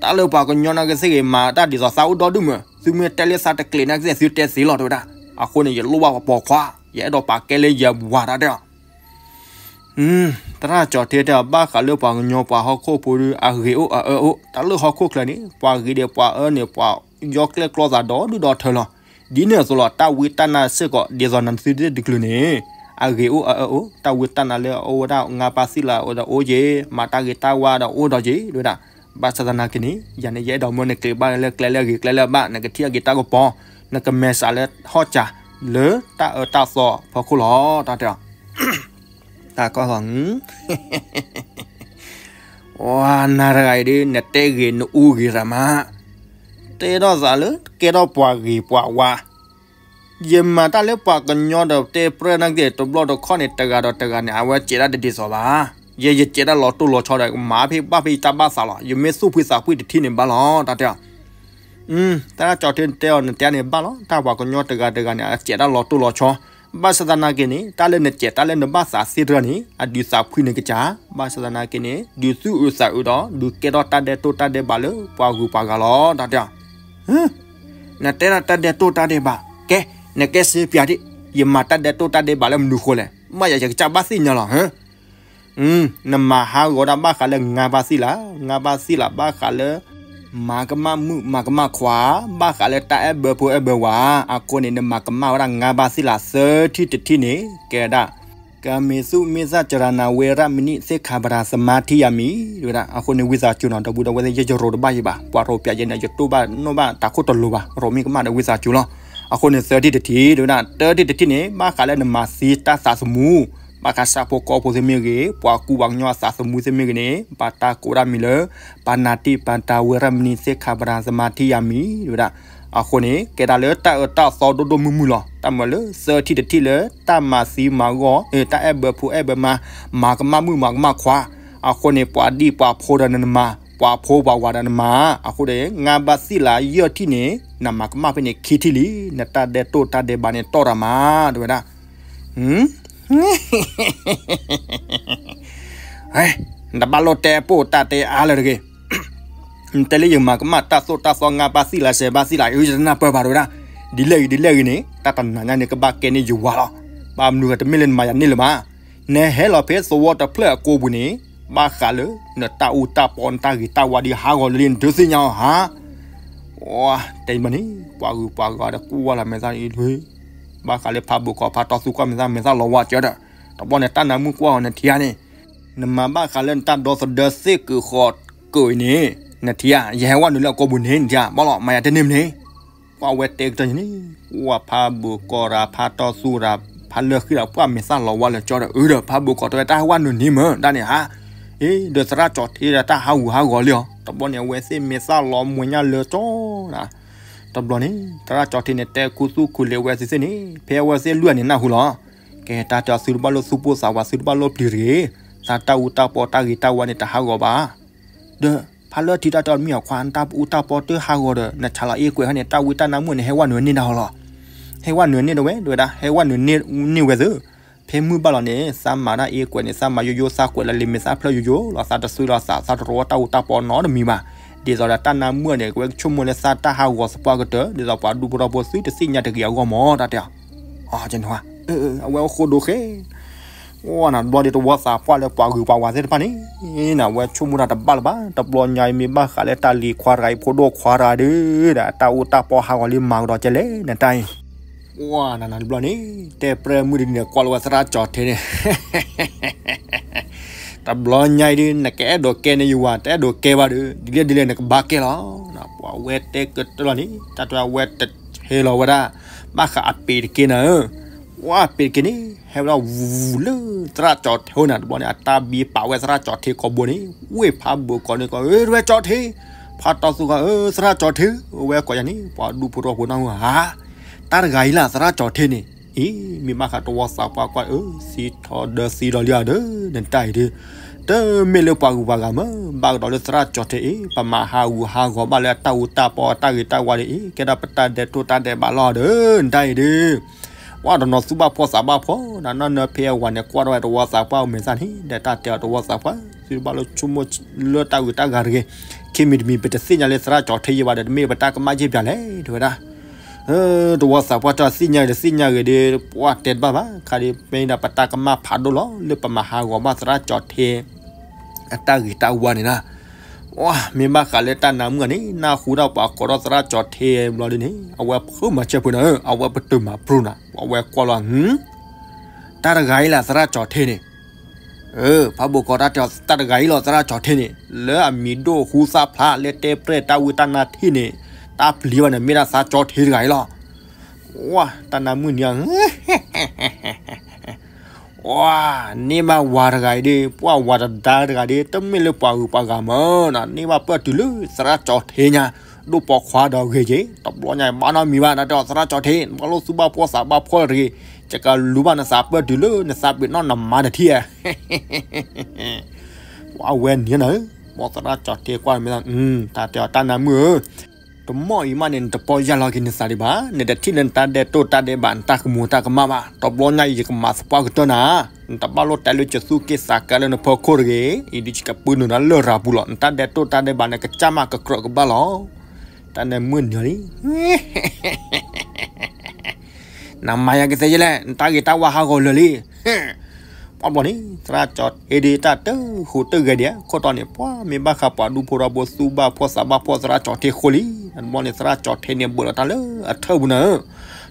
တၢ်လၢပှၤကညီနာ်က့သ့ၣ်ဂ့ၤ မၤတၢ်ဒ်သိးသးအိၣ်ဒီဒူၣ်မး, သုမ့ၢ်တဲလၢသးတကျဲၤနာ်က့သ့ၣ် သုတဲသ့လီၤ တဲဝဲဒၣ်. အဃိန့ၣ် ယလိၣ်ဘၣ်ပှၤပိာ်ခွါ, ယအဲၣ်ဒိးပာ်ကဲလၢယဝၤ တၢ်တဲအီၤ. သရၣ်ကၠီၤထၢတဲအီၤ ဘၣ်ဃးလၢပှၤကညီပှၤဟီၣ်ခိၣ်ဖိဒီး အဂ့ၤအိၣ်အအၢအိၣ်, တၢ်လၢဟီၣ်ခိၣ်ချၢန့ၣ် ပှၤဂ့ၤဒီးပှၤအၢန့ၣ် ပှၤယီၢ်ကျဲၣ်ကျီသးဒီဒူၣ်ဒီထၢလီၤ. ဒ်န့ၣ်အသိးလီၤ တၢ်ဝံတၢ်နါစ့ၢ်ကီး ဒ်သိးနသုတဒူၣ်တကလုာ်န့ၣ် အဂ့ၤအိၣ်အအၢအိၣ်, တၢ်ဝံတၢ်နါလၢအအိၣ်ဝဲဒၣ် ငါဘၣ်သ့ၣ်လၢအအိၣ်ဒီးအိၣ်က့ၤ, မၤတၢ်ဂ့ၤတၢ်ဝါဒီးအိၣ်ဒီးက့ၤ တဲဝဲဒၣ်. ဘၣ်ဆၣ်သနာ်က့န့ၣ် ယၤန့ၣ် ယအဲၣ်ဒိးမၢနကျဲၤဘၣ်လၢကျဲလၢအဂ့ၤ ကျဲလၢအဘၣ်, နကထံၣ်အဂ့ၤတၢ်ကပီၤ, နကမဲာ်ဆှးလၢဟီၣ်စၢၤ လၢတၢ်အၢတၢ်သီအဖီခိၣ်လီၤ တၢ်တဲအီၤ. တၢ်ကီၢ်, နၤတဂၤအံၤဒ် နတဲဂ့ၤနအူဂ့ၤရၤမး, တဲထီၣ်သးလၢကဲထီၣ်ပှၤဂ့ၤပှၤဝါ, ယမၤတၢ်လၢပှၤကညီဒီးတဲပြၢနာ်က့သ့ၣ် တဘျီတခီၣ်န့ၣ် တဂၤဒီးတဂၤန့ၣ် အဝဲစဲးဒၣ်တဒ်သိးဘၣ်. ယဲယစဲးဒၣ်လီၤတိၢ်လီၤဆီဒီး မၤဖဲဘၣ်ဖဲယတၢ်ဘၣ်သးလီၤ. ယမ့ၢ်သူၣ်ဖှံသးဖှံတထံၣ်န့ၣ်ဘၣ်လီၤ တၢ်တဲအီၤ. သရၣ်ကၠီၤထၢတဲအီၤ နတဲန့ၣ်ဘၣ်လီၤ, တၢ်ပှၤကညီတဂၤတဂၤန့ၣ် အစဲးဒၣ်လီၤတိၢ်လီၤဆီ, ဘၣ်ဆၣ်သနာ်က့န့ၣ် တၢ်လၢနစဲးတၢ်လၢနဘၣ်သးသ့ၣ်တဖၣ်န့ၣ် အဒုးသးဖှံန့ၣ်ကစၢ်, ဘၣ်ဆၣ်သနာ်က့န့ၣ် ဒုးသူၣ်အုးသးအုးဒီး ဒုးကဲထီၣ်တၢ်ဒဲးတိၢ်တၢ်ဒဲးဘးလၢပှၤဂုၤပှၤဂၤလီၤ တၢ်တဲအီၤ. နတဲဒၣ်တၢ်ဒဲးတိၢ်တၢ်ဒဲးဘး, ကဲ, နကဲစ့ပၠးဒံး, ယမၤတၢ်ဒဲးတိၢ်တၢ်ဒဲးဘးလၢမနုၤဃိလဲၣ်, ဘၣ်ယၤယကစၢ်ဘၣ်သ့ၣ်ညါလီၤ. နမၤဟးဂီၤဒၣ်ဘၣ်ဃးလၢ ငါဘၣ်သ့ၣ်လၢ, ငါဘၣ်သ့ၣ်လၢ ဘၣ်ဃးလၢ မၤကမၣ်မုၣ်မၤကမၣ်ခွါ, ဘၣ်ဃးလၢတၢ်အဲၣ်ဘၢဖိအဲၣ်ဘၢဝၤ, အဃိန့ၣ် နမၤကမၣ်ဝဲဒၣ် ငါဘၣ်သ့ၣ်လၢ သၢထံၣ်တထံၣ်န့ၣ် ကဲဒၣ် ကမ့သုမ့သ စရဏ ဝေရမဏိ သိက္ခာပဒံ သမာဓိယာမိ တဲဝဲဒၣ်. အဃိန့ၣ် ဝံသးစူၤနီၤ ဒီပုၢ်ဒီဝဲၢ်သ့ၣ် ယဲယရိးတဘၣ်ယံၤဘၣ်, ပှၤရိးပၠးယဲန့ၣ် ယတိၢ်ဘၣ်နီၣ်ဘၣ်တၢ်ခိၣ်တလိၤဘၣ်, ရိးမ့ၢ်ကမၣ်ဒီးဝံသးစူၤလီၤ. အဃိန့ၣ် သၢထံၣ်တထံၣ် တဲဝဲဒၣ်, တၢထံၣ်တထံၣ်န့ၣ် ဘၣ်ဃးလၢနမၤသံတၢ်သးသမူ, ဘၣ်ဃးဆၣ်ဖိကီၢ်ဖိသ့ၣ်မ့ၢ်ဂ့ၤ, ပှၤကူပှၤကညီအသးသမူသ့ၣ်မ့ၢ်ဂ့ၤန့ၣ် ဘၣ်တၢ်ကိးဒၣ်မံၤလၢ ပၢဏာတိပါတ ဝေရမဏိ သိက္ခာပဒံ သမာဓိယာမိ တဲဝဲဒၣ်. အဃိန့ၣ် ကဲဒၣ်လၢတၢ်အၢတၢ်သီဒိၣ်ဒိၣ်မုၢ်မုၢ်လီၤ. တၢ်မၤလၢသၢထံၣ်တထံၣ်လၢ တၢ်မၤသံမၤဂီၢ်, တၢ်အဲၣ်ဘၢဖိအဲၣ်ဘၢမါ, မၤကမၣ်မုၣ်မၤကမၣ်ခွါ, အဃိန့ၣ် ပှၤဒံၣ်ပှၤဖိဒီးနမၤ, ပှၤဖိပှၤဝၤဒီးနမၤ, အဃိန့ၣ် ငါဘၣ်သ့ၣ်လၢယဲၢ်ထံၣ်န့ၣ် နမၤကမၣ်ဖဲန့ၣ်ခံထံၣ်လံ, နတၢ်ဒဲးတိၢ်တၢ်ဒဲးဘးန့ၣ်တီၢ်တၢ်မၤ တဲဝဲဒၣ်. နတဘၣ်လိၣ်တဲပိာ်တၢ်တဲအါလၢၤတဂ့ၤ. နတဲလၢယမၤကမၣ်တၢ်သိၣ်တၢ်သီ ငါဘၣ်သ့ၣ်လၢစဲးဘၣ်သ့ၣ်လၢ အယတနၢ်ပၢၢ်ဘၣ် တဲဝဲဒၣ်. ဒ်လဲၣ်ဂ့ၤဒ်လဲၣ်ဂ့ၤန့ၣ် တၢ်တနၤညါန့ၣ် ကဘၣ်ကဲန့ၢ်ယဝၤလီၤ. ဘၣ်မနုၤဃိ တမ့ၢ်လၢနမၤယၤန့ၢ်လၢၤဘၣ်. နဟဲလီၤဖဲသဝီတဖျၢၣ်အကိာ်ပူၤန့ၣ် ဘၣ်ဃးလၢနတၢ်အူတၢ်ပီ နတၢ်ဂ့ၤတၢ်ဝါဒ်ဟးဂီၤလၢလံ နဒုးသ့ၣ်ညါအီၤဧါ. တဲဘၣ်န့ၣ် ပှၤဂုၤပှၤဂၤဒီးကွၢ်လီၤမဲာ်သၣ်အံၤ, ဘၣ်ဃးလၢဖးဘိးကီး ဖးတီသူကွၢ်မဲာ်သၣ် မဲာ်သၣ်လီၤဝါကၢဒီး, တဘျီန့ၣ် တၢ်နါမုၣ်ကွၢ်အီၤ နထံၣ်ဧါန့ၣ်, နမၤဘၣ်ဃးလၢနတၢ်ဒီသဒၢသ့ၣ်ကုာ်ဃီကုာ်အံၤန့ၣ် နထံၣ်ဧါ, ယဟဲဝဲနုာ်လၢအကိာ်ပူၤန့ၣ် နထံၣ်ဧါ, ဘၣ်လီၤ မၤယၤတန့ၢ်မန့ၣ်. ကွၢ်ဝဲတဲကတၢၢ်န့ၣ်, ကွၢ်ဖးဘိးကီးရၤ ဖးတီသူရၤ ဖးလၢဃံရၤ ကွၢ်မဲာ်သၣ်လီၤဝါလၢာ်ကၠီဒီး အၢဒီး ဖးဘိးကီးတဲဝဲ တၢ်ဟဲဝဲနုာ်န့ၢ်မ့ၢ် ဒၣ်န့ၣ်ဧါ. အ့ ဒီးသရၣ်ကၠီၤထံဒီး တၢ်ဟးဂူာ်ဟးဂီၤလံအီၤ, တဘျီန့ၣ် အဝဲသ့ၣ်မဲာ်သၣ်လီၤမွဲညါလၢာ်ကၠီဒီး တဘျီန့ၣ် သရၣ်ကၠီၤထံန့ၣ် တဲခူသူၣ်ခူလံာ်ဝဲသ့ၣ်သ့ၣ်န့ၣ် ဖဲအဝဲသ့ၣ်လွံၢ်ဂၤန့ၣ်နၢ်ဟူလီၤ. ကဲ တၢ်တဲအီၤ သုတဘၣ်လိၣ်သူၣ်ပိၢ်သးဝး သုတဘၣ်လိၣ်ပျံၤတဂ့ၤ, သးတၢ်အူတၢ်ပီတၢ်ဂ့ၤတၢ်ဝါန့ၣ် တဟးဂီၤဘၣ်. ဒီးဖးလၢထံတၢ်တဲအီၤ မ့ၢ်အခွါ နတၢ်အူတၢ်ပီတဟးဂီၤဒီး နဆးလီၤအ့ၣ်ကွဲးဟဲန့ၣ် တၢ်ဝံတၢ်နါမုၣ်န့ၣ် ဟဲဝဲနုာ်န့ၢ်ဒၣ်ဟီလီၤ. ဟဲဝဲနုာ်န့ၢ်ဒၣ်ဝဲ တဲဝဲဒၣ် ဟဲဝဲနုာ်န့ၢ်ဝဲသ့ၣ် ဖဲမုၢ်ဘၣ်လီၤန့ၣ် သးမၤတၢ်အ့ၣ်ကွဲးန့ၣ် သးမၤယိယိ သးကွဲးလၢလံာ်မဲာ်သၣ်ဖျၢၣ်ယိယိလီၤ. သးတသွံလီၤသး သးတရီတၢ်အူတၢ်ပီနီတမံၤဘၣ်. ဒ်သိးဒီးတၢ်နါမုၣ်န့ၣ် ကဝဲကဆိကမိၣ်လၢသးတၢ်ဟးဂီၤသပှၢ်ကတၢၢ် ဒ်သိးပှၤဒူဖိထီဖိသုတသ့ၣ်ညါတဂ့ၤအဂီၢ်မး တၢ်တဲအီၤ. အဝဲ အိၣ်ဃိဒိဃဲ အိၣ်နၤဘျီဒီးတဝီသးပှၢ်လၢပှၤဂုၤပှၤဝၤသ့ၣ်တဖၣ်န့ၣ် နဝဲဆိကမိၣ်တၢ်တဘၣ်လၢၤဘၣ်. တဘျီညါအံၤမ့ၢ်ဘၣ်ဃးလၢတၢ်လံၤခွါတဂၤအံၤ ဖိဒိၣ်ခွါတဂၤဒီး တၢ်အူတၢ်ပီဟးဂီၤလံ မၤကဒီးကဲလဲၣ် နတၢ်အံၤ. နၤနၤတဘျီန့ၣ် တဲပြဲမုၢ်တနံၤန့ၣ် ကွၢ်လီၤဝဲသရၣ်ကၠီၤထံန့ၣ် တဘျီညါအံၤဒုး နကအဲၣ်ဒိးကဲန့ၢ်ယဝၤ တအဲၣ်ဒိးကဲဘၣ်ဒီး ဒ်လဲၣ်ဒ်လဲၣ်နကဘၣ်ကဲလီၤ. ပှၤဝဲတဲကတၢၢ်လီၤန့ၣ် တၢ်တဲဝဲတဟဲလီၤဝဲဒၣ် ဘၣ်ဃးအပ့ၤတက့ၢ်နၤဧၢ. ဝဲအပ့ၤတက့ၢ်န့ၣ် ဟဲဝဲဒၣ်ဝူလၢသရၣ်ကၠီၤထံနၤ တဘျီန့ၣ် အတၢ်ဘံပာ်ဝဲသရၣ်ကၠီၤထံကိာ်ဘိန့ၣ် ဝ့ၢ်ဖးဘိးကီးန့ၣ်ကီး ဝဲကၠီၤထံ ဖးတီၢ်သူၣ်ဃီဧၢ သရၣ်ကၠီၤထ့ဧၢ, အဝဲကိးယၤန့ၣ် ပှၤဒူဖိထီၣ်ဖိနၢ်ဟူဧါ, တၢ်တဂၤအံၤလၢသရၣ်ကၠီၤထ့န့ၣ်, အံၤ မ့ၢ်ဘၣ်ဃးတဝီသးပှၢ်ကွၢ်အၢ သံထီၣ်ဒီးသံဒီးလံဧါဒီး နတၢ်အံၤဒီး တမ့ၢ်လၢပှၤဂုၤပှၤဂၤမ့ၢ်ဘၣ်ကဒီးလၢသရၣ်ကၠီၤထ့အံၤ ပမၤဟးဂူာ်ဟးဂီၤဘၣ်လၢအတၢ်အူတၢ်ပီအတၢ်ဂ့ၤတၢ်ဝါဒီးအံၤ ကဲဒၣ်ပတၢ်ဒဲးတိၢ်တၢ်ဒဲးဘးလီၤဒီး နတၢ်အံၤဒီး ဝဲတနီၤသူၣ်ဘၣ်ဖှီၣ်သးဘၣ်ဖှီၣ် နနီၢ်နၢဖဲအဝၤန့ၣ် ကွၢ်ထီၣ်ဝဲတဝီသးပှၢ်အိၣ်မဲာ်သၣ်န့ၣ် ဒီးတၢ်တဲအီၤတဝီသးပှၢ် သုတဘၣ်လိာ်ဆိကမိၣ်လၢတၢ်ဂ့ၤတၢ်ဝါတဂ့ၤ, ခံမံၤတမံၤ ပတသ့ၣ်ညါလၢသရၣ်ကၠီၤထ့ယဲဘၣ်ဒီး တမ့ၢ်ပတၢ်ကမၣ်ယဲၢ်ပၠးလဲၣ် တဲဝဲဒၣ်. တဝီသးပှၢ်တၢ်သ့ၣ်ညါဂ့ၤတသ့ၣ်ညါဂ့ၤဒီး ပှၢ်တဲတဘၣ်ဘၣ် ခါဒီး မ့ၢ်ဒၣ်ပတၢ်ကမၣ်ဖးဒိၣ်လီၤ လၢပမၤဟးဂီၤဘၣ်သရၣ်ကၠီၤထ့ အတၢ်ဂ့ၤတၢ်ဝါန့ၣ်လီၤ. ဝဲ မ့ၢ်ဘၣ်ဃးလၢတၢ်နါမုၣ်န့ၣ် နၢ်ဟူဒၣ်ပှၤကိးထီၣ်သရၣ်ကၠီၤထ့ဘျီဒ်န့ၣ် အဝဲဖုးမၤဆဲးဖိန့ၣ် အဝဲပတုာ်မၤပြူၢ်နၤ အဝဲကွၢ်လီၤ တၢ်တဂၤအံၤလၢသရၣ်ကၠီၤထ့န့ၣ်, ဖးဘိးကီးတၢ်တဲအီၤ တၢ်တဂၤအံၤလီၤသရၣ်ကၠီၤထ့န့ၣ် လၢအမံၤဒိၣ်ဟူသၣ်ဖျါ လၢတဲပြဲၢ်တၢ်ဝံတၢ်နါထံၣ်န့ၣ် တၢ်ပျံၤဘၣ်န့ၣ် မ့ၢ်ဒၣ်သရၣ်ကၠီၤထ့တဂၤအံၤလီၤ. ဝဲ တၢ်နါမုၣ်န့ၣ် ဝဲ န့ၢ်ဘၣ်ဝၤတဂၤအံၤဒီး ပှၤဝၤတဒါတဂၤဒီး တမ့ၢ်လၢပှၤဂုၤပှၤဂၤမ့ၢ်နီၤ န့ၢ်ဘၣ်ပၢၢ်တုၤလၢသရၣ်ကၠီၤထ့ညါ ဒိၣ်ပိာ်ခွါဒီးဂ့ၤက့ၤ တဘျီညါဘၣ်နီတမံၤဘၣ် တၢ်တဲအီၤသရၣ်ကၠီၤထ့ နဘၣ်လိာ်သူၣ်ဘၣ်ဖှီၣ်သးဘၣ်ဖှီၣ်တဂ့ၤ ယကလူၤဘၣ်နသးပၢၢ်တုၤလၢနသးပ့ၤနီၣ်နမါတထံၣ်ဧါ ပှၤဝဲန့ၣ်နီၤ ပှၤသရၣ်ကၠီၤထ့ကွၢ်မ့ၢ် တၢ်တဲအီၤတၢ်နါမုၣ်ဧၢ တမီၢ်အံၤမးန့ၣ် နတပီၢ်ယၢ်လီၤက့ၤနသးဒံးဘၣ်, နတထံၣ်လၢနတၢ်ဒဲးတိၢ်တၢ်ဒဲးဘး နတၢ်ကမူၤတၢ်ကမၣ်ဘၣ်, တဘျီညါအံၤ ယကမၤသပှၢ်ကတၢၢ်နၤ, နတဘၣ်လိၣ်တဲလၢကသူၣ်က့ၣ်သးကါလၢနဖီခိၣ်တဂ့ၤ, အံၤဒုးယကပၢနုာ်နၤလၢရၤပူၤလီၤ, နတၢ်ဒဲးတိၢ်တၢ်ဒဲးဘးန့ၣ် ကစၢ်မးကကြၢးကဘၣ်လီၤ. တၢ်န့ၣ်မုၢ်နံၤလံ နမၤယၤကသ့ယဲလဲၣ်, နတၢ်ဂ့ၤတၢ်ဝါဟးဂီၤလၢာ်လံ. ပှၤဘျီန့ၣ် သရၣ်ကၠီၤထ့ဒုးတၢ်တဟူးတဂဲၤဒံး, ခိၣ်တီန့ၣ် ပှၤမ့ၢ်ဘၣ်ဃးပှၤဒူဖိထီဘိသူၣ်ဘၣ်ဖှီၣ်သးဘၣ်ဖှီၣ်သရၣ်ကၠီၤထ့ဃိလံ. တဘျီန့ၣ် သရၣ်ကၠီၤထ့န့ၣ်ဘၢၣ်လီၤတၢ်လၢအထၢၣ်ပူၤန့ၣ်,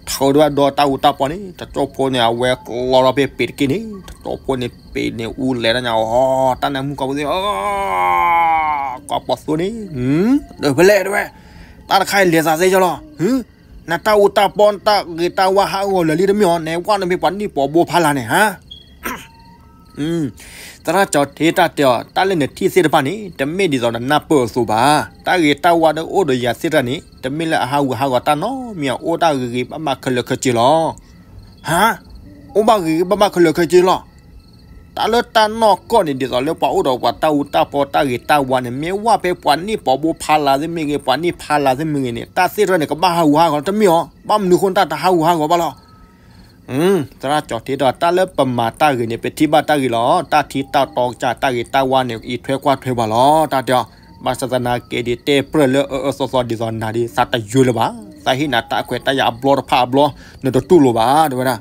ထုးဒၣ်ဒီတၢ်အူတၢ်ပီန့ၣ် တကၠိဖိန့ၣ် အဝဲကျီထီၣ်ဖဲပ့ၤတက့ၢ်န့ၣ်, တကၠိဖိန့ၣ်ပ့ၤန့ၣ်အူလဲၤတၢ်ညါအီၤ, တၢ်န့ၣ်မုၢ်ကီၢ်ဖိသ့ၣ် ကီၢ်ပီၤသိန့ၣ်, ဒီးဖဲလဲၣ်တဲဝဲ, တၢ်တခါအံၤလဲၤသးသ့ကၠီလီၤ. နတၢ်အူတၢ်ပီ နတၢ်ဂ့ၤတၢ်ဝါဟးဂီၤလၢာ်လံတမ့ၢ်အီၤ, နဝဲနမ့ၢ်ပှၤနံၣ်ပီးဘိဖးလၢ်န့ၣ်ဧါ. သရၣ်ကၠီၤထ့တၢ်တဲအီၤ, တၢ်လၢနထံၣ်သ့ၣ်တဖၣ်န့ၣ် တမ့ၢ်ဒ်သိးနနၢ်ပၢၢ်အသိးဘၣ်. တၢ်ဂ့ၤတၢ်ဝါလၢအိၣ်ဒီးယၤသ့ၣ်တဖၣ်န့ၣ် တမ့ၢ်လၢအဟးဂူာ်ဟးဂီၤတၢ်နီတမံၤ, အိၣ်တၢ်ဂ့ၤဂ့ၤဘၣ်ဘၣ်ခဲလၢာ်ခဲဆ့လီၤ. ဟါ, အိၣ်ဘၣ်ဂ့ၤဂ့ၤဘၣ်ဘၣ်ခဲလၢာ်ခဲဆ့လီၤ. တၢ်လၢတၢ်နီၢ်ကီၢ်န့ၣ် ဒ်သိးလၢပှၤအိၣ်ဒီးပှၤတၢ်အူတၢ်ပီတၢ်ဂ့ၤတၢ်ဝါန့ၣ် မ့ၢ်ဝဲဖဲပှၤနံၣ်ပီးဘိဖးလၢ်သ့ၣ်မ့ၢ်ဂ့ၤ, ပှၤနံၣ်ဖးလၢ်သ့ၣ်မ့ၢ်ဂ့ၤန့ၣ် တၢ်သ့ၣ်တဖၣ်န့ၣ် ကဘၣ်ဟးဂူာ်ဟးဂီၤတမ့ၢ်အီၤ, ဘၣ်မနုၤအဃိန့ၣ်တၢ်တဟးဂူာ်ဟးဂီၤဘၣ်လီၤ. သရၣ်ကၠီၤထ့ဒီး တၢ်လၢပမၤတၢ်ဂ့ၤန့ၣ် ပထံၣ်ဘၣ်တၢ်ဂ့ၤလီၤ. တၢ်ထံတၢ်တီကစၢ်တၢ်ဂ့ၤတၢ်ဝါန့ၣ် အံးထွဲကွၢ်ထွဲပှၤလီၤ. တၢ်တဲအီၤ, ဘၣ်ဆၣ်သနာ်က့ဒီး တဲပြဲၢ်လၢအအၢအၢသီသီဒ်သိးနၤဒီး သးတယၢလၢၤဘၣ်. သးဟ့ၣ်နၤတၢ်ခွဲးတၢ်ယာ်အဘျီတဖၣ်အဘျီ နတတူၢ်လိာ်ဘၣ် တဲဝဲဒၣ်.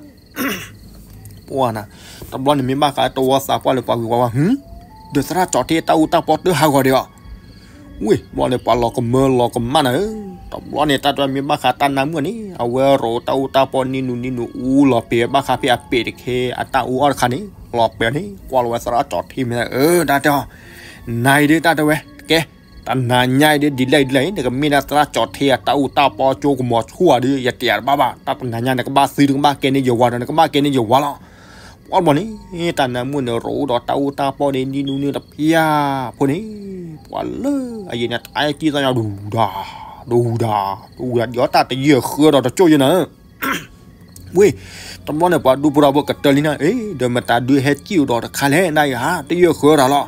ပှၤနၤ, တဘျီန့ၣ်မ့ၢ်ဘၣ်ဃးတဝီသးပှၢ်လၢပှၤဂုၤပှၤဂၤ, ဒီးသရၣ်ကၠီၤထ့တၢ်အူတၢ်ပီတဟးဂီၤဒံးအီၤ ဝ့ၢ် ဘျီန့ၣ် ပှၤလီၤကမၢလီၤကမၣ်နၤဧၢ, တဘျီန့ၣ် တၢ်တမ့ၢ်ဘၣ်ဃးတၢ်နါမုၣ်န့ၣ် အဝဲရိးတၢ်အူတၢ်ပီနံၤနုၤနံၤနုၤအူလီၤပှ့ၤဘၣ်ဃးဖဲအပ့ၤတခ့ အတၢ်အူအီၣ်တခါန့ၣ် လီၤပှ့ၤန့ၣ် ကွၢ်လီၤဝဲသရၣ်ကၠီၤထ့မ့ၢ်ဧၢ, တၢ်တဲအီၤ, နၤအံၤဒ်တၢ်တဲဝဲ, ကဲ, တနၤညါအံၤဒ်ဒ်လဲၣ်ဒ်လဲၣ်အံၤ နကမ့ၢ်ဒၣ်သရၣ်ကၠီၤထ့အတၢ်အူတၢ်ပီကၠိကမီၤဆူၣ်ဧါဒီး ယတဲတဘၣ်ဘၣ်, တၢ်တနၤညါနကဘၣ်သု နကဘၣ်ကဲန့ၢ်ယဝၤဒီး နကဘၣ်ကဲန့ၢ်ယဝၤလီၤ. ပှၤဘျီန့ၣ် တၢ်နါမုၣ်န့ၣ် ရိးဒီးတၢ်အူတၢ်ပီန့ၣ် နံၤနုၤနံၤတဖၠၣ်ဖိန့ၣ်, ပှၤလၢအယံၤန့ၣ် တၢ်အဲၣ်ကံၢ်သီညါ ဒူဒၤ, ဒူဒၤ, ဒူဒၤ ဒ်အီၤတၢ်တယၢၢ်ဃၢဒီးတကၠိၢ်ယဲၢ်နၤ ဝ့ၢ်, တဘျီန့ၣ် ပှၤဒူဖိထီဘိကတၢၢ်လံနၤ, အ့ ဒီးမတၤဒုးဟဲကံၣ်အိၣ်ဒီးတခါလဲၣ် နၤယၤ တယၢၢ်ဃၢတၢ်လီၤ.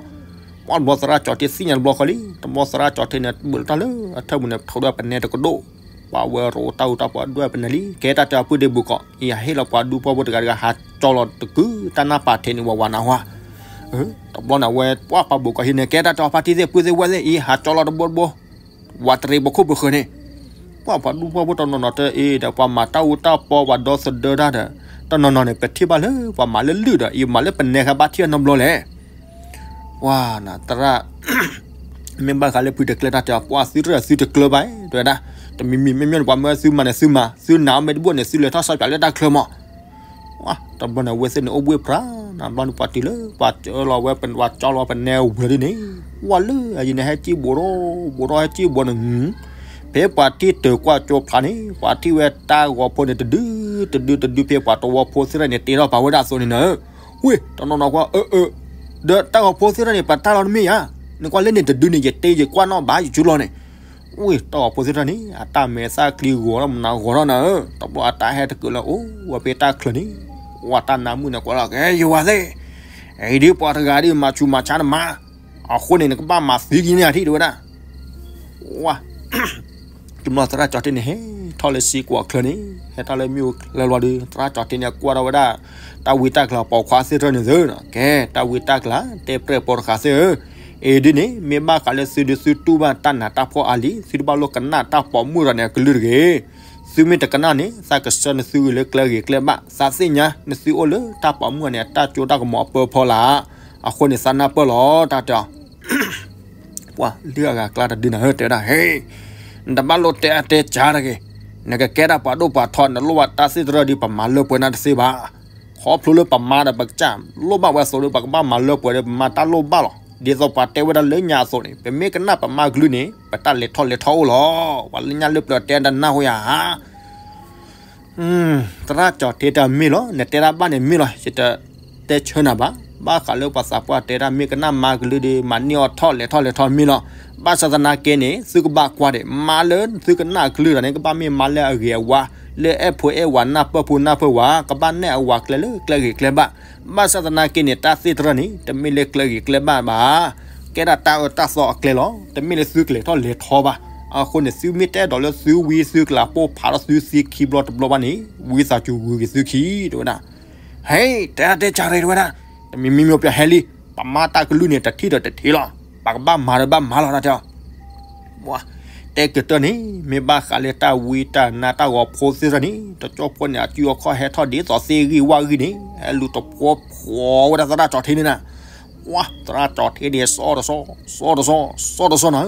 ပှၤဘျီသရၣ်ကၠီၤထ့သ့ၣ်ညါတဘျီဃီလံ, တဘျီသရၣ်ကၠီၤထ့န့ၣ် ဘၢၣ်လီၤတၢ်လၢအထၢၣ်ပူၤန့ၣ် ထိးဒွဲၣ်ပနဲတကဒိၣ်, ပှၤဝဲရိးတၢ်အူတၢ်ပီဒွဲၣ်ပနဲလံ, ကဲတၢ်တဲအီၤပုၢ်ဒ့ဘူးကီး, ယဟ့ၣ်လီၤပှၤဒူဖိထီဘိတဂၤတဂၤ ဟးကၠီလီၤတကုာ် တၢ်နၢ်ပာ်ထဲန့ၣ်ဝဲဝးနၢ်ဟူဧါ. တဘျီန့ၣ် အဝဲပှၤဖးဘူးကီးဟံးန့ၢ် ကဲတၢ်တဲအီၤဖါတံၢ်သ့ၣ်ပုၢ်သ့ၣ်ဝဲၢ်သ့ၣ်အံၤ ဟးကၠီလီၤတဘိတဘိ ဝးတရံးပခိၣ်ပဃၢၤန့ၣ်, ပှၤပှၤဒူဖိထီဘိတနီၤနီၤတဲအံၤဒီး ပှၤမၤတၢ်အူတၢ်ပီ ပှၤဒီသဒၢတၢ်ဒီး တနီၤနီၤန့ၣ် ပထံၣ်ဘၣ်လၢပှၤမၤလၢလုၢ်ဒီး အံၤမၤလၢပနဲခါဘၣ်ထံၣ်အနီတဘျီလဲၣ်. ပှၤနၤ သရၣ် မ့ၢ်ဘၣ်ဃးလၢဖုတကျၢတၢ်တဲအီၤ ပှၤသုတရၢၢ်သုတကျၢဘၣ် တဲဝဲဒၣ်, တမံၤမံၤမ့မ့ၢ်န့ၣ် ပှၤမၢသုမၤန့ၣ်သုမၤ သုနာ်အီၣ်မ့ၢ်တဘိၣ်န့ၣ် သုလဲၤထီၣ်ဆီပၠးလၢတၢ်ချၢမး. တဘျီန့ၣ် အဝဲသ့ၣ်န့ၣ်အိၣ်ဘှ့ၣ်ပြး, နဘျီန့ၣ် ပှၤတုၤလၢပှၤကၠီလီၤဝဲ ပှၤကၠီလီၤပနဲဝဲလၢဒ်န့ၣ်, ဝဲလၢအယံၤန့ၣ် ဟဲကံၣ်ဘူးထီၣ်ဘူးထီၣ် ဟဲကံၣ်ဘူးန့ၣ်, ဖဲပှၤထံၣ်တၢၤကွၢ်ကၠိဖျါန့ၣ် ပှၤထံၣ်ဝဲတၢ်ဂီၤဖိန့ၣ်တဒုတဒုတဒု ဖဲပှၤတဝီဖိသ့ၣ်တဖၣ်န့ၣ် တ့ထီၣ်ပာ်ဝဲဒၣ်အသိးန့ၣ်နၤ, ဝ့ၢ် တနီၤနီၤကွၢ် အၢ အၢ ဒီးတၢ်ဂီၤဖိသ့ၣ်တဖၣ်န့ၣ် ပတၢ်လီၤတမ့ၢ်ဧါ, နကွၢ်လၢန့ၣ်တဒုန့ၣ် ယတ့ယကွၢ်နီၣ်ဘၣ်ယကၠူလီၤန့ၣ်, ဝ့ၢ်တၢ်ဂီၤဖိသ့ၣ်တဖၣ်န့ၣ် အတၢ်မဲာ်သၣ်ချံဂီၤထီၣ်မနၤဂီၤထီၣ်နၤဧၢ, တဘျီအတၢ်ဟဲတကုးလၢအိၣ်ဝဲဖဲတၢ်ချၢန့ၣ်, ဝဲတၢ်နါမုၣ်န့ၣ်ကွၢ်လီၤ ကဲယဝၤသ့ၣ်, အံၤဒ်ပှၤတဂၤဒ်မၤဆူးမၤဆါနမါ, အဃိန့ၣ် နကဘၣ်မၤသံက့ၤန့ၢ်အထံၣ်တဲဝဲဒၣ်, ဝါ တဘျီသရၣ်ကၠီၤထ့န့ၣ် ဟဲထီၣ်လၢစ့ကွီးချၢန့ၣ် ဟဲထီၣ်လၢမ့ၣ်အူချၢလီၤဒီး သရၣ်ကၠီၤထ့န့ၣ် ကွၢ်ထီၣ်ဝဲဒၣ် တၢ်ဝံတၢ်ကျၢၤပိာ်ခွါသ့ၣ်တဖၣ်န့ၣ်သ့, ကဲ တၢ်ဝံတၢ်ကျၢၤ တဲပြဲၢ်ပိာ်တဃာ်သ့ၣ်ဧၢ, အံၤဒ်န့ၣ် မ့ၢ်ဘၣ်ဃးလၢသုဒုးသုတူၢ်ဘၣ်တၢ်နးတၢ်ဖှီၣ်အါလံ သုတဘၣ်လိၣ်ကနၣ်တၢ်ပိာ်မုၣ်တဂၤန့ၣ်အကလုၢ်တဂ့ၤ. သုမ့ၢ်တကနၣ်န့ၣ် သးကဆှၢနသုဂ့ၤလၢကျဲဂ့ၤကျဲဘၣ်, သးသ့ၣ်ညါ နသုအိၣ်လၢတၢ်ပိာ်မုၣ်အန့ၣ် အတၢ်စိတၢ်ကမီၤအပၢဖီလာ်, အဃိန့ၣ်သးနၢ်ပၢၢ်လီၤ တၢ်တဲအီၤ ပှၤလၢအဂၤကျါတဒုနၤဧၢ တဲဝဲဒၣ် ဟ့, နတဘၣ်လိၣ်တဲအါတဲစှၤတဂ့ၤ, နကကဲဒၣ်ပှၤဒိၣ်ပှၤထီ နလိၣ်ဘၣ်တၢ်သ့ၣ်တဖၣ်ဒီး ပမၤလၢပှဲၤနၤတသ့ဘၣ်. ခီဖျိလၢပမါဒီး ပကစၢ်လိၣ်ဘၣ်ဝဲအသိးဒီး ပကဘၣ်မၤလၢပှဲၤဒီး ပမၤတၢ်လိၣ်ဘၣ်လီၤ. ဒ်သိးပှၤတဲဝဲဒၣ်လၢညါအသိးန့ၣ် ပမ့ၢ်ကနၣ်ပမါကလုၢ်န့ၣ် ပတၢ်လဲၤထီၣ်လဲၤထီအိၣ်လီၤ. ပှၤလၢညါလၢပျၢၤတဲတနၢ်ဟူယၤဧါ သရၣ်ကၠီၤထ့တဲမ့ၢ်လီၤ, နတဲတၢ်ဘၣ်န့ၣ်မ့ၢ်လီၤ, ယတတဲဆၢနၤဘၣ်. ဘၣ်ဃးလၢပှၤသးပှၢ်တဲတၢ် မ့ၢ်ကနၣ်မါကလုၢ်ဒီး မၤန့ၢ်အီၤထီၣ်လဲၤထီၣ်လဲၤထီမ့ၢ်လီၤ. ဘၣ်ဆၣ်သနာ်က့န့ၣ် သုကဘၣ်ကွၢ်ဒံး မါလၢသုကနၣ်အကလုၢ်တဂၤန့ၣ် ကဘၣ်မ့ၢ်မါလၢအဂ့ၤအဝါ, လၢအဲၣ်ဖိအဲၣ်ဝၤနၢ်ပၢၢ်ဖိနၢ်ပၢၢ်ဝၤ, ကဘၣ်နဲၣ်အဝၤကျဲလၢကျဲဂ့ၤကျဲဘၣ်. ဘၣ်ဆၣ်သနာ်က့န့ၣ် တၢ်သ့ၣ်တဖၣ်န့ၣ် တမ့ၢ်လၢကျဲဂ့ၤကျဲဘၣ်ဘၣ် ကဲဒၣ်တၢ်အၢတၢ်သီအကျဲလီၤ. တမ့ၢ်လၢသုကလဲၤထီၣ်လဲၤထီဘၣ်. အဃိန့ၣ် သုမ့ၢ်တအဲၣ်ဒိးလၢသုဝံသုကလၤပိၢ်ဖးထီၣ်သုသံခံဘျီတဘျီဘၣ်န့ၣ် ဝံသးစူၤဂုၤက့ၤသုခံ တဲဝဲဒၣ်. ဟဲ, တဲဒၣ်တဲကၢ်ရဲၣ်တဲဝဲဒၣ်, တမံၤမံၤမံၤပဟဲလံ, ပမါတၢ်ကလုၢ်န့ၣ် တထံၣ်ဒီးတထံၣ်လီၤ. ပကဘၣ်မၤဒီးဘၣ်မၤလီၤ တၢ်တဲအီၤ တဲကတၢၢ်န့ၣ် မ့ၢ်ဘၣ်ဃးလၢတၢ်ဝံတၢ်နါတၢ်ဂီၤဖိသ့ၣ်တဖၣ်န့ၣ် တကၠိဖိန့ၣ် အစုအခီၣ်ဟဲထီၣ်ဒ်သိးသ့ၣ်ဂံၢ်ဝၣ်ဂံၢ်န့ၣ် ဟဲလူၤတဖိဖှီဝဲဒၣ်သရၣ်ကၠီၤထ့န့ၣ်နၤ. ဝါ သရၣ်ကၠီၤထ့န့ၣ် စီတစီ, စီတစီ, စီတစီနၤဧၢ.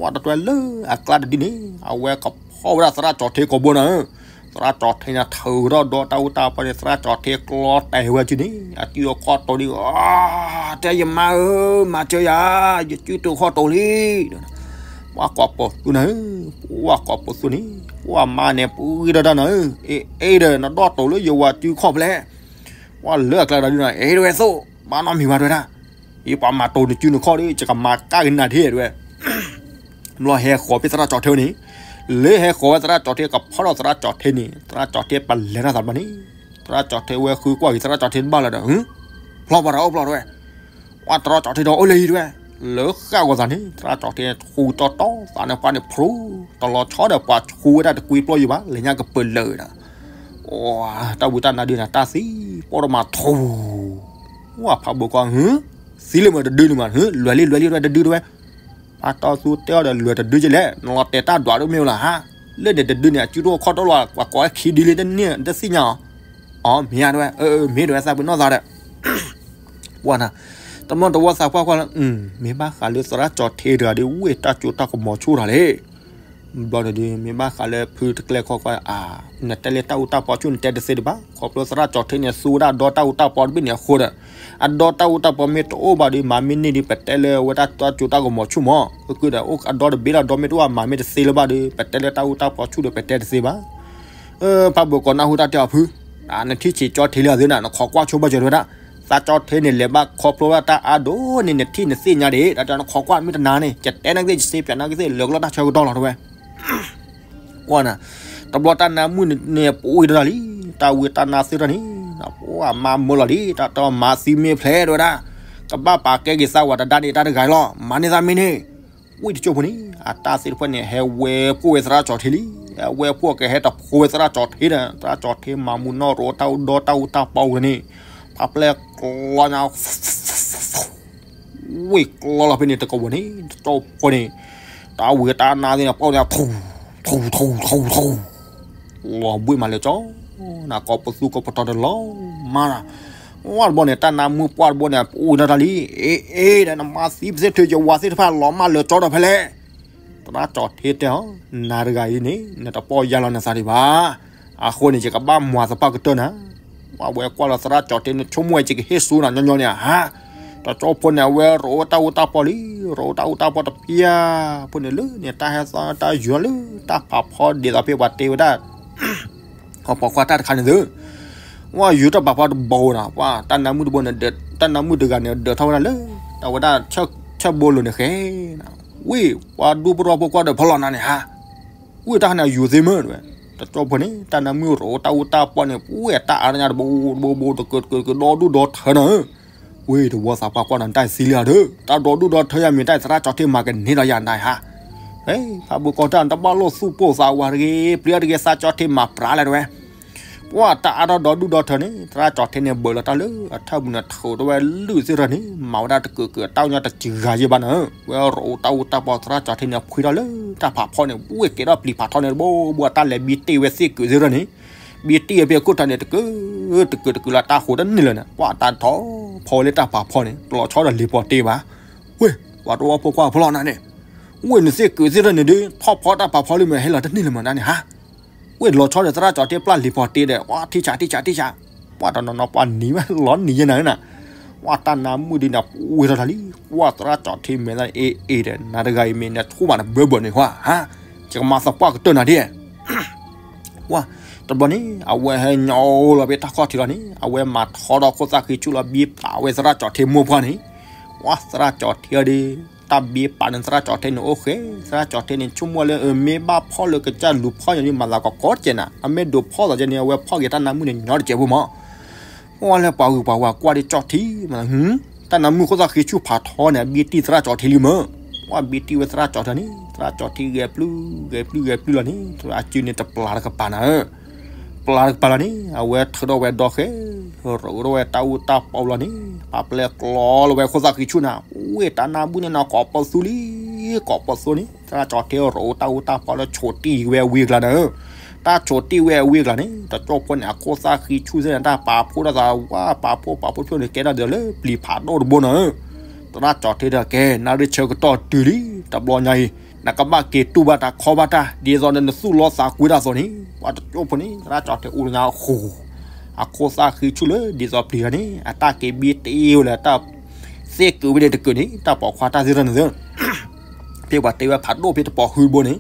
ဝါတတွဲလၢအကျါတဒုန့ၣ် အဝဲကဖီၣ်ဝဲဒၣ်သရၣ်ကၠီၤထ့ကိာ်ဘိနၤဧၢ. သရၣ်ကၠီၤထ့န့ၣ် ထုးထီၣ်ဒီတၢ်အူတၢ်ပီန့ၣ် သရၣ်ကၠီၤထ့ကျီတဲာ်ဝဲက့ၤန့ၣ် အစုအခီၣ်တိၤဒ် တဲယမါဧၢ, မၤစၢၤယၤ, ယစုတိၤခီၣ်တိၤလံ. ပှၤကိးပိာ်သူနၤဧၢ, ပှၤကိးပိာ်သူန့ၣ် ပှၤမါန့ၣ် ပှၤဂံၢ်ထီၣ်တၢ်နၤဧၢ, အ့ၣ်ဒီး နဒီၣ်တိၤလၢယဝၤစုခီၣ်ဖဲလဲၣ်. ပှၤလၢအကျါတဒုန့ၣ် အ့ၣ်တဝဲသိး, ဘၣ်နီတမံၤဘၣ်တဲဝဲဒၣ်, ယပှၤမၤတိၤနစုနခီၣ်ဒီး ယကမၤကၢ်ကနၤထံတဲဝဲ ဘျီဟဲဃီၤဖဲသရၣ်ကၠီၤထ့န့ၣ်, လၢဟဲဃီၤဝဲသရၣ်ကၠီၤထ့ ကဖီၣ်ဒီးသရၣ်ကၠီၤထ့န့ၣ် သရၣ်ကၠီၤထ့ပလဲၤတၢ်သးတဘျီန့ၣ်, သရၣ်ကၠီၤထ့ဝဲဃုကွၢ်က့ၤသရၣ်ကၠီၤထ့တဘၣ်လၢၤဒီး ဖျီပှၤတၢ်အိၣ်ဖျီတဲဝဲ, ပှၤသရၣ်ကၠီၤထ့ဒီးအိၣ်လၢဟံၣ်တဲဝဲ, လၢဃၣ်ဂီၤသးန့ၣ် သရၣ်ကၠီၤထ့ထူးတီတီသးန့ၣ် ပှၤန့ၣ်ဖျိ တလီၤဆီဒီးပှၤဆူဝဲဒၣ်တကွံပျီယံၤဘၣ် လဲၤညါကပၢၤလၢာ်ဒီး တၢ်ဝံတၢ်နါဒုန့ၣ် တၢ်သံပိာ်တမၤထူ, ဝၢ်ဖးဘိကီး, သံလၢမ့ၢ်တဒုန့ၣ်မး, လွဲၢ်လံလွဲၢ်လံတဒုတဲဝဲ, ပှၤတီသူတဲအီၤဒီးလွဲၢ်တဒုကလဲၣ် နလီၤတဲာ်တၢ်ဒွးဒိၣ်မ့ၢ်ဝဲလီၤဟါ, လၢန့ၣ်တဒုန့ၣ် အစုတအိၣ်ခီၣ်တအိၣ်လီၤ ပှၤကိးဝဲခံဒုလံတန့ၢ်တသ့ၣ်ညါအီၤ, အမ့ၢ်ဧါတဲဝဲ, မ့ၢ်တဲဝဲသးပ့ၤနီၣ်သးဒီး ပှၤနၤ, တမီၢ်တဝီသးပှၢ်ကွၢ်လၢ မ့ၢ်ဘၣ်ဃးလၢသရၣ်ကၠီၤထ့တဂၤဒီး ဝ့ၢ်တၢ်စိတၢ်ကမီၤဆူၣ်တၢ်လဲၣ်, ဘျီန့ၣ်ဒီး မ့ၢ်ဘၣ်ဃးလၢဖုတကျဲခီကွၢ်, နတဲလၢတၢ်အူတၢ်ပီဆူၣ်နတဲတသ့ဒံးဘၣ်, ခီဖျိသရၣ်ကၠီၤထ့န့ၣ် သူဝဲဒၣ်ဒီတၢ်အူတၢ်ပီတဘ့ၣ်န့ၣ်အဃိဒီး, အဒီတၢ်အူတၢ်ပီမ့ၢ်တအိၣ်ဘၣ်ဒီး မၤမ့ၢ်န့ၢ်ဒီး ပတဲလၢဝဲဒၣ်တၢ်စိတၢ်ကမီၤဆူၣ်မး, အဃိဒီး အဒီတဘ့ၣ်လီၤ ဒီမ့ၢ်တအိၣ်မၤမ့ၢ်တသ့လၢၤဘၣ်ဒီး ပတဲလၢတၢ်အူတၢ်ပီဆူၣ်ဒီး ပတဲတသ့ဘၣ် ဖးဘိကီးနၢ်ဟူတၢ်တဲအီၤဖု, နထံၣ်ဆံးကၠီထ့လံအသ့နၤ နခိးကွၢ်ဆိဘၣ်စၢၤတဲဝဲဒၣ်, သးကၠီထ့န့ၣ် လဲၤဘၣ်ခီဖျိဘၣ်တၢ်အါဒိၣ်န့ၣ် နထံၣ်နသ့ၣ်ညါဒံး, တၢ်တဲနခိးကွၢ်မ့ၢ်တနၤန့ၣ် ယတဲနကသ့ၣ် ယစ့ပၠးနကသ့ၣ် လၢာ်ကလီၢ်တၢ်ဆၢကတီၢ်လီၤတဲဝဲ ကွၢ်နၤ, တဘျီတၢ်နါမုၣ်န့ၣ် ပအိၣ်တၢ်လံ, တၢ်ဝံတၢ်နါသ့ၣ်တဖၣ်န့ၣ်, ပှၤမါမၢလီၤလံ, တၢ်တမၤသံမ့ၢ်ဖျဲးတဲဝဲဒၣ်, ကဘၣ်ပာ်ကဲက့ၤသးဝဲတဒါန့ၣ် တၢ်တဂၤလီၤ, မၤန့ၢ်သးမ့ၢ်န့ၣ်, ဝံတကၠိဖိန့ၣ် အတၢ်သ့ၣ်တဖၣ်န့ၣ် ဟဲဝဲဖှိၣ်ဝဲသရၣ်ကၠီၤထ့လံ, ဟဲဝဲဖှိၣ်ကဟဲတဖိဝဲသရၣ်ကၠီၤထ့ဒီး သရၣ်ကၠီၤထ့မၤမူနီၣ်ရိၤတၢ်အူဒီတၢ်အူတၢ်ပီဝဲန့ၣ်, ဖးပျဲၢ်ကျီညါ ဝ့ၢ်ကျီလီၤဖဲန့ၣ် တကဝီၤန့ၣ် တကၠိဖိန့ၣ်, တၢ်ဝံတၢ်နါသ့ၣ်န့ၣ် ပီၣ်န့ၣ် ထူ ထူ ထူ ထူ ထူ, လီၤဘှံးမးလၢာ်ကၠီ, နကိးပသူကိးပတီၤတလီၤမၢ်, ဝဲတဘျီန့ၣ် တၢ်နါမုၣ်ပှၢ်တဘျီန့ၣ် ပအိၣ်ဒၣ်တၢ်လံ, အ့ အ့ ဒီးနမၤသံပသ့ၣ်ထုးယဝၤသ့ၣ်တဖၣ်လီၤမၢ်လၢာ်ကၠီဒီးဖဲလဲၣ် သရၣ်ကၠီၤထ့တဲအီၤ, နၤတဂၤအံၤန့ၣ် နတပီၢ်ယၢ်လီၤနသးဒံးဘၣ်. အဃိန့ၣ် ယကဘၣ်မၤသပှၢ်ကတၢၢ်နၤ. ဝဲကွၢ်လီၤသရၣ်ကၠီၤထ့န့ၣ် ဆိကမိၣ်ဝဲ ယကဟ့ၣ်စူနၤညီညီန့ၣ်ဧါ. တကၠိဖိန့ၣ် အဝဲရိးတၢ်အူတၢ်ပီလံ, ရိးတၢ်အူတၢ်ပီတပျၢ်ဖိန့ၣ်လၢန့ၣ် တၢ်ဟဲသီတၢ်ယွၤလၢတၢ်ဖးဖီဒ်သိးဖဲပှၤတဲဝဲဒၣ် ဟီၣ်ပိာ်ခွါတၢ်တခါန့ၣ်သု, ဝဲယူၤတၢ်ဖးဖီတဘိနၤ, ပှၤတၢ်နါမုၣ်တဘိန့ၣ်, တၢ်နါမုၣ်တဂၤန့ၣ် ဒၢးထီၣ်ဝဲဒၣ်လၢ တၢ်ဝဲဒၣ်ဆၢဘိလိၤန့ၣ်ဃဲနၤ. ဝ့ၢ်ပှၤဒူဖိထီဖိကွၢ်ဒီး ဖီလီၤနၤန့ၣ်ဟါ, ဝ့ၢ်တၢ်ဟါန့ၣ်ယူၤသ့မ့ၢ်ဝဲ, တကၠိဖိန့ၣ် တၢ်နါမုၣ်ရိးတၢ်အူတၢ်ပီန့ၣ် ဝ့ၢ်တၢ်အါတညါတဘိတဘိတဘိ တကၢးတကၢးတကၢး ဒီဒူၣ်ဒီထၢနၤဧၢ, ဝ့ၢ်တဝီသးပှၢ်ကွၢ်နၤ တၢ်သံလံဧါဒီး တၢ်ဒီဒူၣ်ဒီထၢယၤမ့ၢ်တၢ်သရၣ်ကၠီၤထ့မၤကန့ၢ်ဒီးယၤနၤဧါ, ဖးဘိကီၢ်တၢ်တဘၣ်လိာ်သူၣ်ပိာ်သးဝးတဂ့ၤ ပျံၤတဂ့ၤ သရၣ်ကၠီၤထ့မၤပြးလၢတဝဲ ပှၢ်တၢ်အါထီၣ်ဒီဒူၣ်ဒီထၢန့ၣ် သရၣ်ကၠီၤထ့န့ၣ် ဘၢၣ်လီၤတၢ်လၢအထၢၣ်ပူၤန့ၣ် ထုးထီၣ်ဝဲလုၢ်သ့ၣ်ထၢၣ်န့ၣ် မၤဝဲဒၣ်တကၢးကၢး တၢ်ညါတစှၤယဲၢ်ဘၣ်နၤဧၢ, ဝဲရိးတၢ်အူတၢ်ပီ သရၣ်ကၠီၤထ့န့ၣ် ဖှံထီၣ်လၢတၢ်ဖးဖီန့ၣ် ဝ့ၢ်ကဲထီၣ်ပျံၤဖးထီန့ၣ်တဘိဘိ တၢ်လဲၤဘံတ့ၢ်ဝဲသ့ၣ်ကုာ်သ့ၣ်ထၢၣ်န့ၣ်, ဘံတ့ၢ်ဝဲဖဲခိၣ်ထၢၣ်န့ၣ် တကၢးတကၢးတကၢးလၢတၢ်ဃိးတန့ၢ်လၢၤန့ၣ် ပှၢ်တၢ်ထီၣ်ဖီဝဲလၢတၢ်ဖးဖီန့ၣ် တလီၤဆီဒီးလံၤပီၤတ့ဘၣ်, ဝ့ၢ် ပှၤတဝီဖိကွၢ်ဖီလီၤနၤန့ၣ်, ဝ့ၢ်နသ့ၣ်ကုာ်သ့ၣ်ထၢၣ်န့ၣ်ဒီး ထီၣ်ဖီတၢ်ဖးဖီလံမ့ၢ် ဟဲလီၤတန့ၢ်လၢၤမးနၤန့ၣ်ဟါ ဝ့ၢ်လီၤဆီဒီးသရၣ်ကၠီၤထ့ပျၢ်လံၤပီၤတ့ဒီး ဝဲထံဆးထံဆးထံဆး, ပှၢ်တနီၤနီၤပှၢ်နံၤဝဲလီၤနံၤယဲၢ်နၤန့ၣ်, ပှၢ်တၢ်နါမုၣ်ဒ်န့ၣ် ဝ့ၢ်ထီၣ်ထီၣ်လံ, ကွၢ်သရၣ်ကၠီၤထ့မဲာ်သၣ်အ့ၣ်အ့ၣ်ဒီး နၤတဂၤအံၤမ့ၢ်နဆိၣ်ဘၣ်နဘၢဘၢန့ၣ်ဟါ, ယကမၤသပှၢ်ကတၢၢ်နၤဒ် ဝဲ, တဘျီန့ၣ် အဝဲဟဲညီလီၤဖဲတၢ်ခီၣ်ထံးလီၤန့ၣ် အဝဲမၤထီဒီးခိၣ်သၣ်ဃံဆူၣ်လီၤ ဘံပာ်ဝဲသရၣ်ကၠီၤထ့မိၢ်ပှၢ်န့ၣ်, ဝဲသရၣ်ကၠီၤထ့ဒီး တၢ်ဘံပာ်န့ၣ်သရၣ်ကၠီၤထ့န့ၣ်အိၣ်ဃဲ, သရၣ်ကၠီၤထ့န့ၣ် ဆိကမိၣ်လၢ မ့ၢ်ဘၣ်ဖီၣ်လၢကစၢ်လူၤဖီၣ်ညီန့ၣ် မၤသးကီကီကဲးနၤ, အမ့ၢ်ဒိးဖီၣ်သးကဲန့ၣ် အဝဲဖီၣ်က့ၤတၢ်နါမုၣ်န့ၣ် ညီတကဲးဖိမး ပှၢ်လၢပှၤဂုၤပှၤဝၤကွၢ်ဒ်ကၠီၤထ့မး, တၢ်နါမုၣ်ခိၣ်သၣ်ဃံဆူၣ်ဖးထီန့ၣ် အဘံတံၢ်သရၣ်ကၠီၤထ့လံမး, ပှၢ်ဘံတံၢ်ဝဲသရၣ်ကၠီၤထ့န့ၣ် သရၣ်ကၠီၤထ့ဂဲၤပျုၢ် ဂဲၤပျုၢ်ဂဲၤပျုၢ်လီၤန့ၣ် အစုန့ၣ်တပျၢ်တကပၤနၤဧၢ, ပျၢ်တကပၤလီၤန့ၣ် အဝဲထုးထီၣ်ဝဲဒီဃဲ, ရိးထီၣ်ဝဲတၢ်အူတၢ်ပီလီၤန့ၣ် ပာ်ပျဲကျီလီၤဝဲခိၣ်သၣ်ဃံဆူၣ်နၤ, ဝ့ၢ်တၢ်နါမုၣ်န့ၣ်နၤ ကိးပသူလံ, ကိးပသူန့ၣ် သရၣ်ကၠီၤထ့ရိးတၢ်အူတၢ်ပီလၢဆိးတံၢ်ဝဲအဝံအကျါနၤဧၢ, တၢ်ဆိးတံၢ်ဝဲအဝံအကျါန့ၣ် တကၠိဖိန့ၣ် အခိၣ်သၣ်ဃံဆူၣ်သ့ၣ်န့ၣ် တၢ်ပာ်ဖှိၣ်တၢ်သးဝါ ပာ်ဖှိၣ်ပာ်ဖှိၣ်ဖျိန့ၣ် ကဲထီၣ်ဒ်သိးလၢပျံၤဖးဒိၣ်တဘိနၤဧၢ, သရၣ်ကၠီၤထ့ဒီးကဲ နၣ်ရံၣ်ဆၢကတီၢ်တုၤလံ, တဘျီညါအံၤ နကဘၣ်က့ၤတူၢ်ဘၣ်တၢ်ခီၣ်ဘၣ်တၢ် ဒ်သိးဒီးနသူၣ်လီသးကွံတၢ်အသိးန့ၣ်, ပှၤတကၠိဖိန့ၣ် သရၣ်ကၠီၤထ့အိၣ်လၢညါဃိ အခိၣ်သၣ်ဃံဆူၣ်လၢဒ်သိးပျံၤတၢ်န့ၣ် အတၢ်က့ၤဘံတ့ၢ်ဝဲလၢတၢ် သ့ၣ်ကုာ်ဝဲန့ၣ်တကုာ်န့ၣ် တၢ်ပိာ်ခွါတၢ်သ့ၣ်ထၢၣ်န့ၣ်သ့ ဖဲပှၤတ့ဝဲဖးဒိၣ်ဖဲတပိာ်ဃုတဘိန့ၣ်,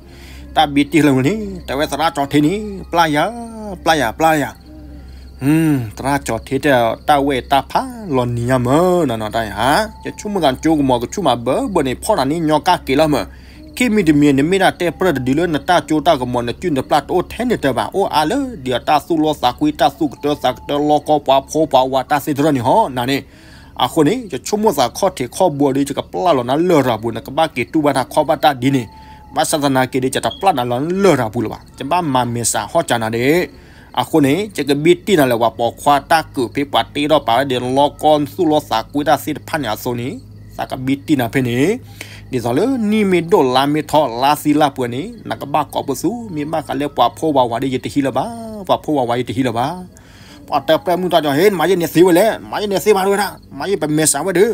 တၢ်ဘံတံၢ်လၢန့ၣ် တဲဝဲသရၣ်ကၠီၤထ့န့ၣ် ပျၢ်ယၤ, ပျၢ်ယၤ ပျၢ်ယၤ, သရၣ်ကၠီၤထ့တဲ တၢ်ဝဲအံၤတၢ်ဖးလီၤနံၤညါမး နီၢ်နီၢ်တၢ်ယၤ, ယဆိကမိၣ်သးကၠိကမီၤကဆူၣ်မးဘၢဘၢန့ၣ် ဖီၣ်နၤန့ၣ်ညီကၢ်က့ၤလီၤမး, ခံမံၤတမံၤ နမ့ၢ်ဒၣ်တဲပြၢၢ်တဒုလၢနတၢ်ကၠိတၢ်ကမီၤ နစုနပျၢ်တအိၣ်ထဲန့ၣ်တၢ်ဘၣ် အိၣ်အါလၢ ဒ်အတၢ်သူၣ်လီသးကွံ တၢ်သူၣ်ကတၢသးကတၢလီကီပှၤဖိပှၤဝၤတၢ်သ့ၣ်တဖၣ်န့ၣ်ဟီ နၤန့ၣ်, အဃိန့ၣ် ယဆိကမိၣ်သးခီၣ်ထံးခီၣ်ဘိဒီး ယကပျၢ်လီၤနၤလၢၢ်တၢ်ပူၤ နကဘၣ်က့ၤတူၢ်ဘၣ်တၢ်ခီၣ်ဘၣ်တၢ်ဒ်န့ၣ်, ဘၣ်ဆၣ်သနာ်က့ဒီး ယတပျၢ်နၤလီၤလၢၢ်တၢ်ပူၤလၢၤဘၣ် ယဘၣ်မၤမဲာ်ဆှးဟီၣ်ကၢနၤဒၣ်, အဃိန့ၣ် ယကဘံတံၢ်နၤလၢပှၤပိာ်ခွါတၢ်ကုာ်ဖဲပှၤတ့ထီၣ်ပာ်ဝဲဒီးလီကီသူၣ်လီသးကွံတၢ်သ့ၣ်တဖၣ်န့ၣ်အသိးန့ၣ်, သးကဘံတံၢ်နၤဖဲန့ၣ်, ဒ်သိးလၢနံၣ်မ့ၢ်ဒိၣ်လါမ့ၢ်ထီ လါသံလါပှဲၤန့ၣ် နကဘၣ်ကိးပသူ မ့ၢ်ဘၣ်ဃးလၢပှၤဖိပှၤဝၤဒီးယတဟံးလၢၤဘၣ်, ပှၤဖိပှၤဝၤယတဟံးလၢၤဘၣ် ပှၤတဲပြၢၢ်မုၢ်တၢ်ကၠီၤ ဟ့ မၤယဲန့ၣ်သ့ဝဲလဲၣ်, မၤယဲန့ၣ်သ့ဘၣ်တဝဲဒၣ်, မၤယဲပမဲာ်ဆှးဝဲဒီး,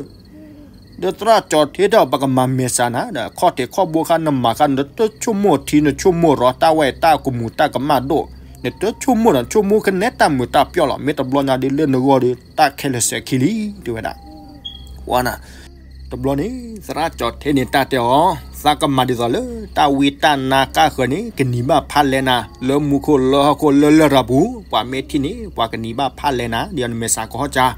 ဒီးသရၣ်ကၠီၤထ့ဒီး ပကမၤမဲာ်ဆှးနၤဒီး ခီၣ်ထံးခီၣ်ဘိခါ နမၤခါ နတဆိကမိၣ်ထံ နဆိကမိၣ်ရီ တၢ်ဝဲအံၤတၢ်ကမူၤတၢ်ကမၣ်ဒိၣ်, နတဆိကမိၣ်ဒီး နဆိကမိၣ်ကနဲတၢ်မုာ်တၢ်ပျီၣ်လီၤ, မ့ၢ်တဘျီညါဒီးလၢနဂီၢ်ဒီး တၢ်ခဲလၢာ်စဲၤခံလံ တဲဝဲဒၣ် ဝဲနၤ, တဘျီန့ၣ် သရၣ်ကၠီၤထ့န့ၣ်တၢ်တဲအီၤ, သးကမၤဒ်သိးလၢ တၢ်ဝံတၢ်နါကၢ်ဃၢၤန့ၣ် ကနံၤဘၣ်ဖးလဲနၤ လၢမူခိၣ်လၢဟီၣ်ခိၣ်လၢလၢၢ်တၢ်ပူၤ, ပှၤမ့ၢ်ထံၣ်န့ၣ် ပှၤကနံၤဘၣ်ဖးလဲနၤ ဒ်အနမဲာ်ဆှးကဟီၣ်ကၢ,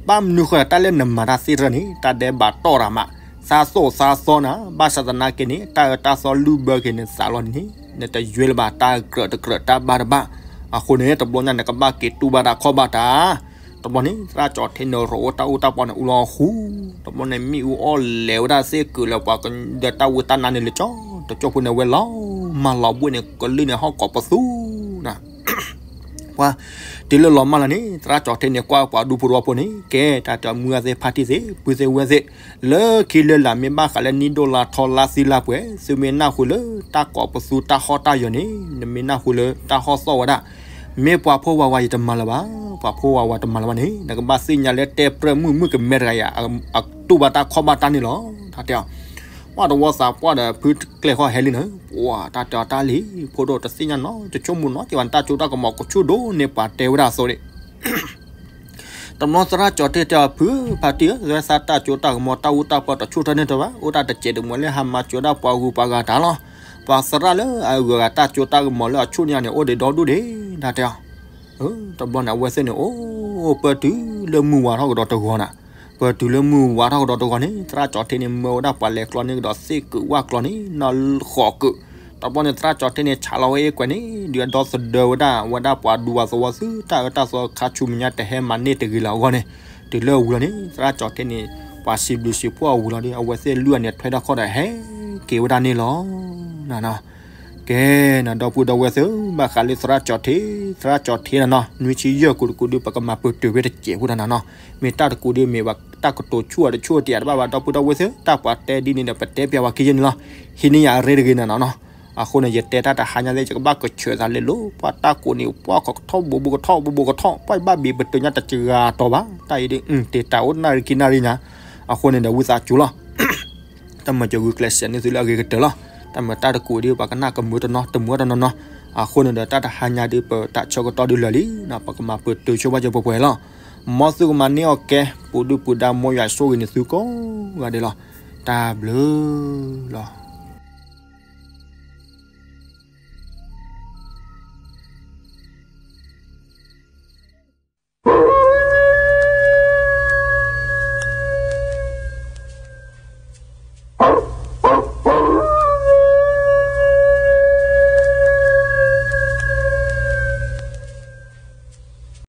ဘၣ်မနုၤဃိ တၢ်လၢနမၤတၢ်သ့ၣ်တဖၣ်န့ၣ် တၢ်ဒဲးဘးတီၢ်ရၤမး, သးသိၣ်သးသီနၤ, ဘၣ်ဆၣ်သနာ်က့န့ၣ် တၢ်အၢတၢ်သီလုၢ်ဘၢက့ၤနသးလီၤန့ၣ်, နတယွဲလၢၤဘၣ် တၢ်ကြၢးတကြၢးတၢ်ဘၣ်တဘၣ်, အဃိန့ၣ် တဘျီညါနကဘၣ်က့ၤတူၢ်ဘၣ်တၢ်ခီၣ်ဘၣ်တၢ် တဘျီန့ၣ် သရၣ်ကၠီၤထ့န့ၣ် ရိးတၢ်အူတၢ်ပီန့ၣ် အူလီၤဃူ, တဘျီန့ၣ် မ့ၣ်အူအီၣ်လဲၤဝဲဒၣ်သ့ၣ်ကုာ်လၢပှၤကညီ ဒီးတၢ်ဝံတၢ်နါန့ၣ်လၢကၠီ, တကၠိဖိန့ၣ် ဝဲလီၤမၢ်လီၤဘှံးန့ၣ် ကလုၢ်န့ၣ်ဟီၣ်ကိးပသူနၤ, ပှၤ တုၤလၢလီၤမၢ်လီၤန့ၣ် သရၣ်ကၠီၤထ့န့ၣ် ကွၢ်ပှၤဒူဖိတဝီဖိန့ၣ် ကဲ တၢ်တဲမုၢ်ဂၢ်သ့ၣ်ဖါတံၢ်သ့ၣ် ပုၢ်သ့ၣ်ဝဲၢ်သ့ၣ် လၢခံလၢလာ် မ့ၢ်ဘၣ်ဃးလၢနံၣ်ဒိၣ်လါထီ လါသံလါပှဲၤ သုမ့ၢ်နၢ်ဟူလၢတၢ်ကိးပသူတၢ်ဟီၣ်တၢ်ယၢၤန့ၣ် နမ့ၢ်နၢ်ဟူလၢတၢ်ဟီၣ်သီၣ်ဝဲဒၣ်, မ့ၢ်ပှၤဖိဝၤဝၤယတမၤလၢၤဘၣ်, ပှၤဖိဝၤဝၤတမၤလၢၤဘၣ်န့ၣ် နကဘၣ်သ့ၣ်ညါလၢတဲပြၢၢ်မုၣ်မုၣ်ကမဲတဂၤအံၤ အတူၢ်ဘၣ်တၢ်ခီၣ်ဘၣ်တၢ်န့ၣ်လီၤ. တၢ်တဲအီၤ ပှၤတဝီသးပှၢ်ဒီးဖုကျဲဃီဟဲလံနၤ, ပှၤတၢ်တဲအီၤတၢ်လံ ဖိဒိၣ်တသ့ၣ်ညါနီတဆိကမိၣ်နီတစဲးဘၣ် နတၢ်ကၠိတၢ်ကမီၤကဆူၣ်ဒိၣ်န့ၢ်ပှၤတဲဝဲဒၣ်အသိးန့ၣ် တဘျီသရၣ်ကၠီၤထ့တဲအီၤ ဖုဖါတံၢ်ဧၢ, သးတၢ်ကၠိတၢ်ကမီၤတၢ်အူတၢ်ပီတဆူၣ်ထၢၣ်န့ၢ်တဘၣ်, အိၣ်တၢ်တစဲးတမှဲၤလၢဟးမၤစၢၤဒၣ်ပှၤဂုၤပှၤဂၤတၢ်လီၤ. ပှၤသရၣ်လၢအဂုၤအဂၤတၢ်ကၠိတၢ်ကမီၤလၢအဆူၣ်န့ၢ်န့ၣ် အိၣ်ဒံးဒီဒူၣ်ဒံး တၢ်တဲအီၤ. တဘျီန့ၣ် အဝဲသ့ၣ်န့ၣ် အိၣ်ပၢတုၤလၢမုၢ်ဝါထီၣ်ကဒီးတဂီၤနၤ, ပတုၤလၢမုၢ်ဝါထီၣ်ကဒီးတဂီၤန့ၣ် သရၣ်ကၠီၤထ့န့ၣ် မၢဝဲဒၣ်ပှၤလဲၤကျီန့ၢ်ကဒီးသ့ၣ်ကုာ်ဝၣ်ကျီန့ၣ် နီၢ်ဃိးကုာ်, တဘျီန့ၣ် သရၣ်ကၠီၤထ့န့ၣ် ဆးလီၤဝဲအ့ၣ်ကွဲးန့ၣ် ဒုးအဒီသဒၢဝဲဒၣ်ဝဲဒၣ်ပှၤဒူပှၤသဝီသုတၢ်အၢတၢ်သီခါဆူမဲာ်ညါတဟဲမၤန့ၢ်တဂ့ၤလၢအဂီၢ်န့ၣ်, တုၤလၢအဝံၤလီၤန့ၣ် သရၣ်ကၠီၤထ့န့ၣ် ပှၤစံးဘျုးစံးဖှိၣ်အဝံၤလီၤဒီး အဝဲသ့ၣ်လွံၢ်ဂၤန့ၣ် ထွဲထီၣ်ခီၣ်ဒီးဟဲက့ၤဝဲဒၣ်န့ၣ်လီၤ. ကဲနၤ ဒီပုၢ်ဒီဝဲၢ်သ့ၣ်ဧၢ, ဘၣ်ဃးလၢသရၣ်ကၠီၤထ့, သရၣ်ကၠီၤထ့နၤနီၤ နွံဆံယဲၢ်ကိးတကိးဒုး ပကမၤပတုာ်ဝဲတစဲးဖိတၢ်နၤနီၤ, မ့ၢ်တၢ်တကိးဒုးမ့ၢ်ဘၣ် တၢ်ကတိၤဆူၣ်အီၤတဆူၣ်တယၤတဘၣ်ဘၣ် ဒီပုၢ်ဒီဝဲၢ်သ့ၣ်ဧၢ, တၢ်ပှၤတဲဒ်န့ၣ်ဒီး ပတဲပျးဝဲခံယဲၢ်န့ၣ်လီၤ. ဟံးန့ၢ်ယၤအရ့တဂ့ၤနၤနီၤနီၤ. အဃိန့ၣ် ယတဲတၢ်တဟါညါသ့ၣ် ယကဘၣ်ကဆၢသးလဲၤလိၤ ပှၤတၢ်ကိးန့ၣ် ပှၤကထီၣ်ဘိးဘိးကထီၣ် ဘိးဘိးကထီၣ် ပှၤဘၣ်ဘ့ၣ်ပတုာ်ညါတစှၤတီၤဘၣ် တၢ်အံၤဒ် တ့ၢ်တၢ်အိၣ်နၣ်ရံၣ်ခံနၣ်ရံၣ်ညါ, အဃိန့ၣ်ဒီး ဝံသးစူၤလီၤ တၢ်မၤစၢၤဂုာ်ကျဲးစၢးန့ၢ်သုလၢအဂ့ၤကတၢၢ်လီၤ. တၢ်မၤတၢ်တကိးဒ် ပှၤကနၣ်ကမုာ်တနီၤ တမုာ်တနီၤနီၤ. အဃိန့ၣ်ဒီး တၢ်တဟါညါဒ် ပတၢ်ဆၢကတီၢ်ဒ်လၢာ်လံနီၤ ပကမၤပတုာ်ဆိပာ်စၢၤပှဲၤပှဲၤလီၤ. မ်သုကမၤန့ၢ်အီၤကဲ ပူၤဒုၣ်ပူၤဒါ မ်ယွၤဆိၣ်ဂ့ၤန့ၢ်သုကိးဂၤဒဲးလီၤ. တၢ်ဘျုးလီၤ.